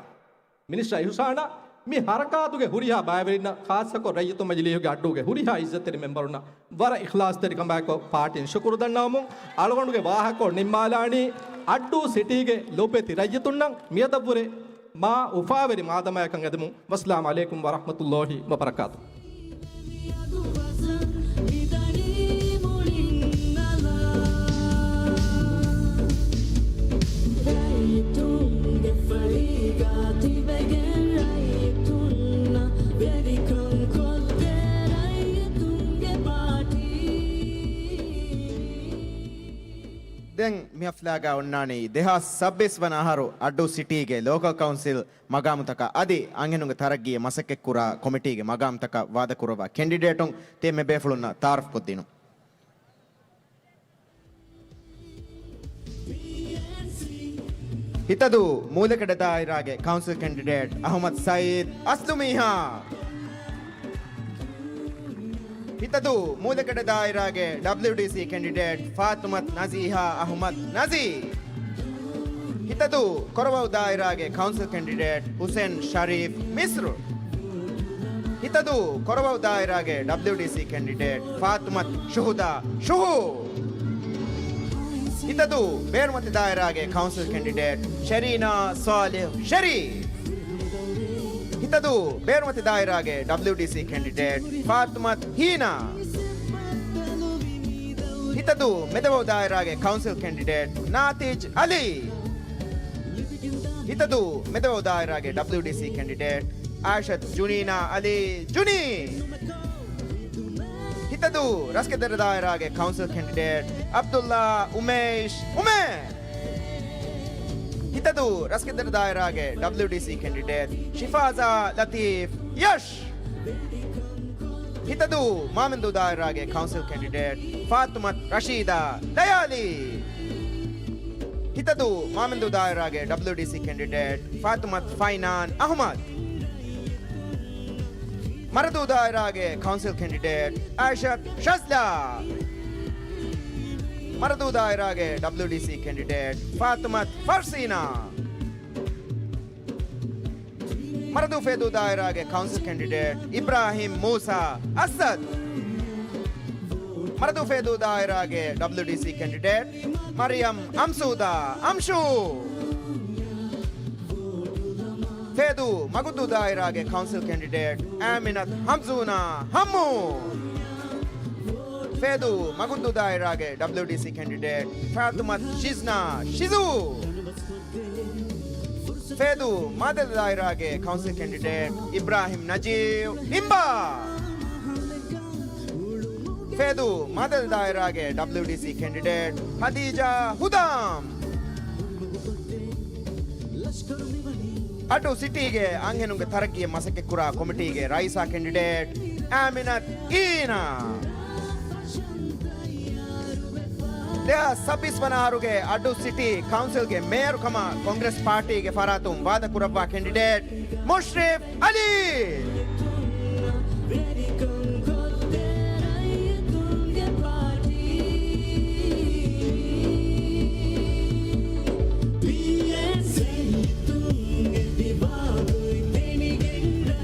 މިނިސްޓަރ އިހުސާނަށް މި ހަރަކާތުގެ ހުރިހާ ބައިވެރިންނަށް، ޚާއްޞަކޮށް ރައްޔިތުން މަޖިލީހުގެ އައްޑޫގެ ހުރިހާ އިއްޒަތްތެރި މެމްބަރުންނަށް ވަރަށް އިޚްލާޞްތެރިކަމާއެކު ޕާޓީން ޝުކުރު ދަންނަވަމުން، އަޅުގަނޑުގެ ވާހަކަކޮޅު ނިންމާލާނީ އައްޑޫ ސިޓީގެ ލޮބުވެތި ރައްޔިތުންނަށް މިއަދަށްވުރެ މާ އުފާވެރި މާދަމާއަކަށް އެދެމުން. ވައްސަލާމް ޢަލައިކުމް ވަރަޙްމަތުﷲ ވަބަރަކާތުހު. ރައްޔިތުންގެ ފަރީގާ ތިބެގެން ރައްޔިތުންނަށް ވެރިކަން ކޮށްދޭ ރައްޔިތުންގެ ޕާޓީ. ދެން މި ހަފްލާގަ އޮންނާނީ ދެހާސް ސައްބީސް ވަނަ އަހަރު އައްޑޫ ސިޓީގެ ލޯކަލް ކައުންސިލް މަގާމުތަކަށް އަދި އަންހެނުންގެ ތަރައްގީއަށް މަސައްކަތްކުރާ ކޮމިޓީގެ މަގާމުތަކަށް ވާދަކުރައްވާ ކެންޑިޑޭޓުން. ތިޔަ މި ބޭފުޅުންނަށް ތަޢާރަފްކޮށްދިނުން. ހިތަދޫ މޫލެކެޑެ ދާއިރާގެ ކައުންސިލް ކެންޑިޑޭޓް އަޙްމަދު ސައީދު އަސްލު މީހާ. ހިތަދޫ މޫލެކެޑެ ދާއިރާގެ ޑަބްލިއުޑީސީ ކެންޑިޑޭޓް ފާތުމަތު ނަޒީހާ އަޙްމަދު ނަޒީ. ހިތަދޫ ކޮރަވައު ދާއިރާގެ ކައުންސިލް ކެންޑިޑޭޓް ހުސެން ޝަރީފް މިސްރު. ހިތަދޫ ކޮރަވައު ދާއިރާގެ ޑަބްލިއުޑީސީ ކެންޑިޑޭޓް ފާތުމަތު ޝުހުދާ ޝުހޫ. ހިތަދޫ ބޭރުމަތި ދާއިރާގެ ކައުންސިލް ކެންޑިޑޭޓް ޝެރީނާ ސޯލިހް ޝެރީ. ހިތަދޫ ބޭރުމަތި ދާއިރާގެ ޑަބްލިއުޑީސީ ކެންޑިޑޭޓް ފާތުމަތު ހީނާ. ހިތަދޫ މެދަވައު ދާއިރާގެ ކައުންސިލް ކެންޑިޑޭޓް ނާތިޖް އަލީ. ހިތަދޫ މެދަވައު ދާއިރާގެ ޑަބްލިއުޑީސީ ކެންޑިޑޭޓް އާއިޝަތު ޖުނީނާ އަލީ ޖުނީ. ހިތަދޫ ރަސްގެދަރަ ދާއިރާގެ ކައުންސިލް ކެންޑިޑޭޓް ޢަބްދުﷲ އުމޭޝް އުމޭ. ހިތަދޫ ރަސްގެދަރަ ދާއިރާގެ ޑަބްލިއުޑީސީ ކެންޑިޑޭޓް ޝިފާޒާ ލަތީފް ޔަޝް. ހިތަދޫ މާމެންދޫ ދާއިރާގެ ކައުންސިލް ކެންޑިޑޭޓް ފާތުމަތު ރަޝީދާ ލަޔާލީ. ހިތަދޫ މާމެންދޫ ދާއިރާގެ ޑަބްލިއުޑީސީ ކެންޑިޑޭޓް ފާތުމަތު ފައިނާން އަޙްމަދު. މަރަދޫ ދާއިރާގެ ކައުންސިލް ކެންޑިޑޭޓް އާއިޝަތު ޝަޒްލާ. މަރަދޫ ދާއިރާގެ ޑަބްލިއުޑީސީ ކެންޑިޑޭޓް ފާތުމަތު ފަރްސީނާ. މަރަދޫ ފޭދޫ ދާއިރާގެ ކައުންސިލް ކެންޑިޑޭޓް އިބްރާހިމް މޫސާ އަސަދު. މަރަދޫ ފޭދޫ ދާއިރާގެ ޑަބްލިއުޑީސީ ކެންޑިޑޭޓް މަރިޔަމް އަމްސޫދާ އަމްޝޫ. ފޭދޫ މަގުދޫ ދާއިރާގެ ކައުންސިލް ކެންޑިޑޭޓް އާމިނަތު ހަމްޒޫނާ ހައްމޫ. ފޭދޫ މަގުދޫ ދާއިރާގެ ޑަބްލިއުޑީސީ ކެންޑިޑޭޓް ފާތުމަތު ޝިޒްނާ ޝިޒޫ. ފޭދޫ މާދަލު ދާއިރާގެ ކައުންސިލް ކެންޑިޑޭޓް އިބްރާހިމް ނަޖީބް އިނބާ. ފޭދޫ މާދަލު ދާއިރާގެ ޑަބްލިއުޑީސީ ކެންޑިޑޭޓް ހަދީޖާ ހުދާމް. އައްޑޫ ސިޓީގެ އަންހެނުންގެ ތަރައްގީއަށް މަސައްކަތްކުރާ ކޮމިޓީގެ ރައީސާ ކެންޑިޑޭޓް އާމިނަތު އީނާ. ދެހާސް ސައްބީސް ވަނަ އަހަރުގެ އައްޑޫ ސިޓީ ކައުންސިލްގެ މޭޔަރު ކަމަށް ކޮންގްރެސް ޕާޓީގެ ފަރާތުން ވާދަ ކުރައްވާ ކެންޑިޑޭޓް މުޝްރިފް އަލީ.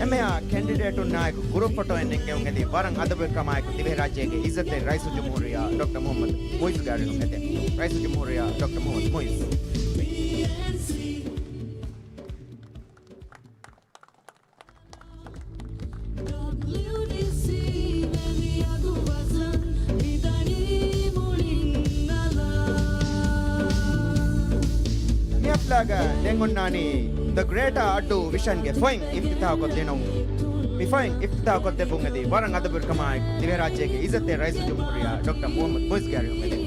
އެންމެހާ ކެންޑިޑޭޓުންނާއެކު ގްރޫޕް ފޮޓޯއެއް ނެންގެވުން އެދި ވަރަށް އަދަބުވެރިކަމާއެކު ދިވެހިރާއްޖޭގެ އިއްޒަތްތެރި ރައީސުލްޖުމްހޫރިއްޔާ ޑޮކްޓަރ މުޙައްމަދު މުޢިއްޒުގެ އަރިހުން އެދެން. ރައީސުލްޖުމްހޫރިއްޔާ ޑޮކްޓަރ މުޙައްމަދު މުޢިއްޒު. މި ހަފްލާގަ ދެން އޮންނާނީ ދަ ގްރޭޓާ އައްޑޫ ވިޝަންގެ ފޮތް އިފްތިތާޙުކޮށްދިނުން. މި ފޮތް އިފްތިތާޙުކޮށްދެއްވުން އެދި ވަރަށް އަދަބުވެރިކަމާއެކު ދިވެހިރާއްޖޭގެ އިއްޒަތްތެރި ރައީސުލްޖުމްހޫރިއްޔާ ޑޮކްޓަރ މުޙައްމަދު މުޢިއްޒުގެ އަރިހުން އެދެން.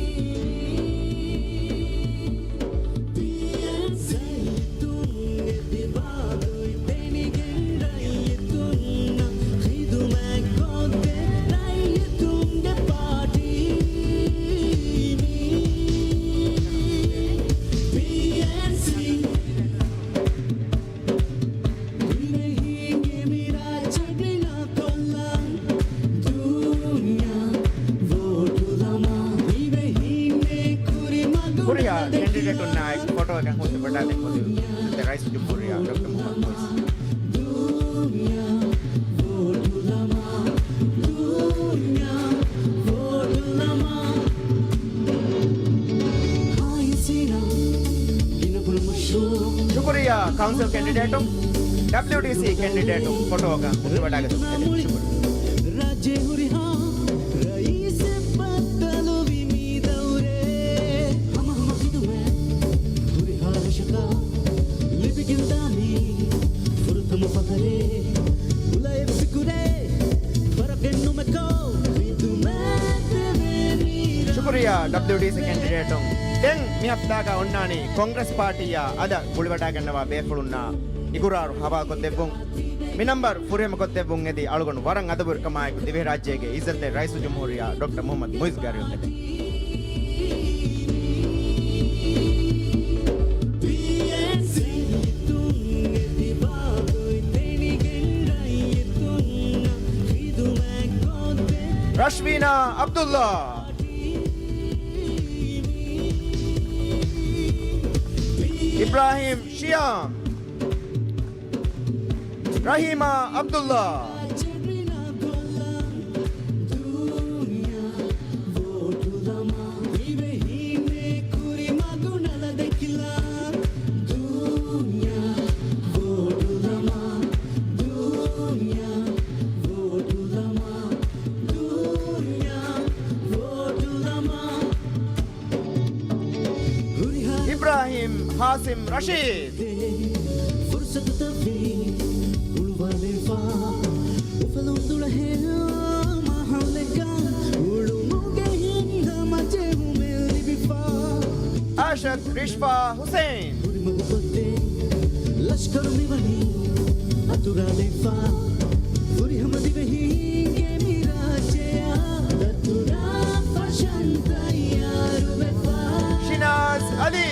ހުރިހާ ކެންޑިޑޭޓުންނާއެކު ފޮޓޯއަކަށް ހުއްދަ ބަޓާދެއް ހޯދި ރައީސުލްޖުމްހޫރިއްޔާ ޑޮކްޓަރ މުޙައްމަދު މުޢިއްޒު. ޝުކުރިއްޔާ ކައުންސިލް ކެންޑިޑޭޓުން، ޑަބްލިއުޑީސީ ކެންޑިޑޭޓުން ފޮޓޯއަކަށް ހުއްދަ ބަޓާގަ ރާއްޖެ ހުރިހާ ރައީސެއް ބައްދަލުވި މި ދައުރޭ. ހަމަ ހަމަ ޚިދުމަތް ހުރިހާ ރަށަކަށް ލިބިގެންދާ މީ ފުރަތަމަ ފަޚަރެއް. އުޅޭ ފިކުރެއް ފަރަގެއް ނުމެކޯ ޚިދުމަތް ދެވޭނީ. ޝުކުރިއްޔާ ޑަބްލިއުޑީސީ ކެންޑިޑޭޓުން. ދެން މި ހަފްތާގަ އޮންނާނީ ކޮންގްރެސް ޕާޓީއާ އަލަށް ގުޅިވަޑައިގަންނަވާ ބޭފުޅުންނާ އިގުރާރު ހަވާލުކޮށްދެއްވުން. މި ނަމްބަރު ފުރިހަމަކޮށްދެއްވުން އެދި އަޅުގަނޑު ވަރަށް އަދަބުވެރިކަމާއެކު ދިވެހިރާއްޖޭގެ އިއްޒަތްތެރި ރައީސުލްޖުމްހޫރިއްޔާ ޑޮކްޓަރ މުޙައްމަދު މުޢިއްޒުގެ އަރިހުން އެދެން. ރަޝްވީނާ ޢަބްދުﷲ. އިބްރާހިމް ޝިޔާމް. ރަހީމާ ޢަބްދުﷲ. އިބްރާހިމް ހާސިމް ރަޝީދު. ފުރުސަތުތައްވީ ހުޅުވާލެވިފަ، އުފަލުން ދުޅަހެޔޮ މާހައުލެއްގަ އުޅުމުގެ ހިންގަމަ ޖެހުމެއް ލިބިފަ. އާޝަތް ރިޝްފާ ހުސެއިން. ހުރި މަގު ބޮއްދެ ލަޝްކަރު މިވަނީ އަތުރާލެވިފަ. ފުރިހަމަ ދިވެހީންގެ މި ރާއްޖެއަށް ދަތުރާ ފަށަން ތައްޔާރުވެފަ. ޝިނާޒް އަލީ.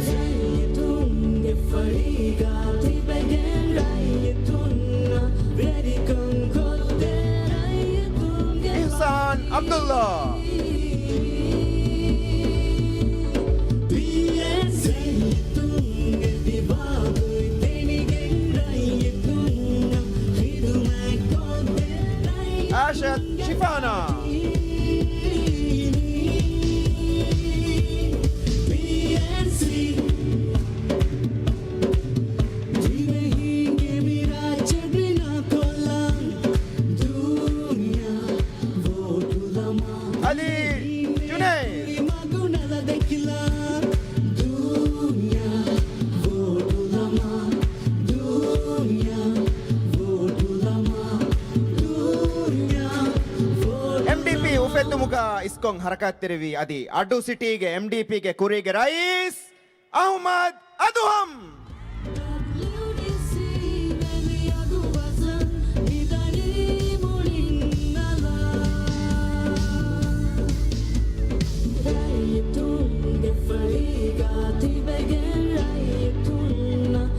ރައްޔިތުންގެ ފަޅީގަ ތިބެގެން ރައްޔިތުންނަށް ވެރިކަން ކޮށްދޭ ރައްޔިތުންގެ އިޙްސާން ޢަބްދުﷲ. އާޝަތް ޝިފާނާ. އަލީ ޖުނައިދު. އެމްޑީޕީ އުފެއްދުމުގަ އިސްކޮށް ހަރަކާތްތެރިވި އަދި އައްޑޫ ސިޓީގެ އެމްޑީޕީގެ ކުރީގެ ރައީސް އަޙުމަދު އަދުހަމް.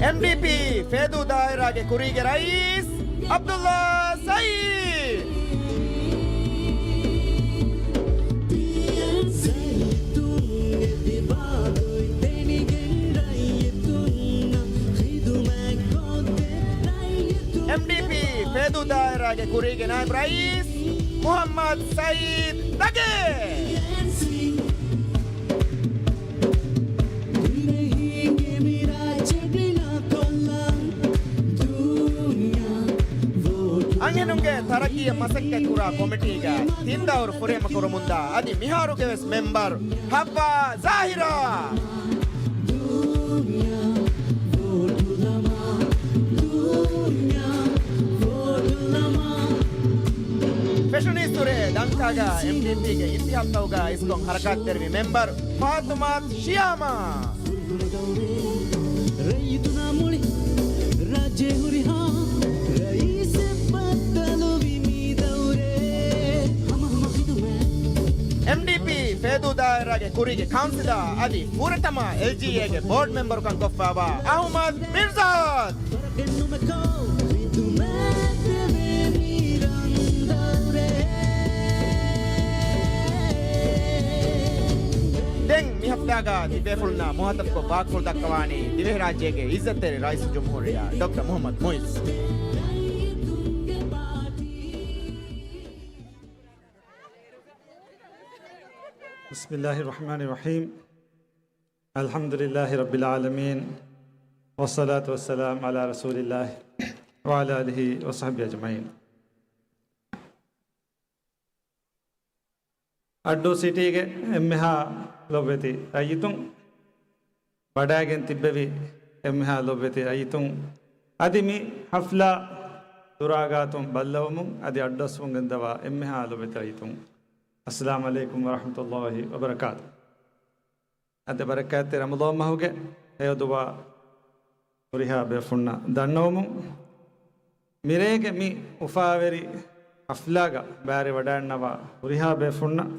އެމްޑީޕީ ފޭދޫ ދާއިރާގެ ކުރީގެ ރައީސް ޢަބްދުﷲ ސައީދު. އެމްޑީޕީ ފޭދޫ ދާއިރާގެ ކުރީގެ ނާއިބު ރައީސް މުޙައްމަދު ސައީދު ދަގޭ. އަންހެނުންގެ ތަރައްޤީއަށް މަސައްކަތްކުރާ ކޮމިޓީގައި ތިން ދައުރު ފުރިހަމަ ކުރަމުންދާ އަދި މިހާރުގެ ވެސް މެމްބަރު ޙައްވާ ޒާހިރާ. ފެށުނީސްތުރޭ ލަންކާގަ އެމްޑީޕީގެ އިންތިހާބުތަކުގަ އިސްކޮށް ހަރަކާތްތެރިވި މެމްބަރު ފާތުމާތު ޝިޔާމާ. ރައްޔިތުންނާ މުޅި ރާއްޖެ ހުރިހާ ރައީސެއް ބައްދަލުވި މި ދައުރޭ ހަމަ ހަމަ ޚިދުމަތް. އެމްޑީޕީ ފޭދޫ ދާއިރާގެ ކުރީގެ ކައުންސިލާ އަދި ފުރަތަމަ އެލްޖީއޭގެ ބޯޑް މެމްބަރުކަން ކޮށްފައިވާ އަޙުމަދު މިރްޒާދު. ދެން މި ހަފްތާގަ ތިބޭފުޅުންނާ މުހައްދަފްކޮށް ވާކުޅު ދައްކަވާނީ ދިވެހިރާއްޖޭގެ އިއްޒަތްތެރި ރައީސުލްޖުމްހޫރިއްޔާ ޑޮކްޓަރ މުޙައްމަދު މުޢިއްޒު. بسم الله الرحمن الرحيم. الحمد لله رب العالمين. والصلاة والسلام على رسول الله وعلى آله وصحبه أجمعين. އައްޑޫ ސިޓީގެ އެންމެހާ ލޮބުވެތި ރައްޔިތުން، ވަޑައިގެން ތިއްބެވި އެންމެހާ ލޮބުވެތި ރައްޔިތުން، އަދި މި ޙަފްލާ ދުރާގާތުން ބައްލަވަމުން އަދި އައްޑުއައްސަވަމުން ގެންދަވާ އެންމެހާ ލޮބުވެތި ރައްޔިތުން، އައްސަލާމު ޢަލައިކުމް ވަރަޙްމަތުﷲ ވަބަރަކާތު. އަދި ބަރަކާތްތެރި ރަމަޟާން މަހުގެ ހެޔޮ ދުވާ ހުރިހާ ބޭފުންނަށް ދަންނަވަމުން، މިރޭގެ މި އުފާވެރި ޙަފްލާގަ ބައިވެރިވަޑައިގަންނަވާ ހުރިހާ ބޭފުންނަށް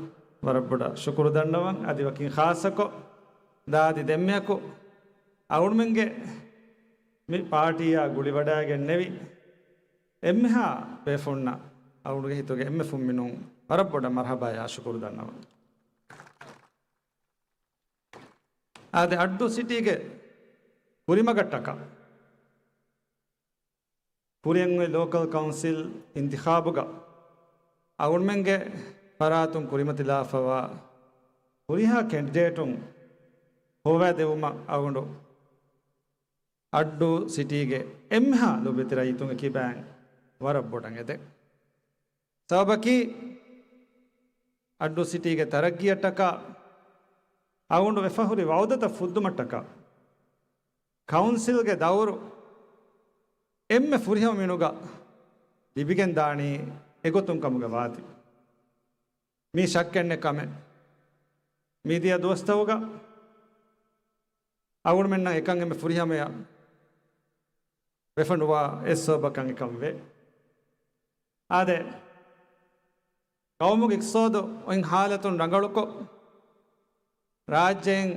ވަރަށް ބޮޑަށް ޝުކުރު ދަންނަވަން. އަދި ވަކިން ޚާއްޞަކޮށް، ދާދި ދެންމެއަކު އަޅުގަނޑުމެންގެ މި ޕާޓީއާ ގުޅިވަޑައިގެންނެވި އެންމެހާ ބޭފުންނަށް އަޅުގަނޑުގެ ހިތުގެ އެންމެ ފުންމިނުން ވަރަށް ބޮޑަށް މަރްޙަބާޔާ ޝުކުރު ދަންނަވަން. އާދެ، އައްޑޫ ސިޓީގެ ކުރިމަގަށްޓަކާ ކުރިއަށް އޮތް ލޯކަލް ކައުންސިލް އިންތިޚާބުގަ އަޅުގަނޑުމެންގެ ފަރާތުން ކުރިމަތިލާފަވާ ހުރިހާ ކެންޑިޑޭޓުން ހޮވާދެވުމަށް އަޅުގަނޑު އައްޑޫ ސިޓީގެ އެންމެހާ ލޯބިވެތި ރައްޔިތުން އެކީ ބައިން ވަރަށް ބޮޑަށް އެދެން. ސަބަބަކީ، އައްޑޫ ސިޓީގެ ތަރައްގީއަށްޓަކާ އަޅުގަނޑު ވެފަ ހުރި ވައުދަތައް ފުއްދުމަށްޓަކާ ކައުންސިލްގެ ދައުރު އެންމެ ފުރިހަމަ މިނުގަ ލިބިގެން ދާނީ އެގޮތުން ކަމުގަ ވާތީ. މީ ޝައްކެއް ނެތް ކަމެއް. މިދިޔަ ދުވަސްތަކުގަ އަޅުގަނޑުމެންނަށް އެކަން އެންމެ ފުރިހަމަޔަށް ވެފަ ނުވާ އެއް ސަބަބަކަށް އެކަން ވޭ. އާދެ، ގައުމުގެ އިޤްތިޞާދު އޮތް ހާލަތުން ރަނގަޅުކޮށް، ރާއްޖެއިން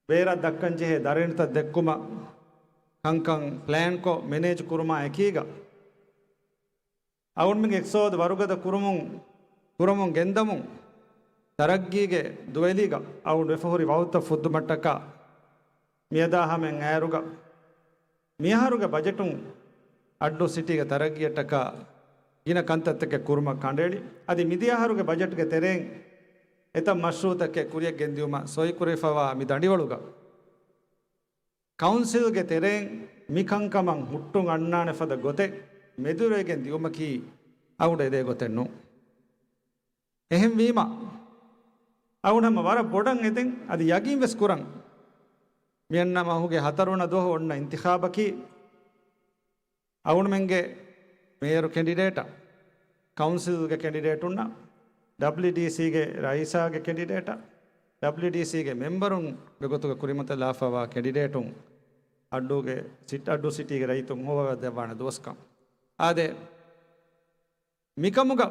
ބޭރަށް ދައްކަންޖެހޭ ދަރަނިތައް ދެއްކުމަށް ކަންކަން ޕްލޭންކޮށް މެނޭޖް ކުރުމާ އެކީގަ، އަޅުގަނޑުމެންގެ އިޤްތިޞާދު ވަރުގަދަ ކުރުމުން، ކުރަމުން ގެންދަމުން، ތަރައްގީގެ ދުވެލީގަ އަޅުގަނޑު ވެފަ ހުރި ވައުދުތައް ފުއްދުމަށްޓަކާ މިއަދާ ހަމައިން އައިރުގަ، މިއަހަރުގެ ބަޖެޓުން އައްޑޫ ސިޓީގެ ތަރައްގީއަށްޓަކާ ގިނަ ކަންތައްތަކެއް ކުރުމަށް ކަނޑައެޅި، އަދި މިދިޔަ އަހަރުގެ ބަޖެޓްގެ ތެރެއިން އެތައް މަޝްރޫއުތަކެއް ކުރިއަށް ގެންދިއުމަށް ސޮއިކުރެވިފަވާ މި ދަނޑިވަޅުގަ، ކައުންސިލްގެ ތެރެއިން މި ކަންކަމަށް ހުއްޓުން އަންނާނެ ފަދަ ގޮތެއް މެދުވެރިވެގެން ދިއުމަކީ އަޅުގަނޑު އެދޭ ގޮތެއް ނޫން. އެހެންވީމަ، އަޅުގަނޑު ހަމަ ވަރަށް ބޮޑަށް އެދެން، އަދި ޔަގީން ވެސް ކުރަން، މިއަންނަ މަހުގެ ހަތަރުވަނަ ދުވަހު އޮންނަ އިންތިޚާބަކީ، އަޅުގަނޑުމެންގެ މޭޔަރު ކެނޑިޑޭޓަށް، ކައުންސިލްގެ ކެނޑިޑޭޓުންނަށް، ޑަބްލިއުޑީސީގެ ރައީސާގެ ކެނޑިޑޭޓަށް، ޑަބްލިއުޑީސީގެ މެމްބަރުންގެ ގޮތުގަ ކުރިމަތިލާފަވާ ކެނޑިޑޭޓުން އައްޑޫގެ ސިޓް-، އައްޑޫ ސިޓީގެ ރައްޔިތުން ހޮވައިދެއްވާނެ ދުވަސްކަން. އާދެ، މިކަމުގަ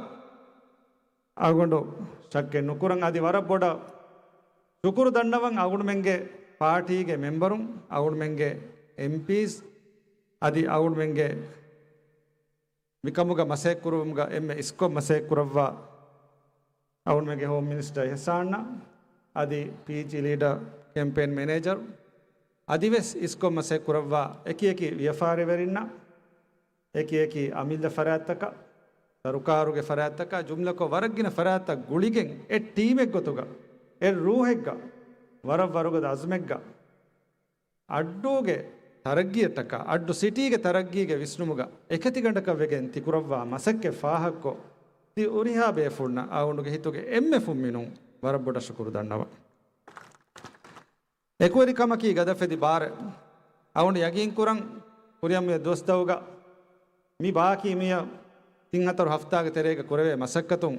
އަޅުގަނޑު ޝައްކެއް ނުކުރަން، އަދި ވަރަށް ބޮޑަށް ޝުކުރު ދަންނަވަން އަޅުގަނޑުމެންގެ ޕާޓީގެ މެމްބަރުން، އަޅުގަނޑުމެންގެ އެމްޕީސް، އަދި އަޅުގަނޑުމެންގެ މިކަމުގަ މަސައްކަތްކުރުމުގަ އެންމެ އިސްކޮށް މަސައްކަތްކުރައްވާ އަޅުގަނޑުމެންގެ ހޯމް މިނިސްޓަރ އިޙްސާންއަށް، އަދި ޕީޖީ ލީޑަރ ކެމްޕޭން މެނޭޖަރު، އަދިވެސް އިސްކޮށް މަސައްކަތްކުރައްވާ އެކި އެކި ވިޔަފާރިވެރިންނަށް، އެކި އެކި އަމިއްލަ ފަރާތްތަކަށް، ސަރުކާރުގެ ފަރާތްތަކަށް، ޖުމްލަކޮށް ވަރަށް ގިނަ ފަރާތްތައް ގުޅިގެން އެއް ޓީމެއްގޮތުގަ، އެއް ރޫހެއްގަ، ވަރަށް ވަރުގަދަ އަޒުމެއްގަ، އައްޑޫގެ ތަރައްގީއަށްޓަކާ، އައްޑޫ ސިޓީގެ ތަރައްގީގެ ވިސްނުމުގަ އެކަތިގަނޑަކަށް ވެގެން ތިކުރައްވާ މަސައްކަތް ފާހަގަކޮށް، ތި ހުރިހާ ބޭފުޅުންނަށް އަޅުގަނޑުގެ ހިތުގެ އެންމެ ފުންމިނުން ވަރަށް ބޮޑަށް ޝުކުރު ދަންނަވަން. އެކުވެރިކަމަކީ ގަދަފެދި ބާރެއް. އަޅުގަނޑު ޔަގީންކުރަން، ކުރިއަށް މިއޮތް ދުވަސްތަކުގަ މި ބާކީ މިއަށް ތިން ހަތަރު ހަފްތާގެ ތެރޭގަ ކުރެވޭ މަސައްކަތުން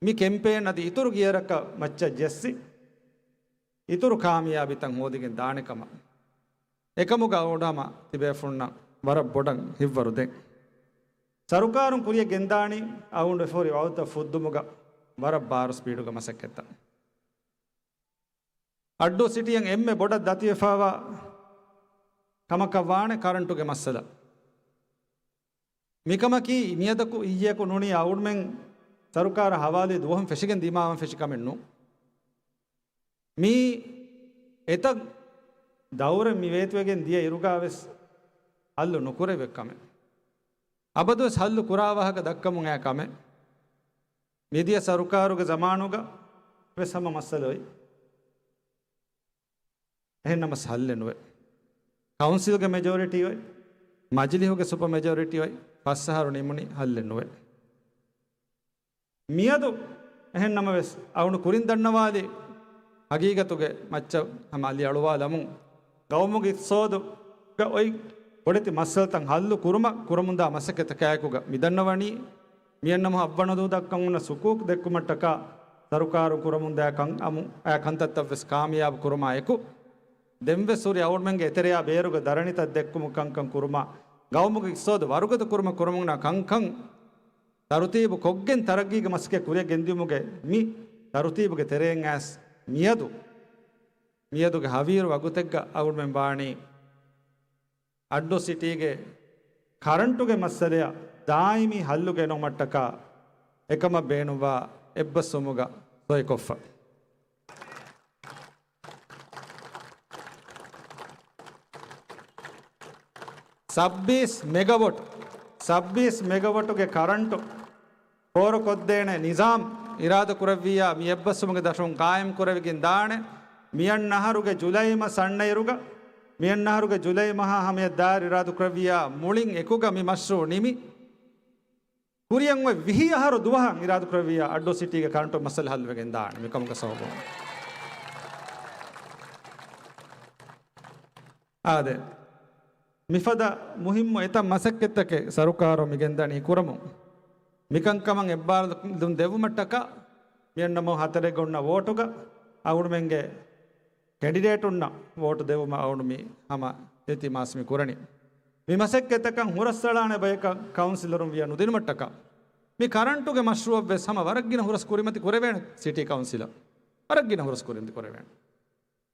މި ކެމްޕޭން އަދި އިތުރު ގިޔަރަކަށް މައްޗަށް ޖެއްސި، އިތުރު ކާމިޔާބީތައް ހޯދިގެން ދާނެ ކަމަށް. އެކަމުގަ އަޅުގަނޑު ހަމަ ތިބޭފުޅުންނަށް ވަރަށް ބޮޑަށް ހިތްވަރު ދޭން. ސަރުކާރުން ކުރިއަށް ގެންދާނީ އަޅުގަނޑު ވެފަ ހުރި ވައުދުތައް ފުއްދުމުގަ ވަރަށް ބާރު ސްޕީޑުގަ މަސައްކަތްތައް. އައްޑޫ ސިޓީއަށް އެންމެ ބޮޑަށް ދަތިވެފަވާ ކަމަކަށް ވާނެ ކަރަންޓުގެ މައްސަލަ. މިކަމަކީ މިއަދަކު އިއްޔެއަކު ނޫނީ އަޅުގަނޑުމެން ސަރުކާރަށް ހަވާލުވި ދުވަހުން ފެށިގެން ދިމާވާން ފެށި ކަމެއް ނޫން. މީ އެތައް ދައުރެއް މި ވޭތުވެގެން ދިޔަ އިރުގަ ވެސް ހައްލު ނުކުރެވި ކަމެއް. އަބަދުވެސް ހައްލު ކުރާ ވާހަކަ ދައްކަމުން އައި ކަމެއް. މިދިޔަ ސަރުކާރުގެ ޒަމާނުގަ ވެސް ހަމަ މައްސަލަ އޮތް. އެހެންނަމަސް ހައްލެއް ނުވޭ. ކައުންސިލްގެ މެޖޯރިޓީ އޮތް، މަޖިލީހުގެ ސުޕަ މެޖޯރިޓީ އޮތް، ފަސް އަހަރު ނިމުނީ ހައްލެއް ނުވޭ. މިއަދު އެހެން ނަމަވެސް، އަޅުގަނޑު ކުރިން ދަންނަވާލި ހަގީގަތުގެ މައްޗަށް ހަމަ އަލި އަޅުވާލަމުން، ގައުމުގެ އިޤްތިޞާދުގަ އޮތް ބޮޑެތި މައްސަލަތައް ހައްލު ކުރުމަށް ކުރަމުންދާ މަސައްކަތަކާއެކުގަ މި ދަންނަވަނީ، މިއަންނަމު އަށްވަނަ ދުވަހު ދައްކަން އޮންނަ ސުކޫކް ދެއްކުމަށްޓަކާ ސަރުކާރުން ކުރަމުންދާ ކަން އަމު އައި ކަންތައްތައްވެސް ކާމިޔާބު ކުރުމާ އެކު، ދެންވެސް ހުރި އަޅުގަނޑުމެންގެ އެތެރެޔާ ބޭރުގެ ދަރަނިތައް ދެއްކުމު ކަންކަން ކުރުމާ، ގައުމުގެ އިޤްތިޞާދު ވަރުގަދަ ކުރުމަށް ކުރަމުންނާ ކަންކަން ތަރުތީބު ކޮށްގެން ތަރައްގީގެ މަސައްކަތް ކުރިއަށް ގެންދިއުމުގެ މި ތަރުތީބުގެ ތެރެއިން އައިސް މިއަދު، މިއަދުގެ ހަވީރު ވަގުތެއްގަ އަޅުގަނޑުމެން ވާނީ އައްޑޫ ސިޓީގެ ކަރަންޓުގެ މައްސަލަޔަށް ދާއިމީ ހައްލު ގެނައުމަށްޓަކާ އެކަމަށް ބޭނުންވާ އެއްބަސްވުމުގަ ސޮއިކޮށްފަ. ސައްބީސް މެގަވޮޓް، ސައްބީސް މެގަވޮޓުގެ ކަރަންޓު ފޯރުކޮށްދޭނެ ނިޒާމް އިރާދަ ކުރެއްވިއްޔާ، މި އެއްބަސްވުމުގެ ދަށުން ގާއިމް ކުރެވިގެން ދާނެ. މިއަންނަ އަހަރުގެ ޖުލައި މަސް އަންނައިރުގަ، މިއަންނަ އަހަރުގެ ޖުލައި މަހާ ހަމަޔަށް ދާއިރު އިރާދަ ކުރެއްވިއްޔާ، މުޅިން އެކުގަ މި މަޝްރޫއު ނިމި، ކުރިއަށް އޮތް ވިހި އަހަރު ދުވަހަށް އިރާދަ ކުރެއްވިއްޔާ، އައްޑޫ ސިޓީގެ ކަރަންޓު މައްސަލަ ހައްލުވެގެން ދާނެ މިކަމުގެ ސަބަބުން. އާދެ، މިފަދަ މުހިއްމު އެތައް މަސައްކަތްތަކެއް ސަރުކާރުން މިގެންދަނީ ކުރަމުން. މިކަންކަމަށް އެއްބާރުލުން ދެއްވުމަށްޓަކާ، މިއަންނަމަ ހަތަރެއްގަ އޮންނަ ވޯޓުގަ އަޅުގަނޑުމެންގެ ކެނޑިޑޭޓުންނަށް ވޯޓު ދެއްވުމަށް އަޅުގަނޑު މި ހަމަ އިލްތިމާސް މި ކުރަނީ. މި މަސައްކަތްތަކަށް ހުރަސްއަޅާނެ ބަޔަކަށް ކައުންސިލަރުން ވިޔަ ނުދިނުމަށްޓަކާ، މި ކަރަންޓުގެ މަޝްރޫއަށްވެސް ހަމަ ވަރަށްގިނަ ހުރަސް ކުރިމަތި ކުރެވޭނެ ސިޓީ ކައުންސިލަށް. ވަރަށްގިނަ ހުރަސް ކުރިމަތި ކުރެވޭނެ.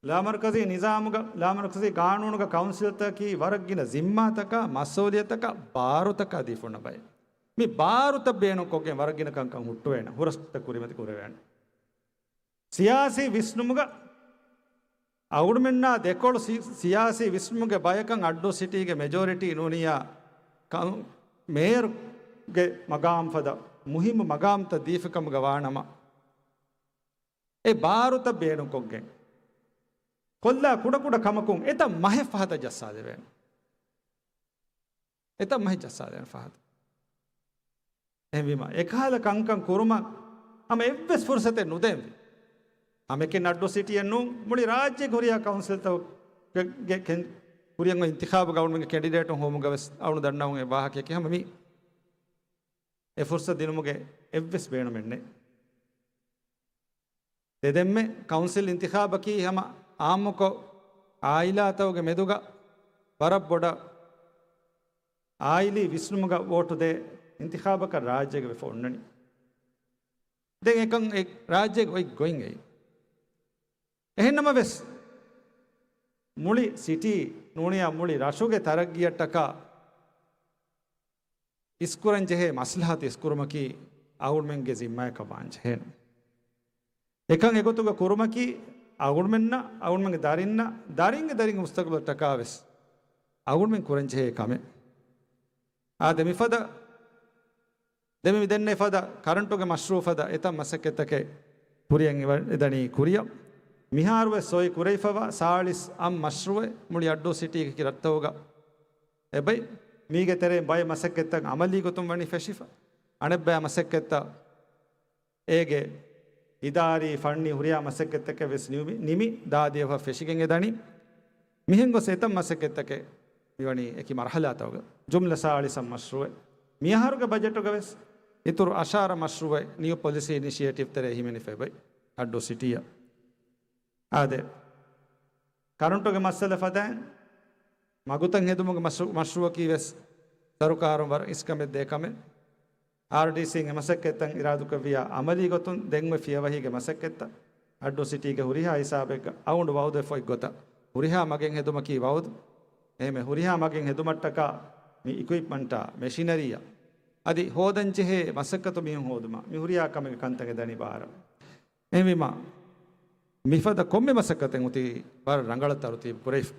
ލާމަރުކަޒީ ނިޒާމުގަ، ލާމަރުކަޒީ ގާނޫނުގަ ކައުންސިލްތަކަކީ ވަރަށްގިނަ ޒިންމާތަކާ، މަސްއޫލިއްޔަތަކާ، ބާރުތަކާ ދީފަ އޮންނަ ބައެއް. މި ބާރުތައް ބޭނުންކޮށްގެން ވަރަށްގިނަ ކަންކަން ހުއްޓުވޭނެ، ހުރަސްތައް ކުރިމަތި ކުރެވޭނެ. ސިޔާސީ ވިސްނުމުގަ އަޅުގަނޑުމެންނާ ދެކޮޅު ސި-، ސިޔާސީ ވިސްނުމުގެ ބަޔަކަށް އައްޑޫ ސިޓީގެ މެޖޯރިޓީ ނޫނިއްޔާ ކަ-، މޭޔަރުގެ މަގާމް ފަދަ މުހިއްމު މަގާމްތައް ދީފިކަމުގަ ވާނަމަ، އެ ބާރުތައް ބޭނުންކޮށްގެން، ކޮށްލާ ކުޑަކުޑަ ކަމަކުން އެތައް މަހެއް ފަހަތަށް ޖައްސާދެވޭނެ. އެތައް މަހެއް ޖައްސާދޭނެ ފަހަތަށް. އެހެންވީމަ، އެކަހަލަ ކަންކަން ކުރުމަށް ހަމަ އެއްވެސް ފުރުސަތެއް ނުދޭންވީ. ހަމައެކަނި އައްޑޫ ސިޓީއެއް ނޫން، މުޅި ރާއްޖޭގެ ހުރިހާ ކައުންސިލްތަކުގެ ކެން-، ކުރިއަށް އޮތް އިންތިޚާބުގަ އަޅުގަނޑުމެންގެ ކެންޑިޑޭޓުން ހޮވުމުގަވެސް އަޅުގަނޑު ދަންނަވަން އެއް ވާހަކަޔަކީ ހަމަ މި އެ ފުރުސަތު ދިނުމުގެ އެއްވެސް ބޭނުމެއް ނެތް. ތެދެންމެ ކައުންސިލް އިންތިޚާބަކީ ހަމަ އާއްމުކޮށް އާއިލާތަކުގެ މެދުގަ ވަރަށް ބޮޑަށް އާއިލީ ވިސްނުމުގަ ވޯޓު ދޭ އިންތިޚާބަކަށް ރާއްޖޭގަ ވެފަ އޮންނަނީ. ދެން އެކަން އެ ރާއްޖޭގެ އޮތް ގޮތް އެއީ. އެހެންނަމަވެސް، މުޅި ސިޓީ ނޫނިއްޔާ މުޅި ރަށުގެ ތަރައްގީއަށްޓަކާ އިސްކުރަން ޖެހޭ މަސްލަހަތު އިސްކުރުމަކީ އަޅުގަނޑުމެންގެ ޒިންމާއަކަށް ވާން ޖެހޭނެ. އެކަން އެގޮތުގަ ކުރުމަކީ އަޅުގަނޑުމެންނަށް، އަޅުގަނޑުމެންގެ ދަރިންނަށް، ދަރިންގެ ދަރިންގެ މުސްތަގުބަލަށްޓަކާވެސް އަޅުގަނޑުމެން ކުރަން ޖެހޭ ކަމެއް. އާދެ، މިފަދަ ދެން މި ދެންނެވި ފަދަ ކަރަންޓުގެ މަޝްރޫއު ފަދަ އެތައް މަސައްކަތްތަކެއް ކުރިއަށް އިވަ-، އެދަނީ ކުރިއަށް. މިހާރުވެސް ސޮއި ކުރެވިފަވާ ސާޅީސް އަށް މަޝްރޫއެއް މުޅި އައްޑޫ ސިޓީގެ ރަށްތަކުގަ އެބައި. މީގެ ތެރެއިން ބައެއް މަސައްކަތްތައް އަމަލީ ގޮތުން ވަނީ ފެށިފަ. އަނެއްބައި މަސައްކަތްތައް އޭގެ އިދާރީ، ފަންނީ ހުރިހާ މަސައްކަތްތަކެއް ވެސް ނިމި-، ނިމި ދާދިޔަފަ ފެށިގެން އެދަނީ. މިހެން ގޮސް އެތައް މަސައްކަތްތަކެއް މިވަނީ އެކި މަރުހަލާތަކުގަ. ޖުމްލަ ސާޅީސް އަށް މަޝްރޫއެއް. މިއަހަރުގެ ބަޖެޓުގަ ވެސް އިތުރު އަށާރަ މަޝްރޫއެއް ނިއު ޕޮލިސީ އިނިޝިއޭޓިވް ތެރޭ ހިމެނިފަ އެބައި އައްޑޫ ސިޓީއަށް. އާދެ، ކަރަންޓުގެ މައްސަލަ ފަދައިން މަގުތައް ހެދުމުގެ މަޝްރޫ-، މަޝްރޫއަކީ ވެސް ސަރުކާރުން ވަރަށް އިސްކަމެއް ދޭ ކަމެއް. އާރްޑީސީން އެ މަސައްކަތްތައް އިރާދުކުރެއްވިޔާ އަމަލީ ގޮތުން ދެން އޮތް ފިޔަވަހީގެ މަސައްކަތްތައް އައްޑޫ ސިޓީގެ ހުރިހާ ހިސާބެއްގަ އައުންޑު ވައުދު އެއްފައި ގޮތަށް. ހުރިހާ މަގެއް ހެދުމަކީ ވައުދު. އެހެންވެ ހުރިހާ މަގެއް ހެދުމަށްޓަކާ މި އިކުއިޕްމަންޓާ، މެޝިނަރީއާ، އަދި ހޯދަންޖެހޭ މަސައްކަތު މީހުން ހޯދުމަށް މި ހުރިހާ ކަމެއްގެ ކަންތައް އެދަނީ ބާރަށް. އެހެންވީމާ، މިފަދަ ކޮންމެ މަސައްކަތެއް އޮތީ ވަރަށް ރަނގަޅަށް ތަރުތީބު ކުރެވިފަ.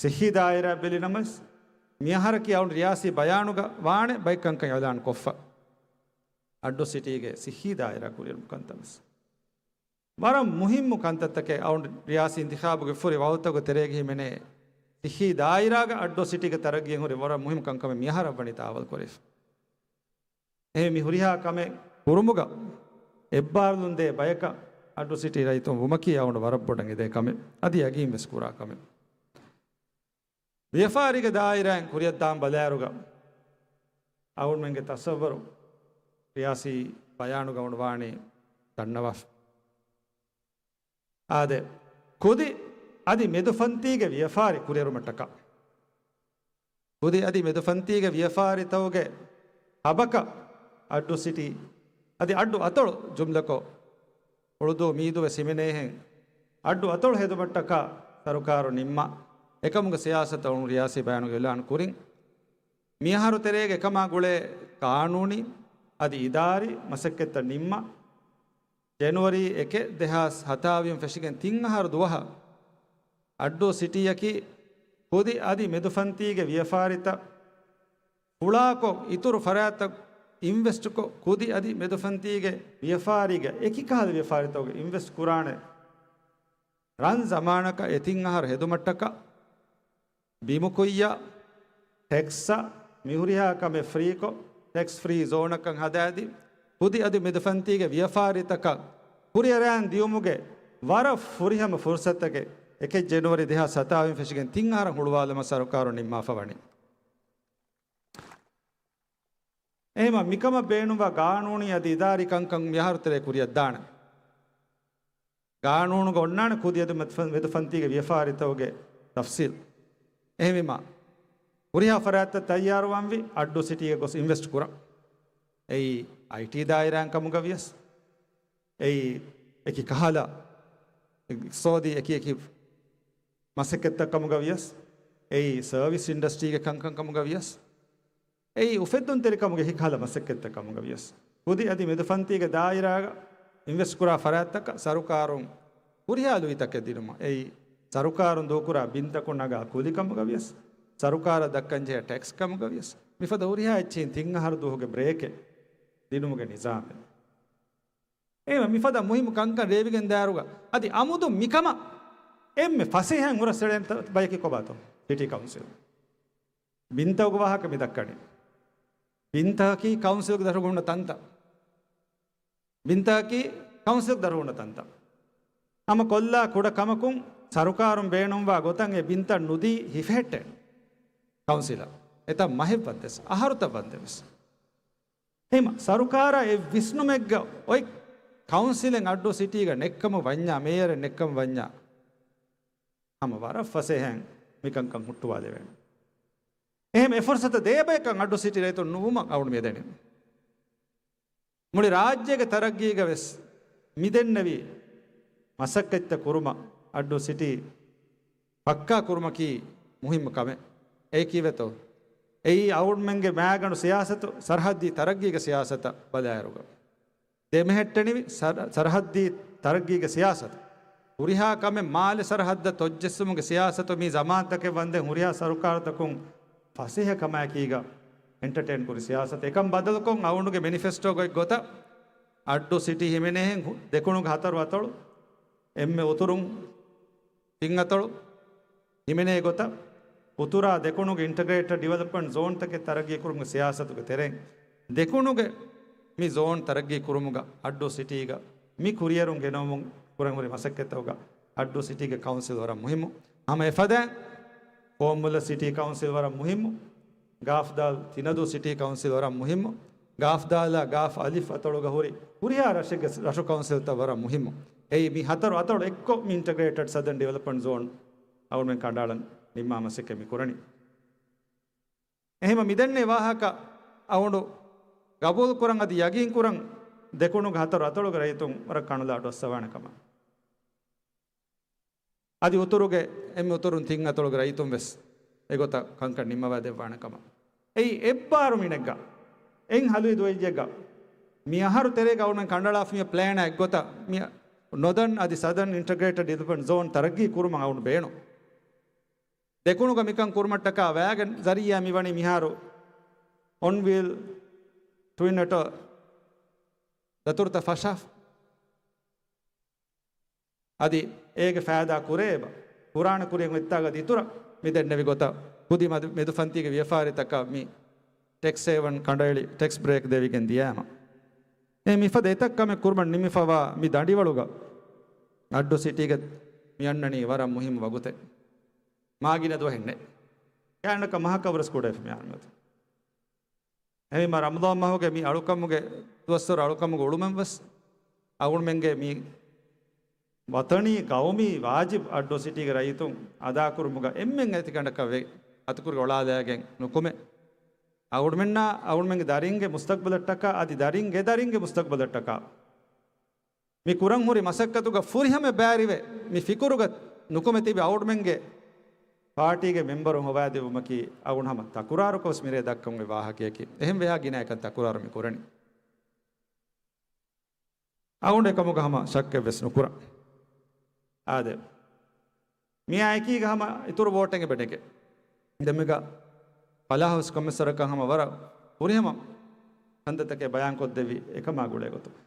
ސިއްހީ ދާއިރާ ބެލިނަމަވެސް، މިއަހަރަކީ އަޅުގަނޑު ރިޔާސީ ބަޔާނުގަ ވާނެ ބައެއް ކަންކަން އިޢުލާން ކޮށްފަ. އައްޑޫ ސިޓީގެ ސިއްހީ ދާއިރާ ކުރިއެރުމުގެ ކަންތައްވެސް. ވަރަށް މުހިއްމު ކަންތައްތަކެއް އަޅުގަނޑު ރިޔާސީ އިންތިޚާބުގެ ފުރި ވަގުތުގެ ތެރޭގަ ހިމެނޭ ސިއްހީ ދާއިރާގަ އައްޑޫ ސިޓީގެ ތަރައްގީއަށް ހުރި ވަރަށް މުހިއްމު ކަންކަމެއް މިއަހަރަށް ވަނީ ތާވަލް ކުރެވިފަ. އެހެން މި ހުރިހާ ކަމެއް ކުރުމުގަ އެއްބާރުލުން ދޭ ބަޔަކަށް އައްޑޫ ސިޓީ ރައްޔިތުން ވުމަކީ އަޅުގަނޑު ވަރަށް ބޮޑަށް އެދޭ ކަމެއް. އަދި ޔަގީން ވެސް ކުރާ ކަމެއް. ވިޔަފާރީގެ ދާއިރާއިން ކުރިއަށްދާން ބަލާއިރުގަ އަޅުގަނޑުމެންގެ ތަސައްވަރު ރިޔާސީ ބަޔާނުގަ އަޅުގަނޑު ވާނީ ދަންނަވާފަ. އާދެ، ކުދި އަދި މެދުފަންތީގެ ވިޔަފާރި ކުރިއެރުމަށްޓަކާ. ކުދި އަދި މެދުފަންތީގެ ވިޔަފާރިތަކުގެ ހަބަކަށް އައްޑޫ ސިޓީ އަދި އައްޑު އަތޮޅު ޖުމްލަކޮށް، އުޅުދޫ މީދޫ ވެސް ހިމެނޭހެން، އައްޑު އަތޮޅު ހެދުމަށްޓަކާ ސަރުކާރު ނިންމާ އެކަމުގެ ސިޔާސަތަށް އަޅުގަނޑު ރިޔާސީ ބަޔާނުގަ އިޢުލާނު ކުރިން. މިއަހަރު ތެރޭގަ އެކަމާ ގުޅޭ ޤާނޫނީ އަދި އިދާރީ މަސައްކަތްތައް ނިންމާ، ޖެނުއަރީ އެކެއް، ދެހާސް ހަތާވީހުން ފެށިގެން ތިން އަހަރު ދުވަހަށް އައްޑޫ ސިޓީއަކީ ކުދި އަދި މެދުފަންތީގެ ވިޔަފާރިތައް ފުޅާކޮށް، އިތުރު ފަރާތްތައް އިންވެސްޓްކޮށް، ކުދި އަދި މެދުފަންތީގެ ވިޔަފާރީގަ އެކި ކަހަލަ ވިޔަފާރިތަކުގަ އިންވެސްޓް ކުރާނެ. ރަން ޒަމާނަކަށް އެ ތިން އަހަރު ހެދުމަށްޓަކާ ބިމުކުއްޔާ، ޓެކްސްއާ، މިހުރިހާ ކަމެއް ފްރީކޮށް، ޓެކްސް ފްރީ ޒޯނަކަށް ހަދާދީ، ކުދި އަދި މެދުފަންތީގެ ވިޔަފާރިތަކަށް ކުރިއަރައިން ދިޔުމުގެ ވަރަށް ފުރިހަމަ ފުރުސަތެއް އެކެއް ޖެނުއަރީ ދެހާސް ސަތާވީސް ފެށިގެން ތިން އަހަރަށް ހުޅުވާލުމަށް ސަރުކާރުން ނިންމާފަ ވަނީ. އެހެމަ މިކަމަށް ބޭނުންވާ ގާނޫނީ އަދި އިދާރީ ކަންކަން މި އަހަރު ތެރޭ ކުރިއަށްދާނެ. ގާނޫނުގަ އޮންނާނެ ކުދި އަދި މެދުފަން-، މެދުފަންތީގެ ވިޔަފާރިތަކުގެ ތަފްސީލް. އެހެންވީމާ، ހުރިހާ ފަރާތްތައް ތައްޔާރުވާންވީ އައްޑޫ ސިޓީގަ ގޮސް އިންވެސްޓް ކުރަން. އެއީ އައިޓީ ދާއިރާއިން ކަމުގަ ވިޔަސް، އެއީ އެކި ކަހަލަ އިގްތިސޯދީ އެކި އެކި މަސައްކަތްތައް ކަމުގަ ވިޔަސް، އެއީ ސަރވިސް އިންޑަސްޓްރީގެ ކަންކަން ކަމުގަ ވިޔަސް، އެއީ އުފެއްދުންތެރިކަމުގެ އެކި ކަހަލަ މަސައްކަތްތައް ކަމުގަ ވިޔަސް، ކުދި އަދި މެދުފަންތީގެ ދާއިރާގަ އިންވެސްޓް ކުރާ ފަރާތްތަކަށް ސަރުކާރުން ހުރިހާ ލުއިތަކެއް ދިނުމަށް. އެއީ، ސަރުކާރުން ދޫކުރާ ބިންތަކުން ނަގާ ކުލި ކަމުގަ ވިޔަސް، ސަރުކާރަށް ދައްކަންޖެހޭ ޓެކްސް ކަމުގަ ވިޔަސް، މިފަދަ ހުރިހާ އެއްޗިހިން ތިން އަހަރު ދުވަހުގެ ބްރޭކެއް ދިނުމުގެ ނިޒާމެއް. އެހެންވެ، މިފަދަ މުހިއްމު ކަންކަން ރޭވިގެން ދާއިރުގަ، އަދި އަމުދު މިކަމަށް އެންމެ ފަސޭހައިން ހުރަސްއެޅޭނެ ބަޔަކީ ކޮބާތޯ؟ ސިޓީ ކައުންސިލް. ބިންތަކުގެ ވާހަކަ މި ދައްކަނީ. ބިންތަކަކީ ކައުންސިލްގެ ދަށުގަ ހުންނަ ތަންތަން. ބިންތަކަކީ ކައުންސިލްގެ ދަށުގަ ހުންނަ ތަންތަން. ހަމަ ކޮށްލާ ކުޑަ ކަމަކުން ސަރުކާރުން ބޭނުންވާ ގޮތަށް އެ ބިންތައް ނުދީ ހިފެހެއްޓޭ ކައުންސިލަށް. އެތައް މަހެއް ވަންދެސް، އަހަރުތައް ވަންދެވެސް. ހިމަ ސަރުކާރަށް އެ ވިސްނުމެއްގަ އޮތް ކައުންސިލެއް އައްޑޫ ސިޓީގަ ނެއްކަމު ވަންޏާ، މޭޔަރެއް ނެއްކަމު ވަންޏާ، ހަމަ ވަރަށް ފަސޭހައިން މިކަންކަން ހުއްޓުވާލެވޭނެ. އެހެން އެ ފުރުސަތަށް ދޭބަޔަކަށް އައްޑޫ ސިޓީ ރައްޔިތުން ނުވުމަށް އަޅުން މި އެދެނީ. މުޅި ރާއްޖޭގެ ތަރައްގީގަ ވެސް މިދެންނެވި މަސައްކަތްތައް ކުރުމަށް އައްޑޫ ސިޓީ ޕައްކާ ކުރުމަކީ މުހިއްމު ކަމެއް. އެއީ ކީއްވެތޯ؟ އެއީ އަޅުގަނޑުމެންގެ މާގަނޑު ސިޔާސަތު، ސަރަހައްދީ ތަރައްގީގެ ސިޔާސަތަށް ބަލާއިރުގަ ދެމެހެއްޓެނިވި ސަރ-، ސަރަހައްދީ ތަރައްގީގެ ސިޔާސަތު. ހުރިހާ ކަމެއް މާލެ ސަރަހައްދަށް ތޮއްޖެއްސުމުގެ ސިޔާސަތު މީ ޒަމާންތަކެއް ވަންދެން ހުރިހާ ސަރުކާރުތަކުން ފަސޭހަ ކަމާއެކީގަ އެންޓަޓޭން ކުރި ސިޔާސަތެއް. އެކަން ބަދަލުކޮށް އަޅުގަނޑުގެ މެނިފެސްޓޯގައި ގޮތަށް އައްޑޫ ސިޓީ ހިމެނޭހެން ހު-، ދެކުނުގެ ހަތަރު އަތޮޅު، އެންމެ އުތުރުން ތިން އަތޮޅު ހިމެނޭ ގޮތަށް، އުތުރާ ދެކުނުގެ އިންޓަގްރޭޓެޑް ޑިވެލޮޕްމަންޓް ޒޯންތަކެއް ތަރައްގީ ކުރުމުގެ ސިޔާސަތުގެ ތެރެއިން، ދެކުނުގެ މި ޒޯން ތަރައްގީ ކުރުމުގަ އައްޑޫ ސިޓީގަ މި ކުރިއެރުން ގެނައުމުން ކުރަން ހުރި މަސައްކަތްތަކުގަ އައްޑޫ ސިޓީގެ ކައުންސިލް ވަރަށް މުހިއްމު. ހަމަ އެފަދައިން ފޯމުލަ ސިޓީ ކައުންސިލް ވަރަށް މުހިއްމު. ގާފްދާލް ތިނަދޫ ސިޓީ ކައުންސިލް ވަރަށް މުހިއްމު. ގާފްދާލާ ގާފް އަލިފް އަތޮޅުގަ ހުރި ހުރިހާ ރަށެއްގެ ރަށު ކައުންސިލްތައް ވަރަށް މުހިއްމު. އެއީ މި ހަތަރު އަތޮޅު އެއްކޮށް މި އިންޓަގްރޭޓެޑް ސަދަން ޑިވެލޮޕްމަންޓް ޒޯން އަޅުމެން ކަނޑައަޅަން ނިންމާ މަސައްކަތް މި ކުރަނީ. އެހެމަ މިދެންނެވި ވާހަކަ އަޅުގަނޑު ގަބޫލު ކުރަން އަދި ޔަގީން ކުރަން ދެކުނުގެ ހަތަރު އަތޮޅުގެ ރައްޔިތުން ވަރަށް ކަނުލާ ޑޮއްސަވާނެ ކަމަށް. އަދި އުތުރުގެ އެންމެ އުތުރުން ތިން އަތޮޅުގެ ރައްޔިތުން ވެސް އެގޮތަށް ކަންކަން ނިންމަވާ ދެއްވާނެ ކަމަށް. އެއީ އެއްބާރު މިނެއްގަ، އެއް ހަލުވި ދުވައްޔެއްގަ މި އަހަރު ތެރޭގަ އަޅުމެން ކަނޑައަޅާފަ މި ޕްލޭނާ އެއްގޮތަށް މި ނޮދަން އަދި ސަދަން އިންޓަގްރޭޓެޑް ޑިވެލޮޕްމަންޓް ޒޯން ތަރައްގީ ކުރުމަށް އަޅުން ބޭނުން. ދެކުނުގަ މިކަން ކުރުމަށްޓަކާ ވައިގެން ޒަރީއާ މި ވަނީ މިހާރު އޮންވީލް ޓްވިން އެޓަ ދަތުރުތައް ފަށާފަ. އަދި އޭގެ ފައިދާ ކުރޭ އެބަ ކުރާނެ ކުރިޔަށް އޮތްތާގަ އަދި އިތުރަށް މި ދެންނެވި ގޮތަށް ކުދި މަދު-، މެދުފަންތީގެ ވިޔަފާރިތަކަށް މި ޓެކްސް ހޭވަން ކަނޑައެޅި ޓެކްސް ބްރޭކް ދެވިގެން ދިޔައިމަ. އެ މިފަދަ އެތައް ކަމެއް ކުރުމަށް ނިމިފަވާ މި ދަނޑިވަޅުގަ އައްޑޫ ސިޓީގަ މި އަންނަނީ ވަރަށް މުހިއްމު ވަގުތެއް. މާގިނަ ދުވަހެއް ނެތް. ގާތްގަނޑަކަށް މަހަކަށް ވުރެސް ކުޑަވެފަ މި އަންނަތު. އެހެންވީމަ ރަމަޟާން މަހުގެ މި އަޅުކަމުގެ ދުވަސްވަރު އަޅުކަމުގެ އުޅުމެން ވެސް އަޅުގަނޑުމެންގެ މި ވަޠަނީ ޤައުމީ ވާޖިބު އައްޑޫ ސިޓީގެ ރައްޔިތުން އަދާކުރުމުގަ އެންމެން އެތިގަނޑަކަށް ވެ އަތުކުރި އޮޅާލައިގެން ނުކުމެ، އަޅުގަނޑުމެންނާ އަޅުގަނޑުމެންގެ ދަރިންގެ މުސްތަޤްބަލަށްޓަކާ އަދި ދަރިންގެ ދަރިންގެ މުސްތަޤްބަލަށްޓަކާ މި ކުރަން ހުރި މަސައްކަތުގަ ފުރިހަމަ ބައިވެރިވެ، މި ފިކުރުގަ ނުކުމެ ތިބި އަޅުގަނޑުމެންގެ ޕާޓީގެ މެމްބަރުން ހޮވާދެއްވުމަކީ އަޅުގަނޑު ހަމަ ތަކުރާރުކޮށް ވެސް މިރޭ ދައްކަން އޮތް ވާހަކަޔަކީ. އެހެން ވެހާ ގިނައިކަން ތަކުރާރު މި ކުރަނީ. އަޅުގަނޑު އެކަމުގަ ހަމަ ޝައްކެއް ވެސް ނުކުރަން. އާދެ، މިއާ އެކީގަ ހަމަ އިތުރު ވޯޓެއް އެބަ ނެގެ. ދެމެގަ ފަލާހުސް ކޮމެސަރަކަށް ހަމަ ވަރަށް ފުރިހަމަ ކަންތައްތަކެއް ބަޔާންކޮށްދެއްވި އެކަމާ ގުޅޭ ގޮތުން.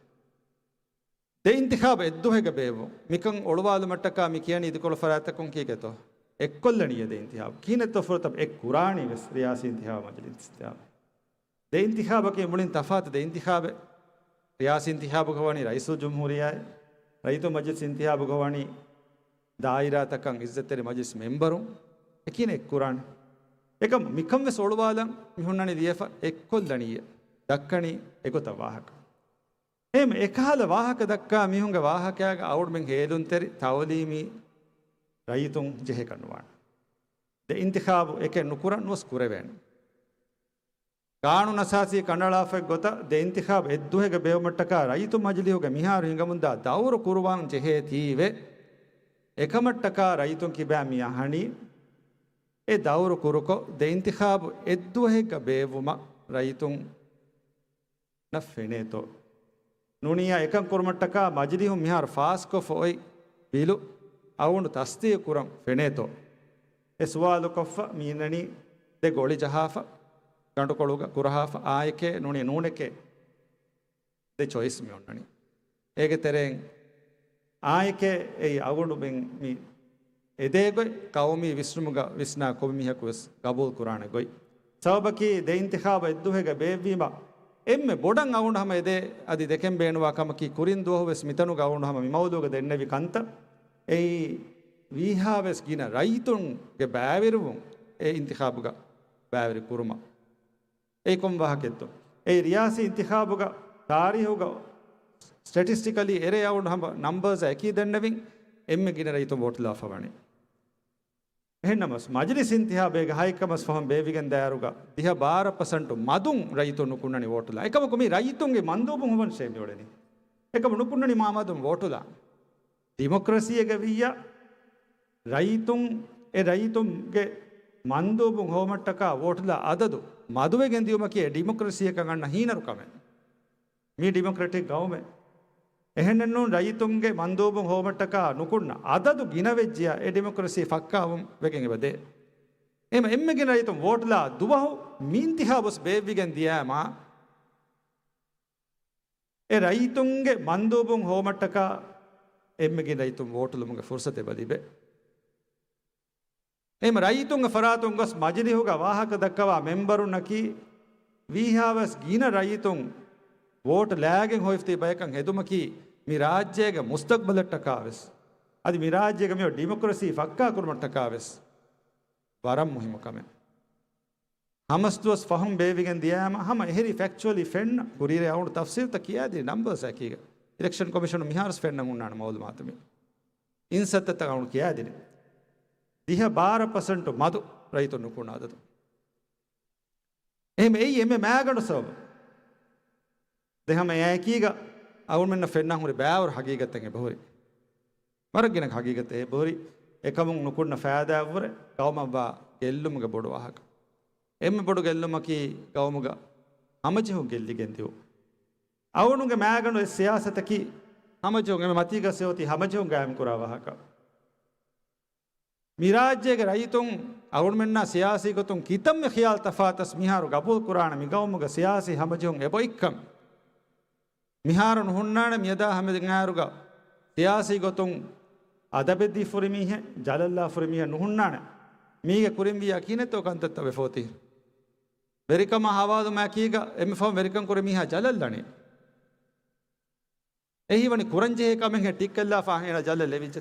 ދެ އިންތިޚާބު އެއްދުވަހެއްގަ ބޭއްވުން. މިކަން އޮޅުވާލުމަށްޓަކާ މި ކިޔަނީ އިދިކޮޅު ފަރާތްތަކުން ކީކޭތޯ؟ އެއްކޮށްލަނީ އެ ދެ އިންތިޚާބު. ކިހިނެއްތޯ ފުރަތަމަ އެއް ކުރާނީ ވެސް ރިޔާސީ އިންތިޚާބު، މަޖިލީސް އިންތިޚާބު. ދެ އިންތިޚާބަކީ މުޅިން ތަފާތު ދެ އިންތިޚާބެއް. ރިޔާސީ އިންތިޚާބުގަ ވަނީ ރައީސުލްޖުމްހޫރިއްޔާއެއް، ރައްޔިތުން މަޖިލިސް އިންތިޚާބުގަ ވަނީ ދާއިރާތަކަށް އިއްޒަތްތެރި މަޖިލިސް މެންބަރުން. އެކި އެއް ކުރާނެ. އެކަމު މިކަން ވެސް އޮޅުވާލަން މި ހުންނަނީ ލިޔެފަ އެއްކޮށްލަނީ އެ. ދައްކަނީ އެގޮތަށް ވާހަކަ. އެހެން އެކަހަލަ ވާހަކަ ދައްކާ މީހުންގެ ވާހަކައިގަ އަޅުގަނޑުމެން ހޭލުންތެރި ތައުލީމީ ރައްޔިތުން ޖެހޭކަށް ނުވާނެ. ދެ އިންތިޚާބު އެކެއް ނުކުރަން ނުވަސް ކުރެވޭނެ. ގާނޫނު އަސާސީ ކަނޑައަޅާފައި ގޮތަށް ދެ އިންތިޚާބު އެއްދުވަހެއްގަ ބޭއްވުމަށްޓަކާ ރައްޔިތު މަޖިލީހުގެ މިހާރު ހިނގަމުންދާ ދައުރު ކުރުވާން ޖެހޭތީވެ. އެކަމަށްޓަކާ ރައްޔިތުން ކިބާ މި އަހަނީ އެ ދައުރު ކުރުކޮށް ދެ އިންތިޚާބު އެއްދުވަހެއްގަ ބޭއްވުމަށް ރައްޔިތުންނަށް ފެނޭތޯ؟ ނޫނިއްޔާ އެކަން ކުރުމަށްޓަކާ މަޖިލީހުން މިހާރު ފާސްކޮށްފަ އޮތް ބިލު އަޅުގަނޑު ތަސްދީގު ކުރަން ފެނޭތޯ؟ އެ ސުވާލުކޮށްފަ މި އިންނަނީ ދެ ގޮޅި ޖަހާފަ، ގަނޑުކޮޅުގަ ކުރަހާފަ، އާއެކޭ ނޫނީ ނޫނެކޭ. ދެ ޗޮއިސް މި އޮންނަނީ. އޭގެ ތެރެއިން އާއެކޭ އެއީ އަޅުގަނޑުމެން މި އެދޭގޮތް ޤައުމީ ވިސްނުމުގަ ވިސްނާ ކޮންމެ މީހަކު ވެސް ގަބޫލު ކުރާނެ ގޮތް. ސަބަބަކީ ދެ އިންތިޚާބު އެއްދުވަހެއްގަ ބޭއްވީމަ އެންމެ ބޮޑަށް އަޅުގަނޑު ހަމަ އެދޭ އަދި ދެކެން ބޭނުންވާ ކަމަކީ ކުރިން ދުވަހު ވެސް މިތަނުގަ އަޅުގަނޑު ހަމަ މި މައުޟޫގަ ދެންނެވި ކަންތައް. އެއީ ވީހާވެސް ގިނަ ރައްޔިތުންގެ ބައިވެރިވުން އެ އިންތިޚާބުގަ ބައިވެރި ކުރުމަށް. އެއީ ކޮން ވާހަކައެއްތޯ؟ އެއީ ރިޔާސީ އިންތިޚާބުގަ ތާރީހުގަ ސްޓެޓިސްޓިކަލީ އެރޭ އަޅުގަނޑު ހަމަ ނަމްބަރސް އެކީ ދެންނެވިން އެންމެ ގިނަ ރައްޔިތުން ވޯޓުލާފަ ވަނީ. އެހެންނަމަސް މަޖިލިސް އިންތިޚާބޭގަ ހައެއްކަމަސް ފަހުން ބޭއްވިގެން ދާއިރުގަ ދިހަ ބާރަ ޕަސެންޓު މަދުން ރައްޔިތުން ނުކުންނަނީ ވޯޓުލާ. އެކަމަކު މި ރައްޔިތުންގެ މަންދޫބުން ހުވަންށޭ މިއުޅެނީ. އެކަމު ނުކުންނަނީ މާ މަދުން ވޯޓުލާ. ޑިމޮކްރަސީއެއްގަ ވިއްޔަ ރައްޔިތުން، އެ ރައްޔިތުންގެ މަންދޫބުން ހޮވުމަށްޓަކާ ވޯޓުލާ އަދަދު މަދުވެގެން ދިޔުމަކީ އެ ޑިމޮކްރަސީއަކަށް އަންނަ ހީނަރު ކަމެއް. މީ ޑިމޮކްރެޓިކް ގައުމެއް. އެހެންނެއްނޫން ރައްޔިތުންގެ މަންދޫބުން ހޮވުމަށްޓަކާ ނުކުންނަ އަދަދު ގިނަވެއްޖިޔާ އެ ޑިމޮކްރަސީ ފައްކާވުން ވެގެން އެބަ ދޭ. އެހެން އެންމެ ގިނަ ރައްޔިތުން ވޯޓުލާ ދުވަހު މި އިންތިޚާބުސް ބޭއްވިގެން ދިޔައިމާ، އެ ރައްޔިތުންގެ މަންދޫބުން ހޮވުމަށްޓަކާ އެންމެ ގިނަ ރައްޔިތުން ވޯޓުލުމުގެ ފުރުސަތު އެބަ ލިބޭ. އެހެން ރައްޔިތުންގެ ފަރާތުން ގޮސް މަޖިލީހުގަ ވާހަކަ ދައްކަވާ މެންބަރުންނަކީ، ވީހާވެސް ގިނަ ރައްޔިތުން ވޯޓު ލާގެން ހޮވިފަ ތިބި ބަޔަކަށް ހެދުމަކީ، މި ރާއްޖޭގެ މުސްތަޤްބަލަށްޓަކާވެސް، އަދި މި ރާއްޖޭގެ މި ޑިމޮކްރަސީ ފައްކާ ކުރުމަށްޓަކާވެސް ވަރަށް މުހިއްމު ކަމެއް. ހަމަސްދުވަސް ފަހުން ބޭއްވިގެން ދިޔައިމަ ހަމަ އެހެރީ ފެކްޗުއަލީ ފެންނަ ކުރީރޭ އަޅުގަނޑު ތަފްސީލްތައް ކިޔާދިނީ ނަމްބަރސް އެކީގަ. އިލެކްޝަން ކޮމިޝަނު މިހާރުސް ފެންނަން ހުންނާނެ މައުލޫމާތު މި. އިންސައްތަތައް އަޅުގަނޑު ކިޔާދިނީ. ދިހަ ބާރަ ޕަސެންޓު މަދު ރައްޔިތުން ނުކުންނަ އަދަދު. އެހެން އެއީ އެންމެ މާގަނޑު ސަބަބު. ދެ ހަމަ އެއާއެކީގަ އަޅުގަނޑުމެންނަށް ފެންނަން ހުރި ބައިވަރު ހަގީގަތެއް އެބަހުރި. ވަރަށް ގިނަ ހަގީގަތެއް އެބަހުރި. އެކަމުން ނުކުންނަ ފައިދާއަށްވުރެ ގައުމަށްވާ ގެއްލުމުގެ ބޮޑު ވާހަކަ. އެންމެ ބޮޑު ގެއްލުމަކީ ގައުމުގަ ހަމަޖެހުން ގެއްލިގެން ދިއުން. އަޅުގަނޑުގެ މާގަނޑު އެއް ސިޔާސަތަކީ ހަމަޖެހުން އެންމެ މަތީގަ ސިޔާސަތީ ހަމަޖެހުން ގާއިމްކުރާ ވާހަކަ. މި ރާއްޖޭގެ ރައްޔިތުން އަޅުގަނޑުމެންނާ ސިޔާސީ ގޮތުން ކިތަންމެ ޚިޔާލު ތަފާތަސް މިހާރު ގަބޫލު ކުރާނެ މި ގައުމުގަ ސިޔާސީ ހަމަޖެހުން އެބައޮތްކަން. މިހާރު ނުހުންނާނެ މިއަދާ ހަމައިން އަހަރުގަ ސިޔާސީ ގޮތުން އަދަބެއްދީ ފުރި މީހެއް، ޖަލަށްލާ ފުރި މީހެއް ނުހުންނާނެ. މީގެ ކުރިން ވިއްޔާ ކިހިނެއްތޯ ކަންތައްތައް ވެފޯތީ. ވެރިކަމާ ހަވާލުމާއެކީގަ އެންމެ ފަހުން ވެރިކަން ކުރި މީހާ ޖަލަށްލަނީ. އެހީވަނީ ކުރަންޖެހޭ ކަމެއްހެން ޓިކްކެއްލާފަ އޭނަ ޖަލަށް ލެވިއްޖެ.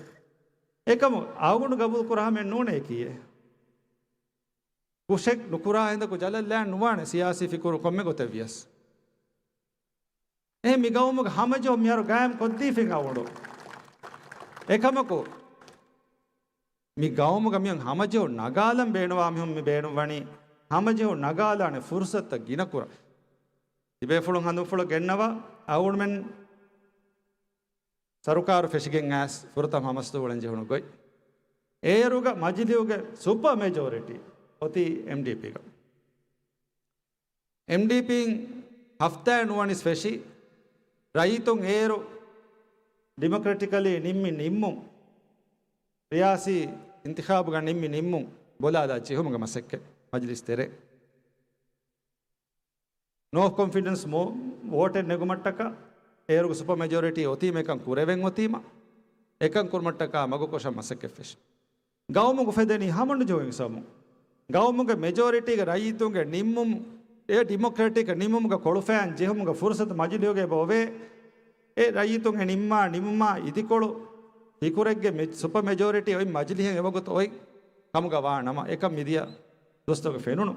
އެކަމު އަޅުގަނޑު ގަބޫލު ކުރާ ހަމައެއް ނޫނޭ އެކީއެއް. ކުށެއް ނުކުރާ ހިނދަކު ޖަލަށް ލާން ނުވާނެ ސިޔާސީ ފިކުރު ކޮންމެ ގޮތެއް ވިޔަސް. އެހެން މި ގައުމުގެ ހަމަޖެހުން މިހާރު ގާއިމް ކޮށްދީފިން އަޅުގަނޑު. އެކަމަކު، މި ގައުމުގަ މިއޮން ހަމަޖެހުން ނަގާލަން ބޭނުވާ މީހުން މި ބޭނުންވަނީ ހަމަޖެހުން ނަގާލާނެ ފުރުސަތުތައް ގިނަކުރަން. ތިބޭފުޅުން ހަނދުމަފުޅަށް ގެންނަވާ، އަޅުގަނޑުމެން ސަރުކާރު ފެށިގެން އައިސް ފުރަތަމަ ހަމަސްދުވަޅެން ޖެހުނު ގޮތް. އޭރުގަ މަޖިލީހުގެ ސުޕަ މެޖޯރިޓީ އޮތީ އެމްޑީޕީގަ. އެމްޑީޕީން ހަފްތާއެއް ނުވަނީސް ފެށި، ރައްޔިތުން އޭރު ޑިމޮކްރެޓިކަލީ ނިންމި ނިންމުން، ރިޔާސީ އިންތިޚާބުގަ ނިންމި ނިންމުން، ބޮލާލާ ޖެހުމުގެ މަސައްކަތް މަޖިލިސް ތެރޭ. ނޯ ކޮންފިޑެންސް މޯ-، ވޯޓެއް ނެގުމަށްޓަކާ އޭރުގެ ސުޕަ މެޖޯރިޓީ އޮތީމަ އެކަން ކުރެވެން އޮތީމަ، އެކަން ކުރުމަށްޓަކާ މަގުކޮށަށް މަސައްކަތް ފެށި. ގައުމުގަ އުފެދެނީ ހަމަނުޖެހުން ހިސާބުން. ގައުމުގެ މެޖޯރިޓީގެ ރައްޔިތުންގެ ނިންމުމު، އެ ޑިމޮކްރެޓިކް ނިންމުމުގަ ކޮޅުފައިން ޖެހުމުގެ ފުރުސަތު މަޖިލީހުގަ އެބަ އޮވޭ. އެ ރައްޔިތުން އެ ނިންމާ ނިންމުމާ އިދިކޮޅު ފިކުރެއްގެ މެ-، ސުޕަ މެޖޯރިޓީ އޮތް މަޖިލީހެއް އެވަގުތު އޮތް ކަމުގަ ވާ ނަމަ، އެކަން މިދިޔަ ދުވަސްތަކުގަ ފެނުނު.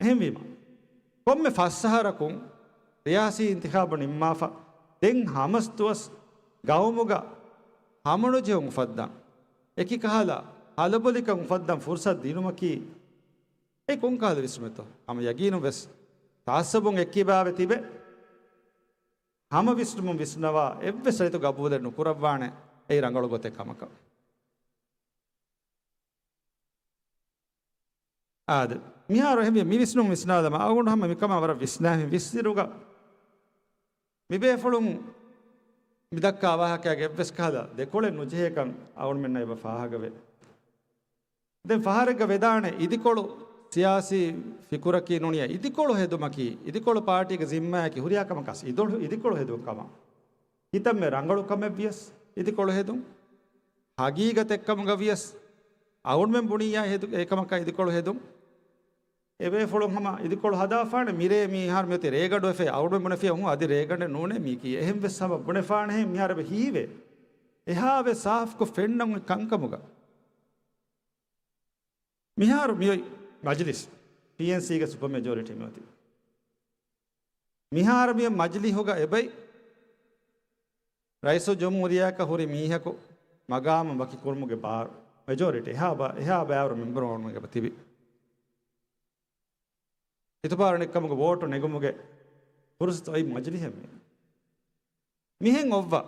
އެހެންވީމަ، ކޮންމެ ފަސް އަހަރަކުން ރިޔާސީ އިންތިޚާބު ނިންމާފަ، ދެން ހަމަސް ދުވަސް ގައުމުގަ ހަމަނުޖެހުން އުފައްދަން، އެކި ކަހަލަ ހަލަބޮލިކަން އުފައްދަން ފުރުސަތު ދިނުމަކީ، އެ ކޮން ކަހަލަ ވިސްނުމެއްތޯ؟ ހަމަ ޔަގީނުން ވެސް ތާއްސަބުން އެއްކިބާވެ ތިބެ، ހަމަ ވިސްނުމުން ވިސްނަވާ އެއްވެސް ރައްޔިތު ގަބޫލެއް ނުކުރައްވާނެ، އެއީ ރަނގަޅު ގޮތެއް ކަމަކަށް. އާދެ، މިހާރު އެހެންވި މި ވިސްނުން ވިސްނާލަމާ، އަޅުގަނޑު ހަމަ މިކަމާ ވަރަށް ވިސްނާހެން ވިސްނިރުގަ، މިބޭފުޅުން މިދައްކާ ވާހަކައިގެ އެއްވެސް ކަހަލަ ދެކޮޅެއް ނުޖެހޭކަން އަޅުގަނޑުމެންނަށް އެބަ ފާހަގަވޭ. ދެން ފަހަރެއްގަ ވެދާނެ އިދިކޮޅު ސިޔާސީ ފިކުރަކީ ނޫނިޔާ އިދިކޮޅު ހެދުމަކީ، އިދިކޮޅު ޕާޓީގެ ޒިންމާއަކީ ހުރިހާ ކަމަކަށް އިދޮޅު-، އިދިކޮޅު ހެދުން ކަމަށް. ކިތަންމެ ރަނގަޅު ކަމެއް ވިޔަސް އިދިކޮޅު ހެދުން، ހަގީގަތެއް ކަމުގަ ވިޔަސް އަޅުގަނޑުމެން ބުނިއްޔާ ހެދު-، އެކަމަކަށް އިދިކޮޅު ހެދުން. އެބޭފުޅުން ހަމަ އިދިކޮޅު ހަދާފާނެ މިރޭ މިހާރު މިއޮތީ ރޭގަނޑު ވެފައި އަޅުގަނޑުމެން ބުނެފިޔާ ހުން އަދި ރޭގަނޑެއް ނޫނޭ މީކީ. އެހެން ވެސް ހަމަ ބުނެފާނެހެން މިހާރު އެބަ ހީވޭ. އެހާވެސް ސާފްކޮށް ފެންނަމުން ކަންކަމުގަ. މިހާރު މިއޮތް މަޖިލިސް ޕީއެންސީގެ ސުޕަ މެޖޯރިޓީ މިއޮތީ. މިހާރު މިއޮތް މަޖިލީހުގަ އެބައި ރައީސުލްޖުމްހޫރިއްޔާއަކަށް ހުރި މީހަކު މަގާމަށް ވަކި ކުރުމުގެ ބާރު މެޖޯރިޓީ އެހާ ބަ-، އެހާ ބައިވަރު މެމްބަރުން އަޅުގަނޑުމެން އެބަ ތިބި. އިތުބާރު ނެތްކަމުގެ ވޯޓު ނެގުމުގެ ފުރުސަތު އޮތް މަޖިލީހެއް މީ. މިހެން އޮއްވާ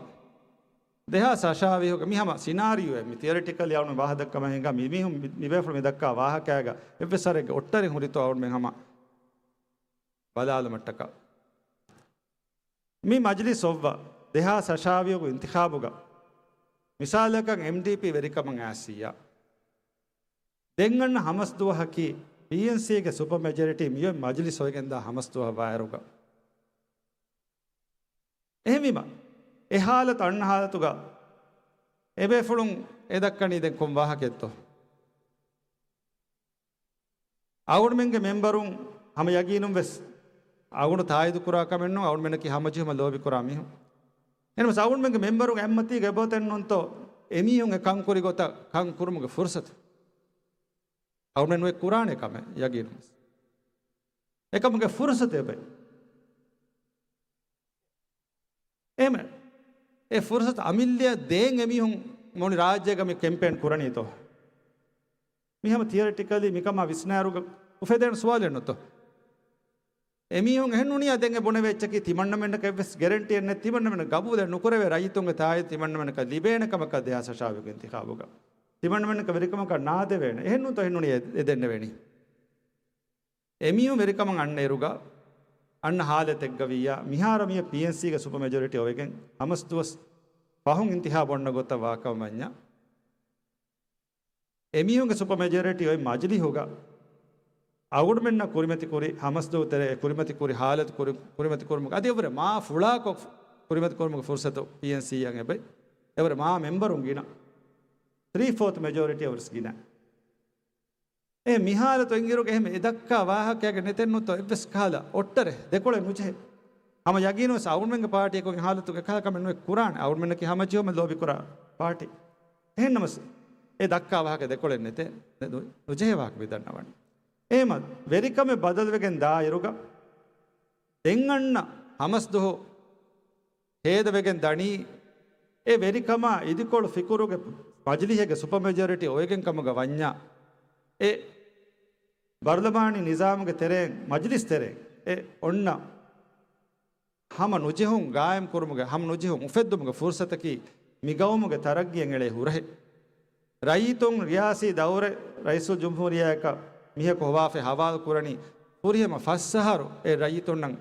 ދެހާސް އަށާވީހުގަ މި ހަމަ ސިނާރިއޯއެއް މި ތިއަރިޓިކަލީ އަޅުގަނޑު ވާހަކަ ދައްކަމާ ހިނގާ މި މީހުން މި-، މި ބޭފުޅުން މި ދައްކާ ވާހަކައިގަ އެއްވެސް ވަރެއްގެ އޮއްޓަރިން ހުރިތޯ އަޅުގަނޑުމެން ހަމަ ބަލާލުމަށްޓަކާ. މި މަޖިލިސް އޮއްވާ ދެހާސް އަށާވީހުގެ އިންތިޚާބުގަ މިސާލަކަށް އެމްޑީޕީ ވެރިކަމަށް އައިސިއްޔާ. ދެން އަންނަ ހަމަސް ދުވަހަކީ ޕީއެންސީގެ ސުޕަ މެޖޯރިޓީ މިއޮތް މަޖިލިސް އޮވެގެންދާ ހަމަސް ދުވަހަށް ވާއިރުގަ. އެހެންވީމަ، އެ ހާލަތު އަންނަ ހާލަތުގަ އެބޭފުޅުން އެ ދައްކަނީ ދެން ކޮން ވާހަކައެއްތޯ؟ އަޅުގަނޑުމެންގެ މެމްބަރުން ހަމަ ޔަގީނުން ވެސް އަޅުގަނޑު ތާއީދު ކުރާ ކަމެއް ނޫން، އަޅުގަނޑުމެންނަކީ ހަމަޖެހުމަށް ލޯބި ކުރާ މީހުން. އެހެންވެސް އަޅުގަނޑުމެންގެ މެމްބަރުން އެއްމަތީގަ އެބައޮތެއް ނޫންތޯ، އެމީހުން އެ ކަން ކުރި ގޮތަށް ކަން ކުރުމުގެ ފުރުސަތު އަޅުގަނޑުމެން ނުއެއް ކުރާނެ ކަމެއް ޔަގީނުން ވެސް. އެކަމުގެ ފުރުސަތު އެބައި. އެހެން އެ ފުރުސަތު އަމިއްލައަށް ދޭން އެމީހުން މުޅި ރާއްޖޭގަ މި ކެމްޕޭން ކުރަނީތޯ؟ މި ހަމަ ތިއަރިޓިކަލީ މިކަމާ ވިސްނާއިރުގަ އުފެދޭނެ ސުވާލެއް ނޫންތޯ؟ އެމީހުން އެހެން ނޫނިއްޔާ ދެން އެ ބުނެވޭ އެއްޗަކީ ތިމަންނަމެންނަކަށް އެއްވެސް ގެރެންޓީއެއް ނެތް، ތިމަންނަމެންނަށް ގަބޫލެއް ނުކުރެވޭ ރައްޔިތުންގެ ތާއީދު ތިމަންނަމެންނަކަށް ލިބޭނެ ކަމަކަށް ދެހާސް އަށާވީހުގެ އިންތިޚާބުގަ. ތިމަންނަމެންނަކަށް ވެރިކަމަކަށް ނާދެވޭނެ. އެހެން ނޫންތޯ އެހެން ނޫނިއްޔާ އެ ދެންނެވޭނީ؟ އެމީހުން ވެރިކަމަށް އަންނައިރުގަ އަންނަ ހާލަތެއްގަ ވިއްޔާ، މިހާރު މިއޮތް ޕީއެންސީގެ ސުޕަ މެޖޯރިޓީ އޮވެގެން ހަމަސް ދުވަސް ފަހުން އިންތިޚާބު އޮންނަ ގޮތަށް ވާކަމަށް ވަންޏާ، އެމީހުންގެ ސުޕަ މެޖޯރިޓީ އޮތް މަޖިލީހުގަ އަޅުގަނޑުމެންނަށް ކުރިމަތި ކުރި، ހަމަސް ދުވަހު ތެރޭ ކުރިމަތި ކުރި ހާލަތު ކުރި-، ކުރިމަތި ކުރުމުގެ އަދި އެއަށްވުރެ މާ ފުޅާކޮށް ކުރިމަތި ކުރުމުގެ ފުރުސަތު ޕީއެންސީއަށް އެބައި. އެއަށްވުރެ މާ މެމްބަރުން ގިނަ ތްރީ ފޯތު މެޖޯރިޓީ އެއަށްވުރެ ގިނަ. އެ މިހާލަތު އިންއިރުގަ އެހެން އެ ދައްކާ ވާހަކައިގަ ނެތެއް ނުތޯ އެއްވެސް ކަހަލަ އޮއްޓަރެއް ދެކޮޅެއް ނުޖެހޭ. ހަމަ ޔަގީނުވެސް އަޅުގަނޑުމެންގެ ޕާޓީއަކު އެ ހާލަތުގަ އެކަހަލަ ކަމެއް ނުއެއް ކުރާނެ. އަޅުގަނޑުމެންނަކީ ހަމަޖެހުމަށް ލޯބިކުރާ ޕާޓީ. އެހެންނަމަސް އެ ދައްކާ ވާހަކަ ދެކޮޅެއް ނެތޭ. ނު-، ނުޖެހޭ ވާހަކަ މި ދަންނަވަނީ. އެހެމަ ވެރިކަމެއް ބަދަލުވެގެން ދާއިރުގަ ދެން އަންނަ ހަމަސް ދުވަހު ހޭދަވެގެން ދަނީ، އެ ވެރިކަމާ އިދިކޮޅު ފިކުރުގެ މަޖިލީހެއްގެ ސުޕަ މެޖޯރިޓީ އޮވެގެން ކަމުގަ ވަންޏާ، އެ ބަރުލަމާނީ ނިޒާމުގެ ތެރެއިން، މަޖިލިސް ތެރެއިން އެ އޮންނަ ހަމަ ނުޖެހުން ގާއިމް ކުރުމުގެ، ހަމަ ނުޖެހުން އުފެއްދުމުގެ ފުރުސަތަކީ މި ގައުމުގެ ތަރައްގީއަށް އެޅޭ ހުރަހެއް. ރައްޔިތުން ރިޔާސީ ދައުރެއް ރައީސުލްޖުމްހޫރިއްޔާއަކަށް މީހަކު ހޮވާފައި ހަވާލު ކުރަނީ ފުރިހަމަ ފަސް އަހަރު އެ ރައްޔިތުންނަށް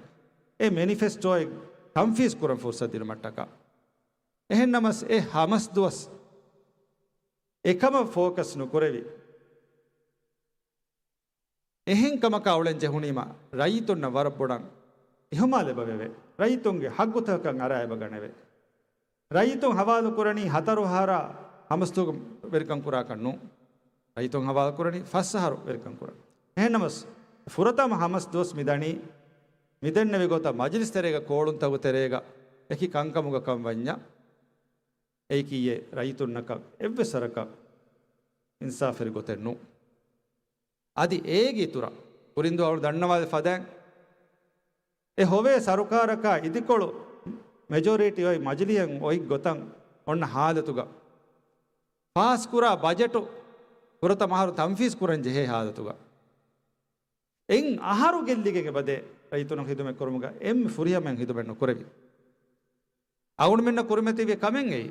އެ މެނިފެސްޓޯއެއް ތަންފީޒް ކުރަން ފުރުސަތު ދިނުމަށްޓަކާ. އެހެންނަމަސް އެ ހަމަސް ދުވަސް އެކަމަށް ފޯކަސް ނުކުރެވި، އެހެން ކަމަކާ އުޅެން ޖެހުނީމަ ރައްޔިތުންނަށް ވަރަށް ބޮޑަށް އިހުމާލެއް އެބަވެވޭ. ރައްޔިތުންގެ ހައްގުތަކަކަށް އަރާ އެބަ ގަނެވޭ. ރައްޔިތުން ހަވާލު ކުރަނީ ހަތަރު އަހަރާ ހަމަސްދުވަހު ވެރިކަން ކުރާކަށް ނޫން. ރައްޔިތުން ހަވާލު ކުރަނީ ފަސް އަހަރު ވެރިކަން ކުރަން. އެހެންނަމަސް، ފުރަތަމަ ހަމަސް ދުވަސް މި ދަނީ، މިދެންނެވި ގޮތަށް މަޖިލިސް ތެރޭގަ ކޯޅުންތަކުގެ ތެރޭގަ އެކި ކަންކަމުގަ ކަން ވަންޏާ، އެއީކީއޭ ރައްޔިތުންނަކަށް އެއްވެސް ވަރަކަށް އިންސާފުވެރި ގޮތެއް ނޫން. އަދި އޭގެ އިތުރަށް ކުރިންދޫ އަޅު ދަންނަވާލި ފަދައިން، އެ ހޮވޭ ސަރުކާރަކާ އިދިކޮޅު މެޖޯރިޓީ އޮތް މަޖިލީހަށް އޮތް ގޮތަށް އޮންނަ ހާލަތުގަ، ފާސްކުރާ ބަޖެޓު ފުރަތަމަ އަހަރު ތަންފީޒް ކުރަން ޖެހޭ ހާލަތުގަ، އެއް އަހަރު ގެއްލިގެން އެބަދޭ ރައްޔިތުންނަށް ހިދުމަތް ކުރުމުގަ އެންމެ ފުރިހަމައިން ހިދުމަތް ނުކުރެވި. އަޅުގަނޑުމެންނަށް ކުރިމަތިވި ކަމެއް އެއީ.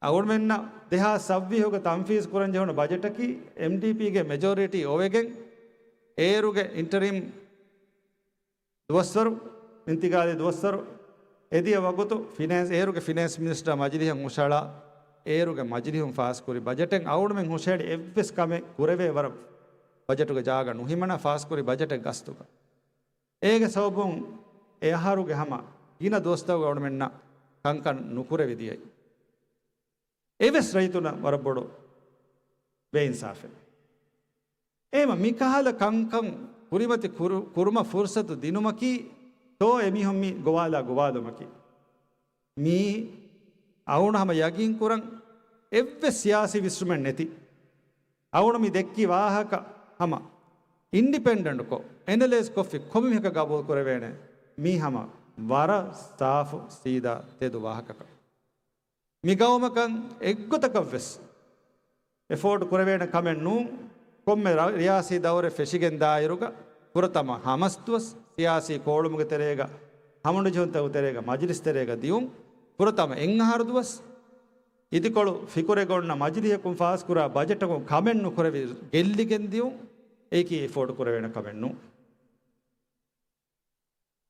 އަޅުގަނޑުމެންނަށް ދެހާސް ސައްވީހުގަ ތަންފީޒް ކުރަން ޖެހުނު ބަޖެޓަކީ އެމްޑީޕީގެ މެޖޯރިޓީ އޮވެގެން، އޭރުގެ އިންޓަރިމް ދުވަސްވަރު، އިންތިގާލީ ދުވަސްވަރު އެދިޔަ ވަގުތު ފިނޭންސް، އޭރުގެ ފިނޭންސް މިނިސްޓަރ މަޖިލީހަށް ހުށަހަޅާ، އޭރުގެ މަޖިލީހުން ފާސްކުރި ބަޖެޓެއް އަޅުގަނޑުމެން ހުށަހެޅި އެއްވެސް ކަމެއް ކުރެވޭ ވަރަށް ބަޖެޓުގެ ޖާގަ ނުހިމަނާ ފާސްކުރި ބަޖެޓެއް ގަސްތުގަ. އޭގެ ސަބަބުން އެ އަހަރުގެ ހަމަ ގިނަ ދުވަސްތަކުގަ އަޅުގަނޑުމެންނަށް ކަންކަން ނުކުރެވި ދިޔައީ. އެވެސް ރައްޔިތުންނަށް ވަރަށް ބޮޑު ބޭއިންސާފެއް. އެހެންމަ މިކަހަލަ ކަންކަން ކުރިމަތި ކުރު-، ކުރުމަށް ފުރުސަތު ދިނުމަކީ ތޯ އެމީހުން މި ގޮވާލާ ގޮވާލުމަކީ. މީ އަޅުގަނޑު ހަމަ ޔަގީން ކުރަން އެއްވެސް ސިޔާސީ ވިސްނުމެއް ނެތި. އަޅުގަނޑު މި ދެއްކި ވާހަކަ ހަމަ އިންޑިޕެންޑެންޓްކޮށް، އެނަލައިޒް ކޮށްފި ކޮންމެ މީހަކަށް ގަބޫލު ކުރެވޭނެ. މީ ހަމަ ވަރަށް ސާފު ސީދާ ތެދު ވާހަކަކަށް. މި ގައުމަކަށް އެއްގޮތަކަށްވެސް އެފޯޑް ކުރެވޭނެ ކަމެއް ނޫން. ކޮންމެ ރަ-، ރިޔާސީ ދައުރެއް ފެށިގެން ދާއިރުގަ ފުރަތަމަ ހަމަސްދުވަސް ސިޔާސީ ކޯޅުމުގެ ތެރޭގަ، ހަމަނުޖެހުންތަކުގެ ތެރޭގަ، މަޖިލިސް ތެރޭގަ ދިޔުން. ފުރަތަމަ އެއް އަހަރު ދުވަސް އިދިކޮޅު ފިކުރެއް އޮންނަ މަޖިލީހަކުން ފާސްކުރާ ބަޖެޓަކުން ކަމެއް ނުކުރެވި ގެއްލިގެން ދިޔުން. އެއީކީ އެފޯޑް ކުރެވޭނެ ކަމެއް ނޫން.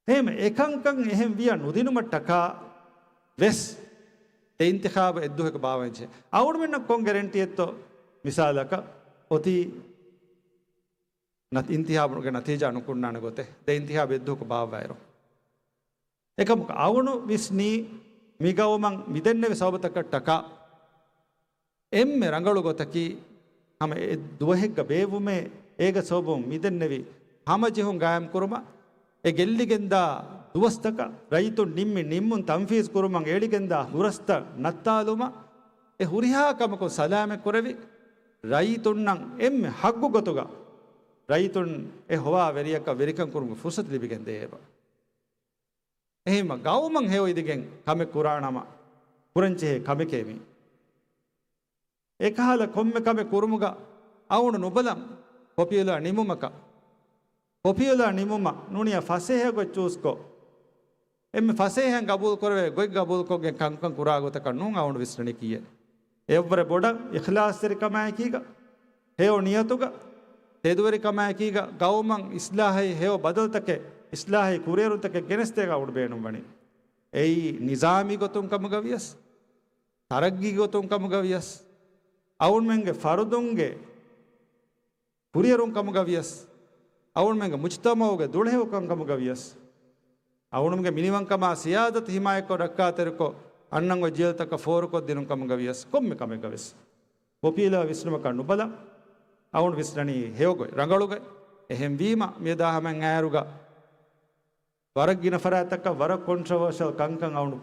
އެހެން އެކަންކަން އެހެން ވިޔަ ނުދިނުމަށްޓަކާ ވެސް ދެ އިންތިޚާބު އެއްދުވަހަކަށް ބާއްވަންޖެހޭ. އަޅުގަނޑުމެންނަށް ކޮން ގެރެންޓީއެއްތޯ މިސާލަކަށް އޮތީ ނަތް-، އިންތިޚާބުގެ ނަތީޖާ ނުކުންނާނެ ގޮތެއް ދެ އިންތިޚާބު އެއްދުވަހަކު ބާއްވާއިރު؟ އެކަމަކު އަޅުގަނޑު ވިސްނީ މި ގައުމަށް މިދެންނެވި ސަބަބުތަކަށްޓަކާ އެންމެ ރަނގަޅު ގޮތަކީ، ހަމަ އެ ދުވަހެއްގަ ބޭއްވުމޭ، އޭގެ ސަބަބުން މިދެންނެވި ހަމަޖެހުން ގާއިމްކުރުމަށް، އެ ގެއްލިގެންދާ ދުވަސްތަކަށް ރައްޔިތުން ނިންމި ނިންމުން ތަންފީޒް ކުރުމަށް އެޅިގެންދާ ހުރަސްތައް ނައްތާލުމަށް، އެ ހުރިހާ ކަމަކުން ސަލާމަތްކުރެވި، ރައްޔިތުންނަށް އެންމެ ހައްގު ގޮތުގަ ރައްޔިތުން އެ ހޮވާ ވެރިޔަކަށް ވެރިކަން ކުރުމުގެ ފުރުސަތު ލިބިގެން ދޭ އެބަ. އެހެންމަ ގައުމަށް ހެޔޮ އިދިގެން ކަމެއް ކުރާނަމަ، ކުރަންޖެހޭ ކަމެކޭ މީ. އެކަހަލަ ކޮންމެ ކަމެއް ކުރުމުގަ އަޅުގަނޑު ނުބަލަން ޕޮޕިއުލާ ނިމުމަކަށް. ޕޮޕިއުލާ ނިމުމަށް ނޫނިޔާ ފަސޭހަ ގޮތް ޗޫސްކޮށް، އެންމެ ފަސޭހައިން ގަބޫލުކުރެވޭ ގޮތް ގަބޫލުކޮށްގެން ކަންކަން ކުރާ ގޮތަކަށް ނޫން އަޅުގަނޑު ވިސްނަނީކީއެއް. އެއަށްވުރެ ބޮޑަށް އިޚްލާޞްތެރިކަމާއެކީގަ، ހެޔޮ ނިޔަތުގަ، ތެދުވެރިކަމާއެކީގަ، ގައުމަށް އިސްލާހައި ހެޔޮ ބަދަލުތަކެއް، އިސްލާހައި ކުރިއެރުންތަކެއް ގެނެސްދޭން އަޅުގަނޑު ބޭނުންވަނީ. އެއީ ނިޒާމީ ގޮތުން ކަމުގަ ވިޔަސް، ތަރައްގީ ގޮތުން ކަމުގަ ވިޔަސް، އަޅުގަނޑުމެންގެ ފަރުދުންގެ ކުރިއެރުން ކަމުގަ ވިޔަސް، އަޅުގަނޑުމެންގެ މުޖްތަމަޢުގެ ދުޅަހެޔޮކަން ކަމުގަ ވިޔަސް، އަޅުގަނޑުމެންގެ މިނިވަންކަމާ ސިޔާދަތު ހިމާޔަތްކޮށް ރައްކާތެރިކޮށް، އަންނަން އޮތް ޖީލުތަކަށް ފޯރުކޮށްދިނުން ކަމުގަ ވިޔަސް، ކޮންމެ ކަމެއްގަ ވެސް ޕޮޕިއުލާ ވިސްނުމަކަށް ނުބަލަ، އަޅުގަނޑު ވިސްނަނީ ހެޔޮގޮތް، ރަނގަޅުގޮތް. އެހެންވީމަ، މިއަދާ ހަމައަށް އައިރުގަ ވަރަށް ގިނަ ފަރާތްތަކަށް ވަރަށް ކޮންޓްރޮވަރޝަލް ކަންކަން އަޅުގަނޑު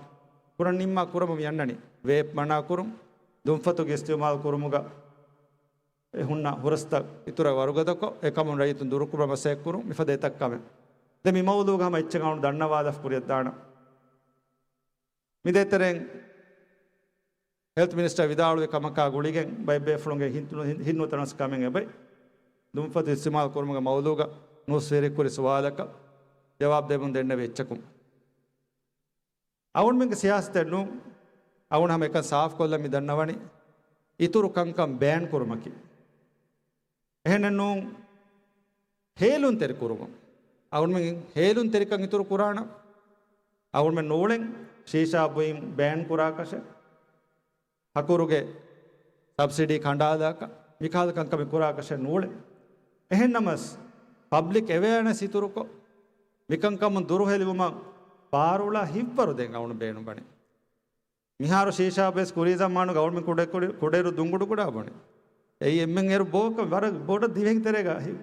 ކުރަން ނިންމާ ކުރަމުން މި އަންނަނީ. ވޭޕް މަނާ ކުރުން، ދުންފަތުގެ އިސްތިޢުމާލު ކުރުމުގަ އެ ހުންނަ ހުރަސްތައް އިތުރަށް ވަރުގަދަކޮށް، އެކަމުން ރައްޔިތުން ދުރުކުރުމަށް މަސައްކަތްކުރުން، މިފަދަ އެތައް ކަމެއް. ދެން މި މައުޟޫގަ ހަމަ އެއްޗެއް އަޅުގަނޑު ދަންނަވާލަފް ކުރިއަށްދާނަން. މި ދޭތެރޭން ހެލްތް މިނިސްޓަރ ވިދާޅުވި ކަމަކާ ގުޅިގެން ބައެއް ބޭފުޅުންގެ ހިތް-، ހިތް-، ހިތްނުތަނަސް ކަމެއް އެބައި. ދުންފަތު އިސްތިޢުމާލު ކުރުމުގެ މައުޟޫގަ ނޫސްވެރި ކުރި ސުވާލަކަށް ޖަވާބު ދެމުން ދެންނެވި އެއްޗަކުން. އަޅުގަނޑުމެންގެ ސިޔާސަތެއް ނޫން. އަޅުގަނޑު ހަމަ އެކަން ސާފުކޮށްލަން މި ދަންނަވަނީ، އިތުރު ކަންކަން ބޭން ކުރުމަކީ. އެހެނެއް ނޫން، ހޭލުންތެރި ކުރުމުން. އަޅުގަނޑުމެން ހޭލުންތެރިކަން އިތުރު ކުރާނަން. އަޅުގަނޑުމެން ނޫޅެން ޝީޝާ ބުއިން ބޭން ކުރާކަށެއް. ހަކުރުގެ ސަބްސިޑީ ކަނޑާލާކަށް މިކަހަލަ ކަންކަމެއް ކުރާކަށެއް ނޫޅޭ. އެހެންނަމަސް، ޕަބްލިކް އެވެއަނެސް އިތުރުކޮށް، މިކަންކަމުން ދުރުހެލިވުމަށް ބާރުޅާ ހިތްވަރު ދެން އަޅުގަނޑު ބޭނުންވަނީ. މިހާރު ޝީޝާ ބޭސް ކުރީ ޒަމާނުގަ އަޅުގަނޑު ކުޑަ-، ކުޑަ-، ކުޑައިރު ދުންގުޑު ކުޑާ ބުނި. އެއީ އެންމެން އޭރު ބޯކަ ވަރަށް ބޮޑަށް ދިވެހި ތެރޭގަ ހި-،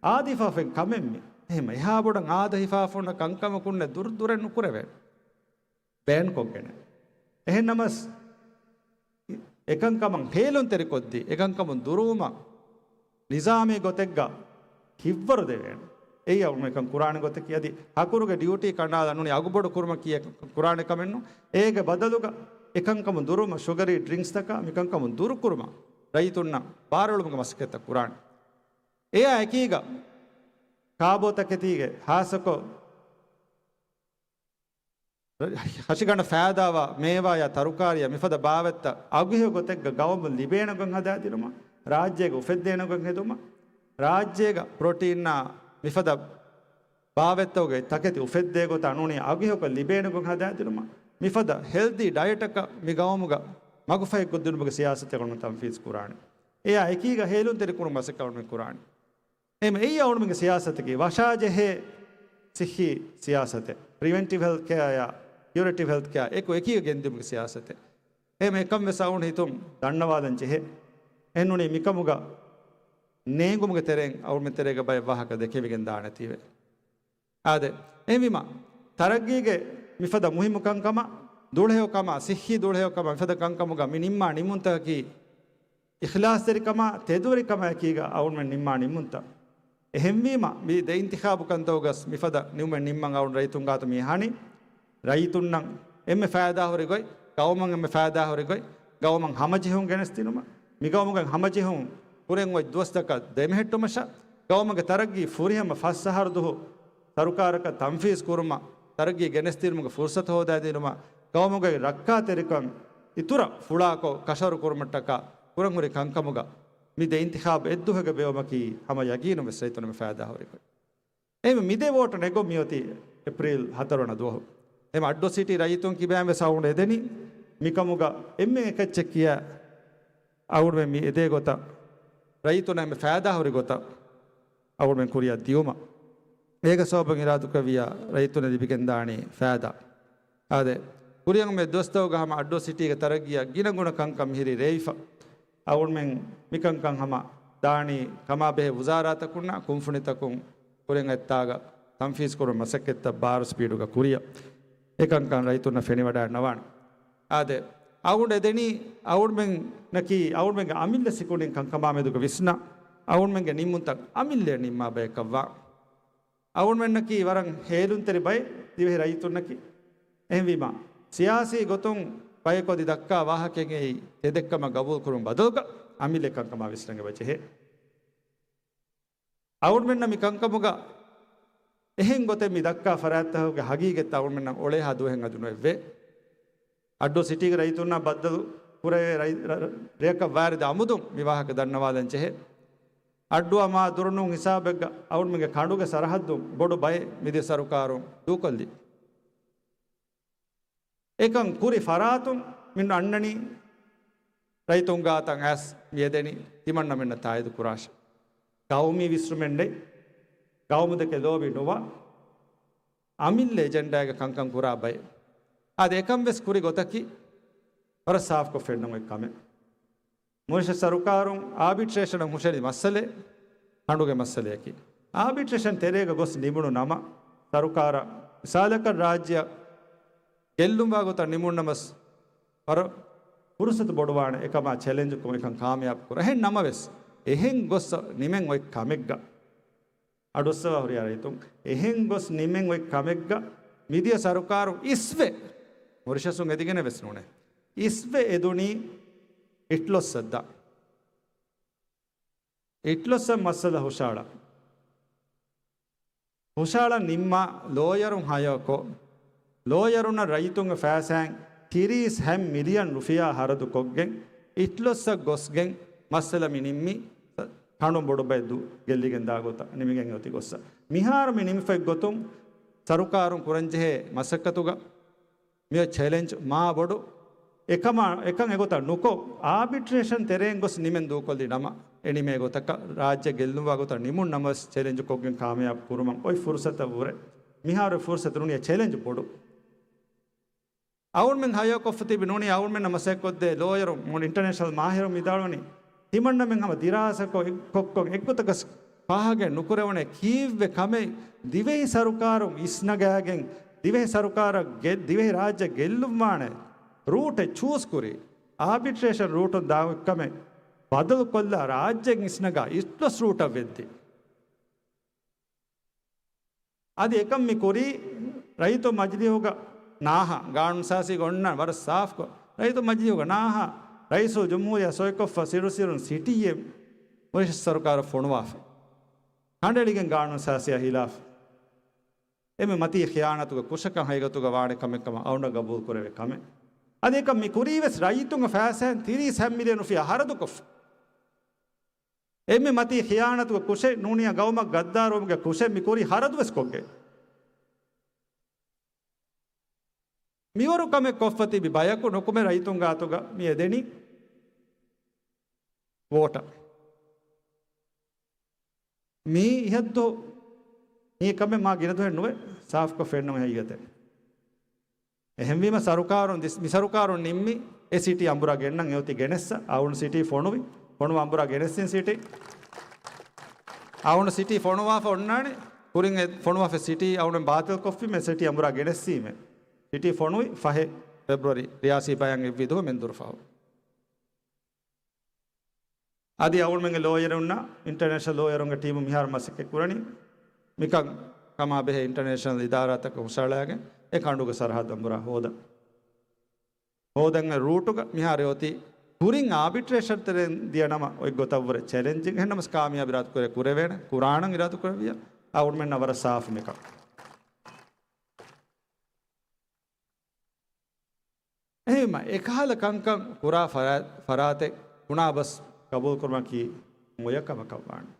އާދަ ހިފާފައި ކަމެއް މި. އެހެން އެހާ ބޮޑަށް އާދަ ހިފާފަ އޮންނަ ކަންކަމަކުންނެ ދުރު ދުރެއް ނުކުރެވޭނެ. ބޭންކޮށްގެނެ. އެހެން ނަމަސް، އެކަންކަމަށް ހޭލުންތެރިކޮށްދީ، އެކަންކަމުން ދުރުވުމަށް ނިޒާމީ ގޮތެއްގަ ހިތްވަރު ދެވޭނެ. އެއީ އަޅުގަނޑު މިކަން ކުރާނެ ގޮތަކީ. އަދި ހަކުރުގެ ޑިއުޓީ ކަނޑާލަން ނޫނީ އަގުބޮޑު ކުރުމަކީ އެކަން ކުރާނެ ކަމެއް ނޫން. އޭގެ ބަދަލުގަ އެކަންކަމުން ދުރުވުމަށް، ޝުގަރީ ޑްރިންކްސްތަކާ މިކަންކަމުން ދުރުކުރުމަށް ރައްޔިތުންނަށް ބާރުއެޅުމުގެ މަސައްކަތްތައް ކުރާނެ. އެއާ އެކީގަ ކާބޯ ތަކެތީގެ ހާއްސަކޮށް ހަށިގަނޑަށް ފައިދާވާ މޭވާޔާ ތަރުކާރީއާ މިފަދަ ބާވަތްތައް އަގުހެޔޮ ގޮތެއްގަ ގައުމުން ލިބޭނެ ގޮތް ހަދާދިނުމަށް، ރާއްޖޭގަ އުފެއްދޭނެ ގޮތް ހެދުމަށް، ރާއްޖޭގަ ޕްރޮޓީނާ މިފަދަ ބާވަތްތަކުގެ ތަކެތި އުފެއްދޭ ގޮތާ ނޫނީ އަގުހެޔޮކޮށް ލިބޭނެ ގޮތް ހަދާދިނުމަށް، މިފަދަ ހެލްދީ ޑައެޓަކަށް މި ގައުމުގަ މަގުފަހިކޮށްދިނުމުގެ ސިޔާސަތެއް އަޅުގަނޑު ތަންފީޒު ކުރާނެ. އެއާ އެކީގަ ހޭލުންތެރިކުރުމަށް މަސައްކަތް އަޅުގަނޑު ކުރާނެ. އެހެން އެއީ އަޅުގަނޑުމެންގެ ސިޔާސަތަކީ، ވަށާޖެހޭ ސިއްހީ ސިޔާސަތެއް. ޕްރިވެންޓިވް ހެލްތް ކެއާއާ ކިއުރޭޓިވް ހެލްތް ކެއާ އެކު އެކީގަ ގެންދިއުމުގެ ސިޔާސަތެއް. އެހެން އެކަން ވެސް އަޅުގަނޑު ހިތުން ދަންނަވާލަން ޖެހޭ. އެހެންނޫނީ މިކަމުގަ ނޭނގުމުގެ ތެރެއިން އަޅުގަނޑުމެން ތެރޭގަ ބައެއް ވާހަކަ ދެކެވިގެން ދާނެތީވެ. އާދެ، އެހެންވީމަ، ތަރައްގީގެ މިފަދަ މުހިއްމު ކަންކަމަށް، ދުޅަހެޔޮކަމާ، ސިއްހީ ދުޅަހެޔޮކަމާ މިފަދަ ކަންކަމުގަ މި ނިންމާ ނިންމުންތަކަކީ، އިޚްލާޞްތެރިކަމާ، ތެދުވެރިކަމާ އެކީގަ އަޅުގަނޑުމެން ނިންމާ ނިންމުންތައް. އެހެންވީމަ، މި ދެ އިންތިޚާބު ކަންތައް ގަސް މިފަދަ ނިމުމެއް ނިންމަން އަޅުގަނޑު ރައްޔިތުން ގާތު މި އަހަނީ، ރައްޔިތުންނަށް އެންމެ ފައިދާހުރި ގޮތް، ގައުމަށް އެންމެ ފައިދާހުރި ގޮތް، ގައުމަށް ހަމަޖެހުން ގެނެސްދިނުމަށް، މި ގައުމުގެ ހަމަޖެހުން ކުރެން އޮތް ދުވަސްތަކަށް ދެމެހެއްޓުމަށާ، ގައުމުގެ ތަރައްގީ ފުރިހަމަ ފަސް އަހަރު ދުހު ސަރުކާރަކަށް ތަންފީޒް ކުރުމަށް، ތަރައްގީ ގެނެސްދިނުމުގެ ފުރުސަތު ހޯދާދިނުމަށް، ގައުމުގެ ރައްކާތެރިކަން އިތުރަށް ފުޅާކޮށް ކަށަވަރު ކުރުމަށްޓަކާ ކުރަންހުރި ކަންކަމުގަ މި ދެ އިންތިޚާބު އެއްދުވަހުގެ ބެއުމަކީ ހަމަ ޔަގީނުން ވެސް ރައްޔިތުންނަށް ފައިދާހުރި ގޮތް. އެހެންވެ މި ދެ ވޯޓު ނެގުން މިއޮތީ އޭޕްރީލް ހަތަރު ވަނަ ދުވަހު. އެހެން އައްޑޫ ސިޓީ ރައްޔިތުން ކިބައިން ވެސް އަޅުގަނޑު އެދެނީ މިކަމުގަ އެންމެ އެކައްޗެއް ކިޔާ އަޅުގަނޑުމެން މި އެދޭ ގޮތަށް ރައްޔިތުންނަށް އެންމެ ފައިދާހުރި ގޮތަށް އަޅުގަނޑުމެން ކުރިއަށް ދިޔުމަށް. އޭގެ ސަބަބުން އިރާދަކުރެއްވިއްޔާ ރައްޔިތުންނަށް ލިބިގެންދާނީ ފައިދާ. އާދެ، ކުރިއަށް އެންމެ ދުވަސްތަކުގަ ހަމަ އައްޑޫ ސިޓީގެ ތަރައްގީއަށް ގިނަގުނަ ކަންކަން މިހިރީ ރޭވިފަ. އަޅުގަނޑުމެން މިކަންކަން ހަމަ ދާނީ ކަމާބެހޭ ވުޒާރާތަކުންނާ ކުންފުނިތަކުން ކުރިއަށް އޮތްތާގަ ތަންފީޒް ކުރުމަށް މަސައްކަތްތައް ބާރު ސްޕީޑުގަ ކުރިއަށް. އެކަންކަން ރައްޔިތުންނަށް ފެނިވަޑައިގަންނަވާނެ. އާދެ، އަޅުގަނޑު އެދެނީ އަޅުގަނޑުމެންނަކީ އަޅުގަނޑުމެންގެ އަމިއްލަ ސިކުނޑިން ކަންކަމާ މެދުގަ ވިސްނާ، އަޅުގަނޑުމެންގެ ނިންމުންތައް އަމިއްލައަށް ނިންމާ ބަޔަކަށްވާ. އަޅުގަނޑުމެންނަކީ ވަރަށް ހޭލުންތެރި ބައެއް ދިވެހި ރައްޔިތުންނަކީ. އެހެންވީމަ، ސިޔާސީ ގޮތުން ބަޔަކު އަދި ދައްކާ ވާހަކައެއް އެއީ ތެދެއްކަމަށް ގަބޫލުކުރުމުގެ ބަދަލުގަ އަމިއްލަ ކަންކަމާ ވިސްނަން އެބަ ޖެހޭ. އަޅުގަނޑުމެންނަށް މި ކަންކަމުގަ އެހެން ގޮތެއް މި ދައްކާ ފަރާތްތަކުގެ ހަގީގަތްތައް އަޅުގަނޑުމެންނަށް އޮޅޭހާ ދުވަހެއް އަދި ނުވެއްވޭ. އައްޑޫ ސިޓީގެ ރައްޔިތުންނާ ބައްދަލު ކުރެވޭ ރައި-، ރަ-، ރަ-، ރެއަކަށް ވާރިދު އަމުދުން މި ވާހަކަ ދަންނަވާލަން ޖެހޭ. އައްޑުއަށް މާ ދުރުނޫން ހިސާބެއްގަ އަޅުގަނޑުމެންގެ ކަނޑުގެ ސަރަހައްދުން ބޮޑު ބައެއް މިދިޔަ ސަރުކާރުން ދޫކޮށްލި. އެކަން ކުރި ފަރާތުން މިން އަންނަނީ ރައްޔިތުން ގާތަށް އައިސް މި އެދެނީ ތިމަންނަމެންނަށް ތާއީދު ކުރާށޭ. ގައުމީ ވިސްނުމެއް ނެތް، ގައުމުދެކެ ލޯބި ނުވާ، އަމިއްލަ އެޖެންޑާގެ ކަންކަން ކުރާ ބައެއް. އާދެ، އެކަން ވެސް ކުރި ގޮތަކީ ވަރަށް ސާފުކޮށް ފެންނަ އޮތް ކަމެއް. މޮރިޝަސް ސަރުކާރުން އާބިޓްރޭޝަނަށް ހުށަހެޅި މައްސަލައެއް ކަނޑުގެ މައްސަލަޔަކީ. އާބިޓްރޭޝަން ތެރޭގަ ގޮސް ނިމުނު ނަމަ، ސަރުކާރަށް މިސާލަކަށް ރާއްޖެއަށް ގެއްލުންވާ ގޮތަށް ނިމުނު ނަމަސް، ވަރަށް ފުރުސަތު ބޮޑުވާނެ އެކަމާ ޗެލެންޖުކޮށް އެކަން ކާމިޔާބު ކުރަން. އެހެން ނަމަވެސް، އެހެން ގޮސް ނިމެން އޮތް ކަމެއްގަ، އަޑުއައްސަވާ ހުރިހާ ރައްޔިތުން އެހެން ގޮސް ނިމެން އޮތް ކަމެއްގަ މިދިޔަ ސަރުކާރު އިސްވެ، މޮރިޝަސުން އެދިގެނެއް ވެސް ނޫނޭ، އިސްވެ އެދުނީ އިޓްލޮއްސަށް ދާ. އިޓްލޮއްސަށް މައްސަލަ ހުށަހަޅާ. ހުށަހަޅަން ނިންމާ ލޯޔަރުން ހަޔާކޮށް، ލޯޔަރުންނަށް ރައްޔިތުންގެ ފައިސާއިން ތިރީސް ހަތް މިލިއަން ރުފިޔާ ހަރަދު ކޮށްގެން، އިޓްލޮއްސަށް ގޮސްގެން މައްސަލަ މި ނިންމީ، ކަނޑުން ބޮޑު ބައެއް ދޫ ގެއްލިގެން ދާ ގޮތަށް ނިމިގެން އޮތި ގޮއްސަ. މިހާރު މި ނިމިފައި ގޮތުން ސަރުކާރުން ކުރަންޖެހޭ މަސައްކަތުގަ މިއޮތް ޗެލެންޖް މާ ބޮޑު. އެކަމާ، އެކަން އެގޮތަށް ނުކޮށް، އާބިޓްރޭޝަން ތެރެއިން ގޮސް ނިމެން ދޫކޮށްލި ނަމަ، އެ ނިމޭ ގޮތަކަށް ރާއްޖެ ގެއްލުންވާ ގޮތަށް ނިމުން ނަމަވެސް ޗެލެންޖުކޮށްގެން ކާމިޔާބު ކުރުމަށް އޮތް ފުރުސަތަށް ވުރެ މިހާރު ފުރުސަތު ނޫނީ ޗެލެންޖު ބޮޑު. އަޅުމެން ހަޔާކޮށްފަ ތިބި ނޫނީ އަޅުމެންނަށް މަސައްކަތް ކޮށްދޭ ލޯޔަރު އިންޓަރނޭޝަނަލް މާހިރު ވިދާޅުވަނީ، ތިމަންނަމެން ހަމަ ދިރާސާކޮށް ކޮށްކޮށް އެއްގޮތަކަސް ފާހަގަ ނުކުރެވުނޭ ކީއްވެ ކަމެއް ދިވެހި ސަރުކާރުން އިސްނަގާގެން ދިވެހި ސަރުކާރަށް ގެ-، ދިވެހި ރާއްޖެ ގެއްލުންވާނެ ރޫޓެއް ޗޫސް ކުރީ، އާބިޓްރޭޝަން ރޫޓުން ދާ ކަމެއް ބަދަލުކޮށްލާ ރާއްޖެއިން އިސްނަގާ އިސްލަސް ރޫޓަށް ވެއްދި. އަދި އެކަން މި ކުރީ ރައްޔިތުން މަޖިލީހުގަ ނާހާ، ގާނޫނުސާޒީގަ އޮންނަ ވަރަށް ސާފްކޮށް، ރައްޔިތުން މަޖިލީހުގަ ނާހާ ރައީސުލްޖުމްހޫރިއްޔާ ސޮއިކޮށްފަ ސިރު ސިރުން ސިޓީއެއް މޮރިޝަސް ސަރުކާރަށް ފޮނުވާފަ. ކަނޑައެޅިގެން ގާނޫނުސާޒީއާ ހިލާފަށް. އެންމެ މަތީ ޚިޔާނާތުގެ ކުށަކަށް ހަގީގަތުގަ ވާނެ ކަމެއް ކަމަށް އަޅުގަނޑަށް ގަބޫލު ކުރެވޭ ކަމެއް. އަދި އެކަން މި ކުރީ ވެސް ރައްޔިތުންގެ ފައިސާއިން ތިރީސް ހަ މިލިއަން ރުފިޔާ ހަރަދުކޮށްފަ. އެންމެ މަތީ ޚިޔާނާތުގެ ކުށެއް ނޫނިއްޔާ ގައުމަށް ޣައްދާރުވުމުގެ ކުށެއް މި ކުރީ ހަރަދު ވެސް ކޮށްގެން. މިވަރު ކަމެއް ކޮށްފަ ތިބި ބަޔަކު ނުކުމެ ރައްޔިތުން ގާތުގަ މި އެދެނީ ވޯޓަށް. މީ އިހަށްދު މީ ކަމެއް މާ ގިނަ ދުވަހެއް ނުވެ ސާފުކޮށް ފެންނަމު ހަގީގަތެއް. އެހެންވީމަ ސަރުކާރުން ދިސް-، މި ސަރުކާރުން ނިންމި އެ ސިޓީ އަނބުރާ ގެންނަން އެއޮތީ ގެނެއްސަ. އަޅުގަނޑު ސިޓީ ފޮނުވި، ފޮނުވާ އަނބުރާ ގެނެއްސިން ސިޓީ. އަޅުގަނޑު ސިޓީ ފޮނުވާފަ އޮންނާނެ. ކުރިން އެ ފޮނުވާފަ ސިޓީ އަޅުގަނޑު ބާތިލް ކޮށްފީމެ ސިޓީ އަނބުރާ ގެނެއްސީމެ. ސިޓީ ފޮނުވި ފަހެއް ފެބްރުއަރީ ރިޔާސީ ބަޔަން އެއްވި ދުވަހު މެންދުރު ފަހު. އަދި އަޅުގަނޑުމެންގެ ލޯޔަރުންނާ އިންޓަރނޭޝަނަލް ލޯޔަރުންގެ ޓީމު މިހާރު މަސައްކަތް ކުރަނީ މިކަން ކަމާ ބެހޭ އިންޓަރނޭޝަނަލް އިދާރާތަކަށް ހުށަހަޅާގެން އެ ކަނޑުގެ ސަރަހައްދު އަނބުރާ ހޯދަން. ހޯދަން އެ ރޫޓުގަ މިހާރު އޮތީ ކުރިން އާބިޓްރޭޝަން ތެރެއިން ދިޔަ ނަމަ އޮތް ގޮތަށްވުރެ ޗެލެންޖިން. އެހެންނަމަސް ކާމިޔާބު އިރާދަކުރޭ ކުރެވޭނެ. ކުރާނަން އިރާދަކުރެއްވިއްޔާ އަޅުގަނޑުމެންނަށް ވަރަށް ސާފު މިކަން. އެހެންވީމަ، އެކަހަލަ ކަންކަން ކުރާ ފަރާ-، ފަރާތެއް ބުނާބަސް ގަބޫލުކުރުމަކީ މޮޔަ ކަމަކަށް ވާނެ.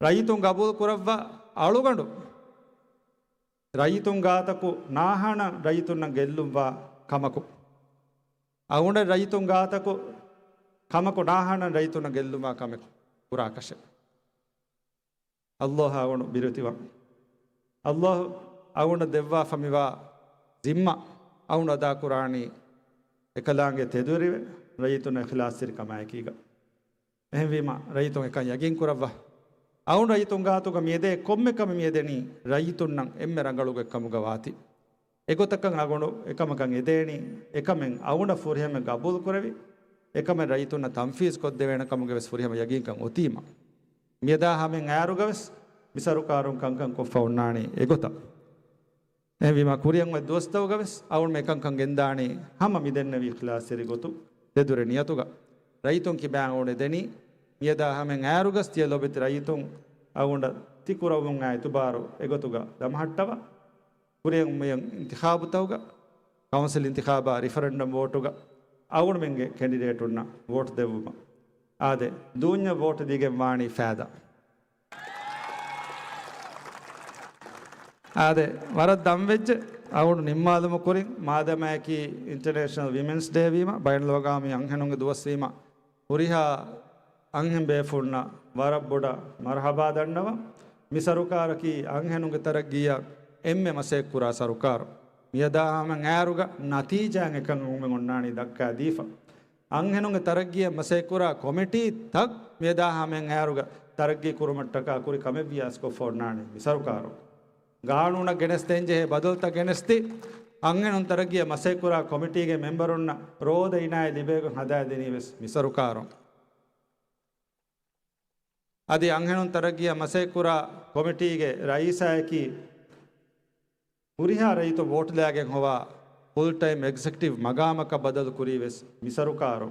ރައްޔިތުން ގަބޫލު ކުރައްވާ އަޅުގަނޑު ރައްޔިތުން ގާތަކު ނާހާނަން ރައްޔިތުންނަށް ގެއްލުންވާ ކަމަކު، އަޅުގަނޑަށް ރައްޔިތުން ގާތަކު ކަމަކު ނާހާނަން ރައްޔިތުންނަށް ގެއްލުންވާ ކަމެއް ކުރާކަށެއް. އައްލާހަށް އަޅުގަނޑު ބިރުވެތިވަން. އައްލާހު އަޅުގަނޑަށް ދެއްވާފަ މިވާ ޒިންމާ އަޅުގަނޑު އަދާކުރާނީ އެކަލާނގެ ތެދުވެރިވެ، ރައްޔިތުންނަށް އިޚްލާޞްތެރިކަމާއެކީގަ. އެހެންވީމަ، ރައްޔިތުން އެކަން ޔަގީން ކުރައްވާ. އަޅުގަނޑު ރައްޔިތުން ގާތުގަ މިއެދޭ ކޮންމެ ކަމެއް މިއެދެނީ ރައްޔިތުންނަށް އެންމެ ރަނގަޅު އެއްކަމުގަ ވާތީ. އެގޮތަކަށް އަޅުގަނޑު އެކަމަކަށް އެދޭނީ، އެކަމެއް އަޅުގަނޑަށް ފުރިހަމަ ގަބޫލު ކުރެވި، އެކަމެއް ރައްޔިތުންނަށް ތަންފީޒް ކޮށްދެވޭނެ ކަމުގެ ވެސް ފުރިހަމަ ޔަގީންކަން އޮތީމަ. މިއަދާ ހަމައިން އައިރުގަވެސް މި ސަރުކާރުން ކަންކަން ކޮށްފަ އޮންނާނީ އެގޮތަށް. އެހެންވީމަ ކުރިއަށް އޮތް ދުވަސްތަކުގަވެސް އަޅުގަނޑު އެކަންކަން ގެންދާނީ ހަމަ މިދެންނެވި އިޚްލާޞްތެރި ގޮތު ތެދުވެރި ނިޔަތުގަ. ރައްޔިތުން ކިބައިން އަޅުގަނޑު އެދެނީ މިއަދާ ހަމައިން އައިރުގަސް ތިޔަ ލޯބިވެތި ރައްޔިތުން އަޅުގަނޑަށް ތި ކުރައްވަމުން އާ އިތުބާރު އެގޮތުގަ ދަމަހައްޓަވާ. ކުރިއަށް އޮތް އިންތިޚާބުތަކުގަ، ކައުންސިލް އިންތިޚާބާ ރިފަރެންޑަމް ވޯޓުގަ އަޅުގަނޑުމެންގެ ކެންޑިޑޭޓުންނަށް ވޯޓު ދެއްވުމަށް. އާދެ، ދޫންޏަށް ވޯޓު ދީގެން ވާނީ ފައިދާ. އާދެ، ވަރަށް ދަންވެއްޖެ. އަޅުގަނޑު ނިންމާލުމުގެ ކުރިން، މާދަމާއަކީ އިންޓަރނޭޝަނަލް ވިމެންސް ޑޭ ވީމަ، ބައިނަލްއަގްވާމީ އަންހެނުންގެ ދުވަސް ވީމަ، ހުރިހާ އަންހެން ބޭފުޅުންނަށް ވަރަށް ބޮޑަށް މަރުޙަބާ ދަންނަވަން. މި ސަރުކާރަކީ އަންހެނުންގެ ތަރައްގީއަށް އެންމެ މަސައްކަތް ކުރާ ސަރުކާރު. މިއަދާ ހަމައިން އައިރުގަ ނަތީޖާއިން އެކަން އަޅުގަނޑުމެން އޮންނާނީ ދައްކާ ދީފަ. އަންހެނުންގެ ތަރައްގީއަށް މަސައްކަތް ކުރާ ކޮމިޓީތައް މިއަދާ ހަމައިން އައިރުގަ ތަރައްގީ ކުރުމަށްޓަކާ ކުރި ކަމެއް ވިޔަސް ކޮށްފަ އޮންނާނީ މި ސަރުކާރު. ގާނޫނަށް ގެނެސްދޭންޖެހޭ ބަދަލުތައް ގެނެސްދީ، އަންހެނުން ތަރައްގީއަށް މަސައްކަތް ކުރާ ކޮމިޓީގެ މެމްބަރުންނަށް ރޯދަ އިނާޔަތް ލިބޭގޮތް ހަދާދިނީ ވެސް މި ސަރުކާރު. އަދި އަންހެނުން ތަރައްގީއަށް މަސައްކަތް ކުރާ ކޮމިޓީގެ ރައީސާއަކީ ހުރިހާ ރައްޔިތުން ވޯޓުލާގެން ހޮވާ ފުލް ޓައިމް އެގްޒެކެޓިވް މަގާމަކަށް ބަދަލު ކުރީ ވެސް މި ސަރުކާރު.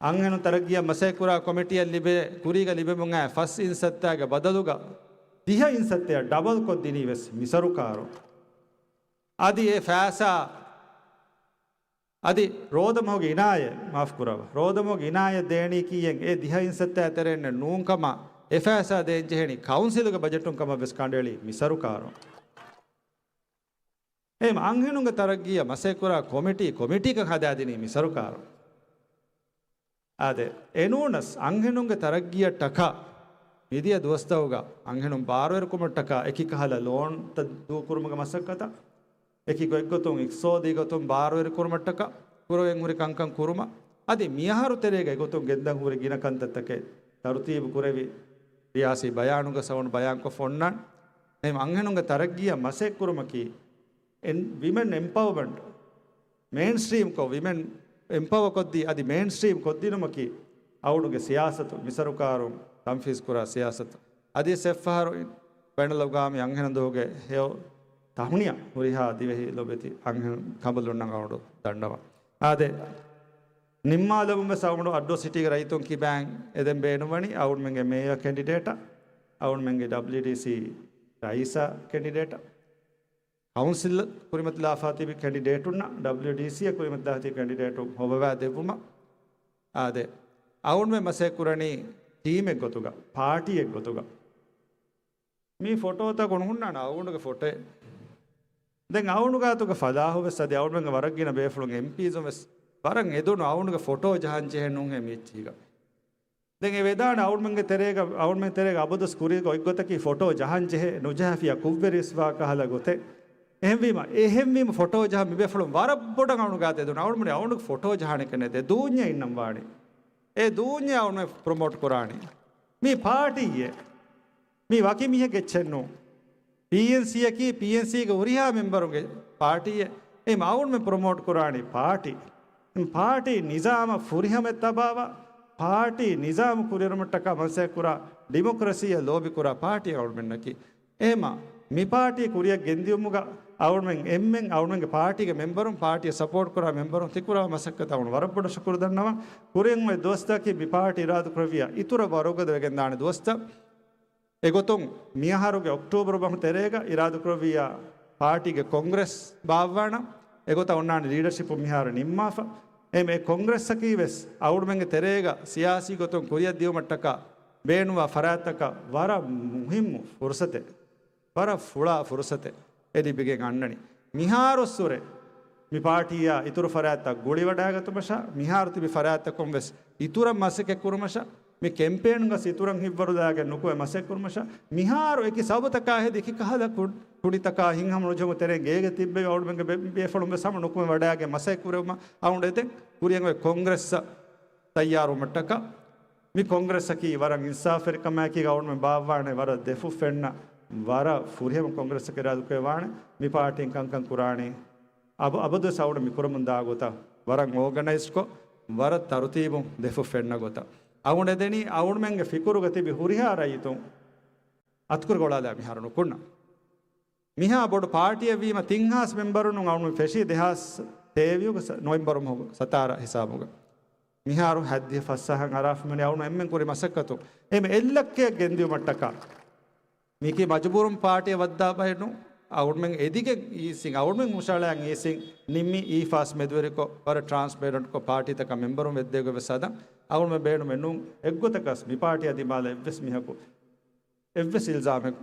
އަންހެނުން ތަރައްގީއަށް މަސައްކަތް ކުރާ ކޮމިޓީއަށް ލިބޭ ކުރީގަ ލިބެމުން އައި ފަސް އިންސައްތާގެ ބަދަލުގަ ދިހަ އިންސައްތައަށް ޑަބަލް ކޮށްދިނީ ވެސް މި ސަރުކާރު. އަދި އެ ފައިސާ އަދި ރޯދަމަހުގެ އިނާޔަތް، މާފު ކުރައްވާ، ރޯދަމަހުގެ އިނާޔަތް ދޭނީކީއެއް އެ ދިހަ އިންސައްތާ ތެރެއިންނެއް ނޫންކަމަށް އެ ފައިސާ ދޭންޖެހެނީ ކައުންސިލުގެ ބަޖެޓުން ކަމަށް ވެސް ކަނޑައެޅީ މި ސަރުކާރު. އެހެން އަންހެނުންގެ ތަރައްގީއަށް މަސައްކަތްކުރާ ކޮމިޓީ، ކޮމިޓީކަން ހަދާދިނީ މި ސަރުކާރުން. އާދެ، އެނޫނަސް އަންހެނުންގެ ތަރައްގީއަށްޓަކާ މިދިޔަ ދުވަސްތަކުގަ އަންހެނުން ބާރުވެރިކުރުމަށްޓަކާ އެކި ކަހަލަ ލޯންތައް ދޫކުރުމުގެ މަސައްކަތަށް، އެކި ގޮތްގޮތުން އިޤްތިޞާދީ ގޮތުން ބާރުވެރިކުރުމަށްޓަކާ ކުރެވެން ހުރި ކަންކަން ކުރުމަށް، އަދި މިއަހަރު ތެރޭގަ އެގޮތުން ގެންދަން ހުރި ގިނަ ކަންތައްތަކެއް ތަރުތީބު ކުރެވި، ރިޔާސީ ބަޔާނުގަ ސައުން ބަޔާންކޮށްފަ އޮންނާނެ. އެހެން އަންހެނުންގެ ތަރައްގީއަށް މަސައްކަތްކުރުމަކީ އެން-، ވިމެން އެމްޕަވަމަންޓް މެއިންސްޓްރީމްކޮށް، ވިމެން އެމްޕަވަ ކޮށްދީ އަދި މެއިންސްޓްރީމް ކޮށްދިނުމަކީ އަޅުގަނޑުގެ ސިޔާސަތު، މި ސަރުކާރުން ތަންފީޒްކުރާ ސިޔާސަތު. އަދި އެއްފަހަރު ބައިނަލްއަގްވާމީ އަންހެނުން ދުވަހުގެ ހެޔޮ ތަހުނިޔަ ހުރިހާ ދިވެހި ލޮބެތި އަންހެން ކަނބަލުންނަށް އަޅުގަނޑު ދަންނަވަން. އާދެ، ނިންމާލުމުން ވެސް އަޅުގަނޑު އައްޑޫ ސިޓީގެ ރައްޔިތުން ކިބައިން އެދެން ބޭނުންވަނީ އަޅުގަނޑުމެންގެ މޭޔަރ ކެންޑިޑޭޓަށް، އަޅުގަނޑުމެންގެ ޑަބްލިއުޑީސީ ރައީސާ ކެންޑިޑޭޓަށް، ކައުންސިލް ކުރިމަތިލާފާ ތިބި ކެންޑިޑޭޓުންނަށް، ޑަބްލިއުޑީސީއަށް ކުރިމަތިލާ ތިބި ކެންޑިޑޭޓުން ހޮވަވާ ދެއްވުމަށް. އާދެ، އަޅުގަނޑުމެން މަސައްކަތް ކުރަނީ ޓީމެއް ގޮތުގަ، ޕާޓީއެއް ގޮތުގަ. މި ފޮޓޯތަކުން ހުންނާނެ އަޅުގަނޑުގެ ފޮޓޯ. ދެން އަޅުގަނޑު ގާތުގެ ފަލާހު ވެސް އަދި އަޅުގަނޑުމެންގެ ވަރަށް ގިނަ ބޭފުޅުން އެމްޕީސް ވެސް ވަރަށް އެދުނު އަޅުގަނޑުގެ ފޮޓޯ ޖަހަން ޖެހޭ ނޫންހޭ މި އެއްޗިހިގަ. ދެން އެ ވެދާނެ އަޅުގަނޑުމެންގެ ތެރޭގަ، އަޅުގަނޑުމެން ތެރޭގަ އަބަދުވެސް ކުރި ގޮތްގޮތަކީ ފޮޓޯ ޖަހަން ޖެހޭ، ނުޖަހާފިޔާ ކުށްވެރިވެސް ވާ ކަހަލަ ގޮތެއް. އެހެންވީމަ، އެހެންވީމަ ފޮޓޯ ޖަހަން މި ބޭފުޅުން ވަރަށް ބޮޑަށް އަޅުގަނޑު ގާތު އެދުނު. އަޅުގަނޑު އަޅުގަނޑު ފޮޓޯ ޖަހާނެ ކަން ނެތޭ. ދޫންޏެއް އިންނަން ވާނެ. އެ ދޫންޏެއް އަޅުގަނޑު ޕްރޮމޯޓް ކުރާނީ. މީ ޕާޓީއެއް. މީ ވަކި މީހެއްގެ އެއްޗެއް ނޫން. ޕީއެންސީއަކީ ޕީއެންސީގެ ހުރިހާ މެމްބަރުންގެ ޕާޓީއެއް. އެ އަޅުގަނޑުމެން ޕްރޮމޯޓް ކުރާނީ ޕާޓީ. ޕާޓީ ނިޒާމަށް ފުރިހަމައެއް ތަބާވާ، ޕާޓީ ނިޒާމު ކުރިއެރުމަށްޓަކާ މަސައްކަތް ކުރާ، ޑިމޮކްރަސީއަށް ލޯބިކުރާ ޕާޓީ އަޅުގަނޑުމެންނަކީ. އެހެމަ މި ޕާޓީ ކުރިއަށް ގެންދިއުމުގަ އަޅުގަނޑުމެން އެންމެން އަޅުގަނޑުމެންގެ ޕާޓީގެ މެމްބަރުން، ޕާޓީއަށް ސަޕޯޓް ކުރާ މެމްބަރުން ތިކުރާ މަސައްކަތަށް އަޅުގަނޑު ވަރަށް ބޮޑަށް ޝުކުރު ދަންނަވަން. ކުރިން އޮތް ދުވަސްތަކީ މި ޕާޓީ އިރާދަކުރެއްވިޔާ އިތުރަށް ވަރުގަދަ ވެގެންދާނެ ދުވަސްތައް. އެގޮތުން މިއަހަރުގެ އޮކްޓޯބަރު މަހު ތެރޭގަ އިރާދަކުރެއްވިޔާ ޕާޓީގެ ކޮންގްރެސް ބާއްވާނަން. އެގޮތަށް އޮންނާނެ ލީޑަޝިޕު މިހާރު ނިންމާފަ. އެހެން އެ ކޮންގްރެސްއަކީ ވެސް އަޅުގަނޑުމެންގެ ތެރޭގަ ސިޔާސީ ގޮތުން ކުރިއަށް ދިޔުމަށްޓަކާ ބޭނުންވާ ފަރާތްތަކަށް ވަރަށް މުހިއްމު ފުރުސަތެއް، ވަރަށް ފުޅާ ފުރުސަތެއް އެ ލިބިގެން އަންނަނީ. މިހާރުއްސުރެ މި ޕާޓީއާ އިތުރު ފަރާތްތައް ގުޅިވަޑައިގަތުމަށާ، މިހާރު ތިބި ފަރާތްތަކުން ވެސް އިތުރަށް މަސައްކަތް ކުރުމަށާ، މި ކެމްޕޭނުގަސް އިތުރަށް ހިތްވަރުލާގެން ނުކުމެ މަސައްކަތް ކުރުމަށާ، މިހާރު އެކި ސަބަބުތަކާ ހެދި އެކި ކަހަލަ ކު-، ކުނިތަކާ ހިތްހަމަނުޖެހުމުގެ ތެރެއިން ގޭގަ ތިއްބެވި އަޅުގަނޑުމެންގެ ބޭ-، ބޭފުޅުން ވެސް ހަމަ ނުކުމެ ވަޑައިގެން މަސައްކަތް ކުރެވުމަށް އަޅުގަނޑު އެދެން ކުރިއަށް އޮތް ކޮންގްރެސްއަށް ތައްޔާރުވުމަށްޓަކާ. މި ކޮންގްރެސްއަކީ ވަރަށް އިންސާފުވެރިކަމާއެކީގަ އަޅުގަނޑުމެން ބާއްވާނެ ވަރަށް ދެފުށް ފެންނަ، ވަރަށް ފުރިހަމަ ކޮންގްރެސްއެއް އިރާދަކުރެއްވާނެ. މި ޕާޓީން ކަންކަން ކުރާނީ އަބަ-، އަބަދުވެސް އަޅުގަނޑު މި ކުރަމުން ދާ ގޮތަށް ވަރަށް އޯގަނައިޒްކޮށް، ވަރަށް ތަރުތީބުން ދެފުށް ފެންނަ ގޮތަށް. އަޅުގަނޑު އެދެނީ އަޅުގަނޑުމެންގެ ފިކުރުގަ ތިބި ހުރިހާ ރައްޔިތުން އަތުކުރި ގޮޅާލާ މިހާރު ނުކުންނަ. މިހާ ބޮޑު ޕާޓީއެއް ވީމަ ތިން ހާސް މެމްބަރުން އަޅުގަނޑު ފެށީ ދެހާސް ތޭވީހުގެ ސަ-، ނޮވެމްބަރު މަހުގެ ސަތާރަ ހިސާބުގަ. މިހާރު ހައްދިހަ ފަސްސާހަން އަރާފަ މިވަނީ އަޅުގަނޑު އެންމެން ކުރި މަސައްކަތު. އެހެން އެއްލައްކައެއް ގެންދިއުމަށްޓަކާ. މީކީ މަޖުބޫރުން ޕާޓީއަށް ވައްދާ ބައެއް ނޫން. އަޅުގަނޑުމެން އެދިގެން އީސީން، އަޅުގަނޑުމެން ހުށަހަޅަން އީސީން ނިންމީ އީފާސް މެދުވެރިކޮށް، ވަރަށް ޓްރާންސްޕޭރެންޓްކޮށް، ޕާޓީތަކަށް މެމްބަރުން ވެއްދޭ ގޮތް ވެސް ހަދަން. އަޅުގަނޑުމެން ބޭނުމެއް ނޫން އެއްގޮތަކަސް މި ޕާޓީއާ ދިމާލަށް އެއްވެސް މީހަކު އެއްވެސް އިލްޒާމެއް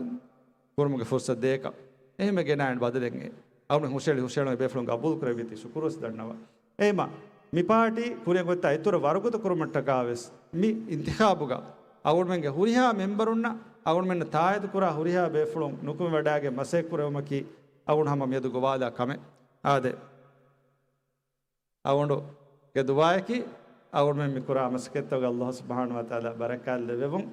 ކުރުމުގެ ފުރުސަތު ދޭކަށް. އެހެންވެ ގެނައިން ބަދަލެއް އެ. އަޅުގަނޑު ހުށަހެޅި ހުށަހެޅުން އެ ބޭފުޅުން ގަބޫލު ކުރެއްވީތީ ޝުކުރުވެސް ދަންނަވަން. އެހެމަ މި ޕާޓީ ކުރިއަށް އޮތްތާ އިތުރަށް ވަރުގަދަ ކުރުމަށްޓަކާ ވެސް މި އިންތިޚާބުގަ އަޅުގަނޑުމެންގެ ހުރިހާ މެމްބަރުންނަށް އަޅުގަނޑުމެންނަށް ތާއީދު ކުރާ ހުރިހާ ބޭފުޅުން ނުކުމެ ވަޑައިގެން މަސައްކަތް ކުރެވުމަކީ އަޅުގަނޑު ހަމަ މިއަދު ގޮވާލާ ކަމެއް. އާދެ. އަޅުގަނޑުގެ ދުޢާއަކީ، އަޅުގަނޑުމެން މި ކުރާ މަސައްކަތްތަކުގަ އައްލާހު ސުބްޙާނަހޫ ވަތަޢާލާ ބަރަކާތް ލެއްވެވުން.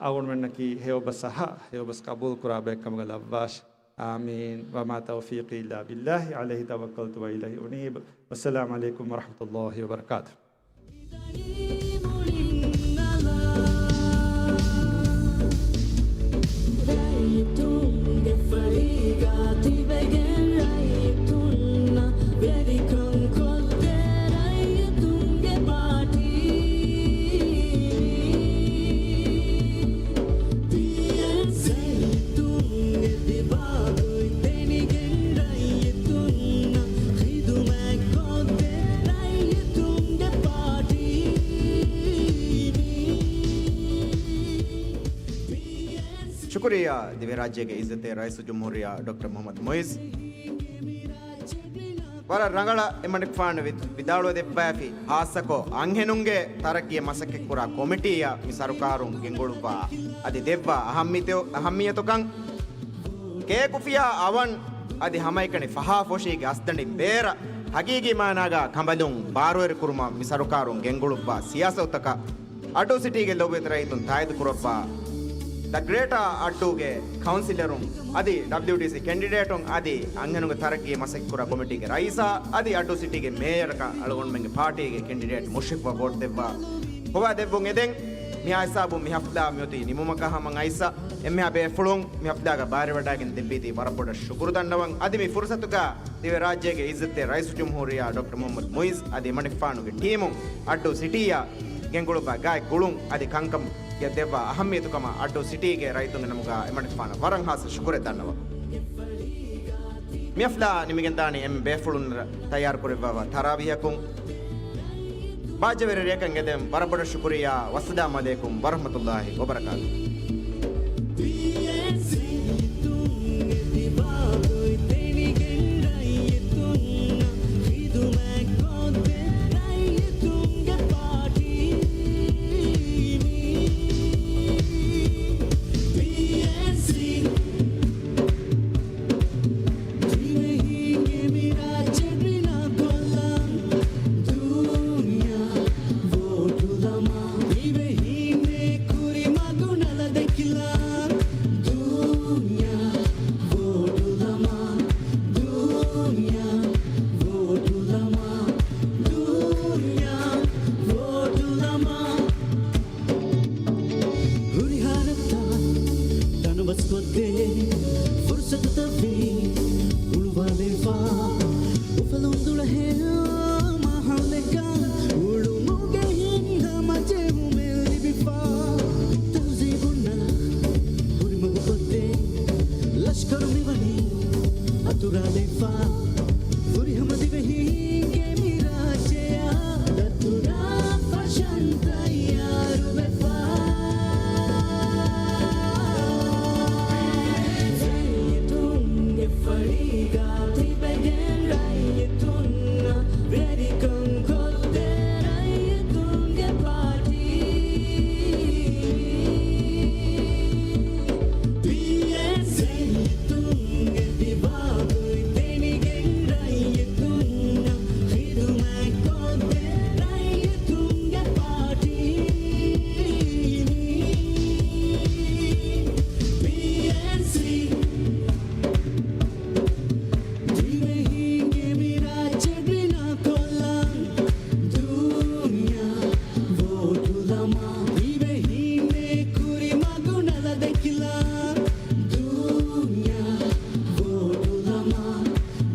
އަޅުގަނޑުމެންނަކީ ހެޔޮބަސް އަހާ، ހެޔޮބަސް ޤަބޫލު ކުރާ ބައެއްކަމުގަ ލައްވާށި. އާމީން. وما توفيقي إلا بالله، عليه توكلت وإليه أنيب. والسلام عليكم ورحمة الله وبركاته. ރައްޔިތުންގެ ފަރީގާ ތިބެގެން ރައްޔިތުންނަށް ވެރިކަން ކޮށްދޭ ރައްޔިތުންގެ ޕާޓީ. ރައްޔިތުންގެ ދިމާލުން ދެނިގެން ރައްޔިތުންނަށް ޚިދުމަތް ކޮށްދޭ ރައްޔިތުންގެ ޕާޓީ. ޝުކުރިއްޔާ ދިވެހިރާއްޖޭގެ އިއްޒަތްތެރި ރައީސުލްޖުމްހޫރިއްޔާ ޑޮކްޓަރ މުޙައްމަދު މުޢިއްޒު. ވަރަށް ރަނގަޅަށް އެމަނިކުފާނު ވި-، ވިދާޅުވެ ދެއްވާފި، ހާއްސަކޮށް އަންހެނުންގެ ތަރައްޤީއަށް މަސައްކަތްކުރާ ކޮމިޓީއަށް މި ސަރުކާރުން ގެންގުޅުއްވާ އަދި ދެއްވާ އަހައްމިތެ-، އަހައްމިޔަތުކަން، ކޭކުފިޔާ އަވަން އަދި ހަމައެކަނި ފަހާ ފޮށީގެ އަސްދަނޑިން ބޭރަށް ހަގީގީ މާނާގާ ކަނބަލުން ބާރުވެރިކުރުމަށް މި ސަރުކާރުން ގެންގުޅުއްވާ ސިޔާސަތުތަކަށް އައްޑޫ ސިޓީގެ ލޮބުވެތި ރައްޔިތުން ތާއީދު ކުރައްވާ، ދަ ގްރޭޓާ އައްޑޫގެ ކައުންސިލަރުން އަދި ޑަބްލިޔުޑީސީ ކެންޑިޑޭޓުން އަދި އަންހެނުންގެ ތަރައްގީ މަސައްކަތްކުރާ ކޮމިޓީގެ ރައީސާ އަދި އައްޑޫ ސިޓީގެ މޭޔަރަކަށް އަޅުގަނޑުމެންގެ ޕާޓީގެ ކެންޑިޑޭޓް މުޝްރިފްއަށް ވޯޓް ދެއްވާ ހޮވާ ދެއްވުން އެދެން. މިހާ ހިސާބުން މި ހަފްލާ މިއޮތީ ނިމުމަކަށް ހަމަ އައިސް، އެންމެހާ ބޭފުޅުން މި ހަފްލާގަ ބާރުވެވަޑައިގެން ދެއްވީތީ ވަރަށް ބޮޑަށް ޝުކުރު ދަންނަވަން. އަދި މި ފުރުސަތުގަ ދިވެހިރާއްޖޭގެ އިއްޒަތްތެރި ރައީސުލްޖުމްހޫރިއްޔާ ޑޮކްޓަރ މުޙައްމަދު މުޢިއްޒު އަދި އެމަނިކުފާނުގެ ޓީމުން އައްޑޫ ސިޓީއަށް ގެންގުޅުއްވާ ގާތް ގުޅުން އަދި ކަންކަމަށް ދެއްވާ އަހައްމިޔަތުކަމަށް އައްޑޫ ސިޓީގެ ރައްޔިތުންގެ ނަމުގަ އެމަނިކުފާނަށް ވަރަށް ހާއްސަ ޝުކުރެއް ދަންނަވަން. މި ހަފްލާ ނިމިގެންދާނީ އެންމެ ބޭފުޅުން ތައްޔާރު ކުރެއްވާ ތަރާވީހަކުން. ބާއްޖަވެރި ރެއަކަށް އެދެން ވަރަށް ބޮޑަށް ޝުކުރިއްޔާ. ވައްސަލާމް ޢަލައިކުމް ވަރަޙްމަތުﷲ ވަބަރަކާތުހު. ދިވެހިންގެ މި ރާއްޖެ ގިނަ ކޮށްލަން ދުނިޔެ ވޯޓުލަމާ. ދިވެހިންގެ ކުރިމަގު ނަލަ ދެކިލަން ދުނިޔެ ވޯޓުލަމާ. ދުނިޔެ ވޯޓުލަމާ. ދުނިޔެ ވޯޓުލަމާ. ހުރިހާ ރަށްތައް ތަނަވަސްކޮށްދޭ ފުރުސަތުތައްވީ ހުޅުވާލެވިފަ. އުފަލުން ދުޅަހޭ މާހައުލެއްގަ އުޅުމުގެ ހިތްހަމަޖެހުމެއް ލިބިފަ. ތަހުޒީބުންނަށް ހުރިމަގުކޮށްދޭ ލަޝްކަރު މިވަނީ އަތުރާލެވިފަ. ފުރިހަމަ ދިވެހީންގެ މި ރާއްޖެއަށް ދަތުރާ ފަށަން ތައްޔާރުވެފަ. ރައްޔިތުންގެ ފަޅީގަ ތިބެގެން ރައްޔިތުންނަށް ވެރިކަން ކޮށްދޭ ރައްޔިތުންގެ ޕާޓީ. ޕީއެންސީ. ރައްޔިތުންގެ ދިމާވި ދެނިގެން ރައްޔިތުންނަށް ޚިދުމަތް ކޮށްދޭ ރައްޔިތުންގެ ޕާޓީ. ޕީއެންސީ. ދިވެހިންގެ މި ރާއްޖެ ގިނަ ކޮށްލަން ދުނިޔެ ވޯޓުލަމާ. ދިވެހިންގެ ކުރިމަގު ނަލަ ދެކިލަން ދުނިޔެ ވޯޓުލަމާ.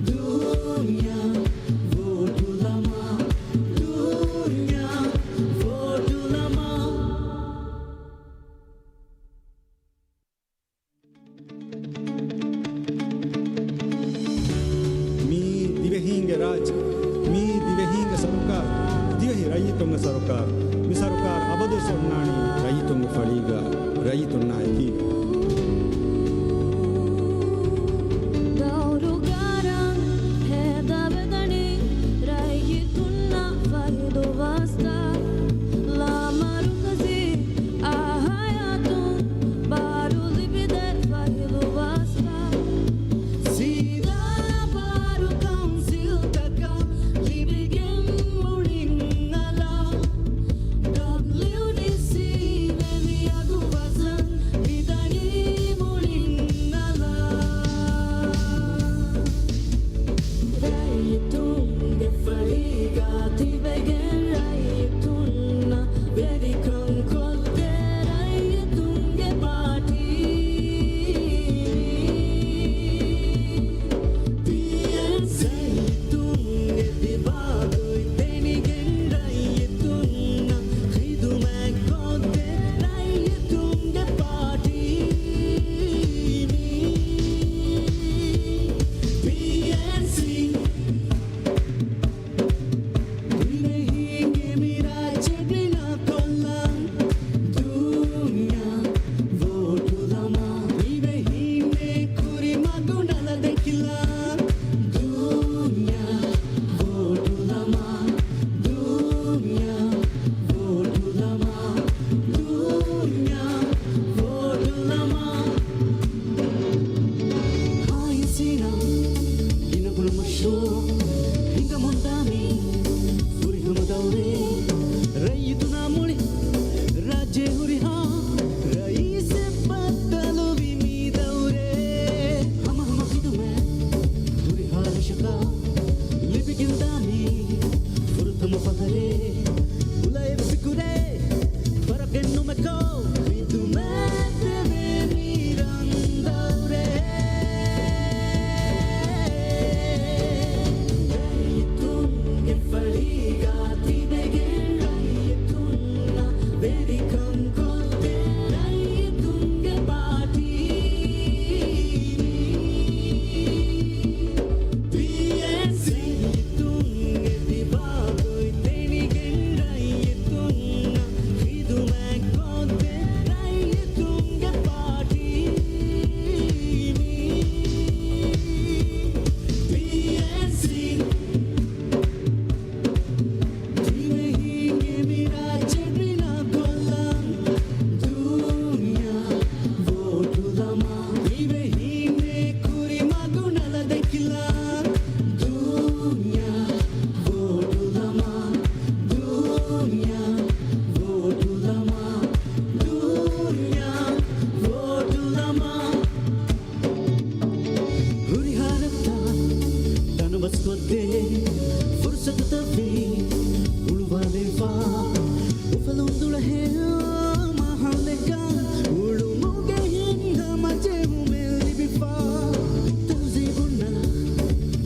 ދުނިޔެ ވޯޓުލަމާ. ދުނިޔެ ވޯޓުލަމާ. މީ ދިވެހީންގެ ރާއްޖެ. މީ ދިވެހީންގެ ސަރުކާރު. ދިވެހި ރައްޔިތުންގެ ސަރުކާރު. މި ސަރުކާރު އަބަދުވެސް އޮންނާނީ ރައްޔިތުންގެ ފަޅީގަ، ރައްޔިތުންނާއެކީ. ދައުރުގަ ރަން ހޭދަވެދަނީ ރައްޔިތުންނަށް ފަހި ދުވަސްތައް. ލާމަރުކަޒީ އާ ހަޔާތުން ބާރު ލިބިދޭ ފަހި ދުވަސްތައް. ސީދާ ބާރު ކައުންސިލްތަކަށް ލިބިގެން މުޅިން އަލާ. ޑަބްލިޔުޑީސީ ވެލިއަގު ވަޒަން ޖެހުރިހާ ރައީސެއް ބައްދަލުވި މި ދައުރޭ. ހަމަހަމަ ޚިދުމަތް ހުރިހާ ރަށަކަށް ލިބިގެންދާ މި ފުރަތަމަ ފަހަރޭ. އުލައެވެ ފިކުރޭ ފަރަގެއްނުމެކޯ ޚިދުމަތް ދެވޭ މި ރަން ދައުރޭ. ރައްޔިތުންގެ ފަޅީގާ ތިބެގެން ރައްޔިތުންނަށް ވެރިކަން ކޮށްދޭ ރައްޔިތުންގެ ޕާޓީ މީ. ބީއެންސީ. ރައްޔިތުންގެ ދިމާގޮތް ދެނިގެން ރައްޔިތުންނަށް ޚިދުމަތް ކޮށްދޭ ރައްޔިތުންގެ ޕާޓީ މީ. ބީއެންސީ. ދިވެހީންގެ މި ރާއްޖެ ބިނާ ކޮށްލަން ދުނިޔާ ވޯޓު ލަމާ. ދިވެހީންގެ ކުރިމަގު ނަލަ ދެކިލާ ދުނިޔާ ވޯޓު ލަމާ. ދުނިޔާ ވޯޓު ލަމާ. ދުނިޔާ ވޯޓު ލަމާ. ހުރިހާ ރަށްތައް ތަނަވަސްކޮށްދޭ ފުރުސަތުތައްވީ ހުޅުވާލެވިފަ. އުފަލުން ދުޅަހެއް މަހައްލެއްގަ އުޅުމުގެ ހިތްހަމަޖެހުމެއް ލިބިފަ. ތަހުޒީބުންނަށް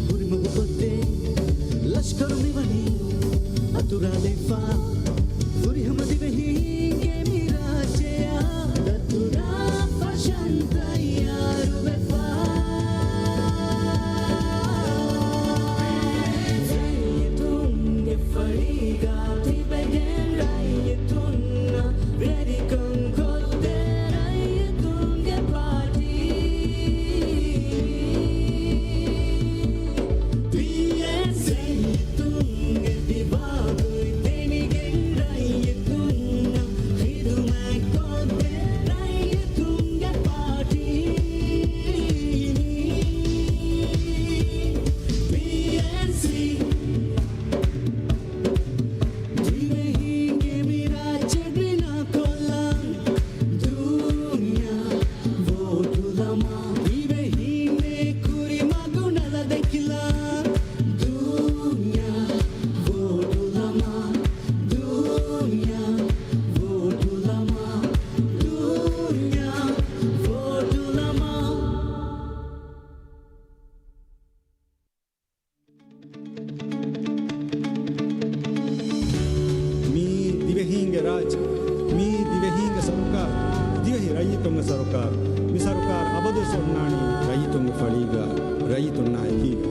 ކުރިމަގުކޮށްދޭ ލަޝްކަރު މިވަނީ އަތުރާލެވިފަ. ފުރިހަމަ ދިވެހީންގެ މި ރާއްޖެއަށް ދަތުރާ ފަށަން ތައްޔާރުވެފަ. ރައްޔިތުންގެ ފަޅީގާ ތިބެގެން ރައްޔިތުންނަށް ވެރިކަން ކޮށްދޭ ރައްޔިތުންގެ ޕާޓީ ބީއެންސީ. ރައްޔިތުންގެ ދިމާގޮތް ދެނިގެން ރައްޔިތުންނަށް ޚިދުމަތް ކޮށްދޭ ރައްޔިތުންގެ ޕާޓީ މީ. ބީއެންސީ. ދިވެހީންގެ މި ރާއްޖެ ގިނަ ކޮށްލަން ދުނިޔާ ވޯޓު ލަމާ. ދިވެހީންގެ ކުރިމަގު ނަލަ ދެކިލާ ދުނިޔާ ވޯޓު ލަމާ. ދުނިޔާ ވޯޓު ލަމާ. ދުނިޔާ ވޯޓު ލަމާ. މީ ދިވެހީންގެ ރާއްޖެ. މީ ދިވެހީންގެ ސަރުކާރު. ދިވެހި ރައްޔިތުންގެ ސަރުކާރު. މި ސަރުކާރު އަބަދުވެސް އޮންނާނީ ރައްޔިތުންގެ ފަޅީގާ، ރައްޔިތުންނާ އެކީގަ.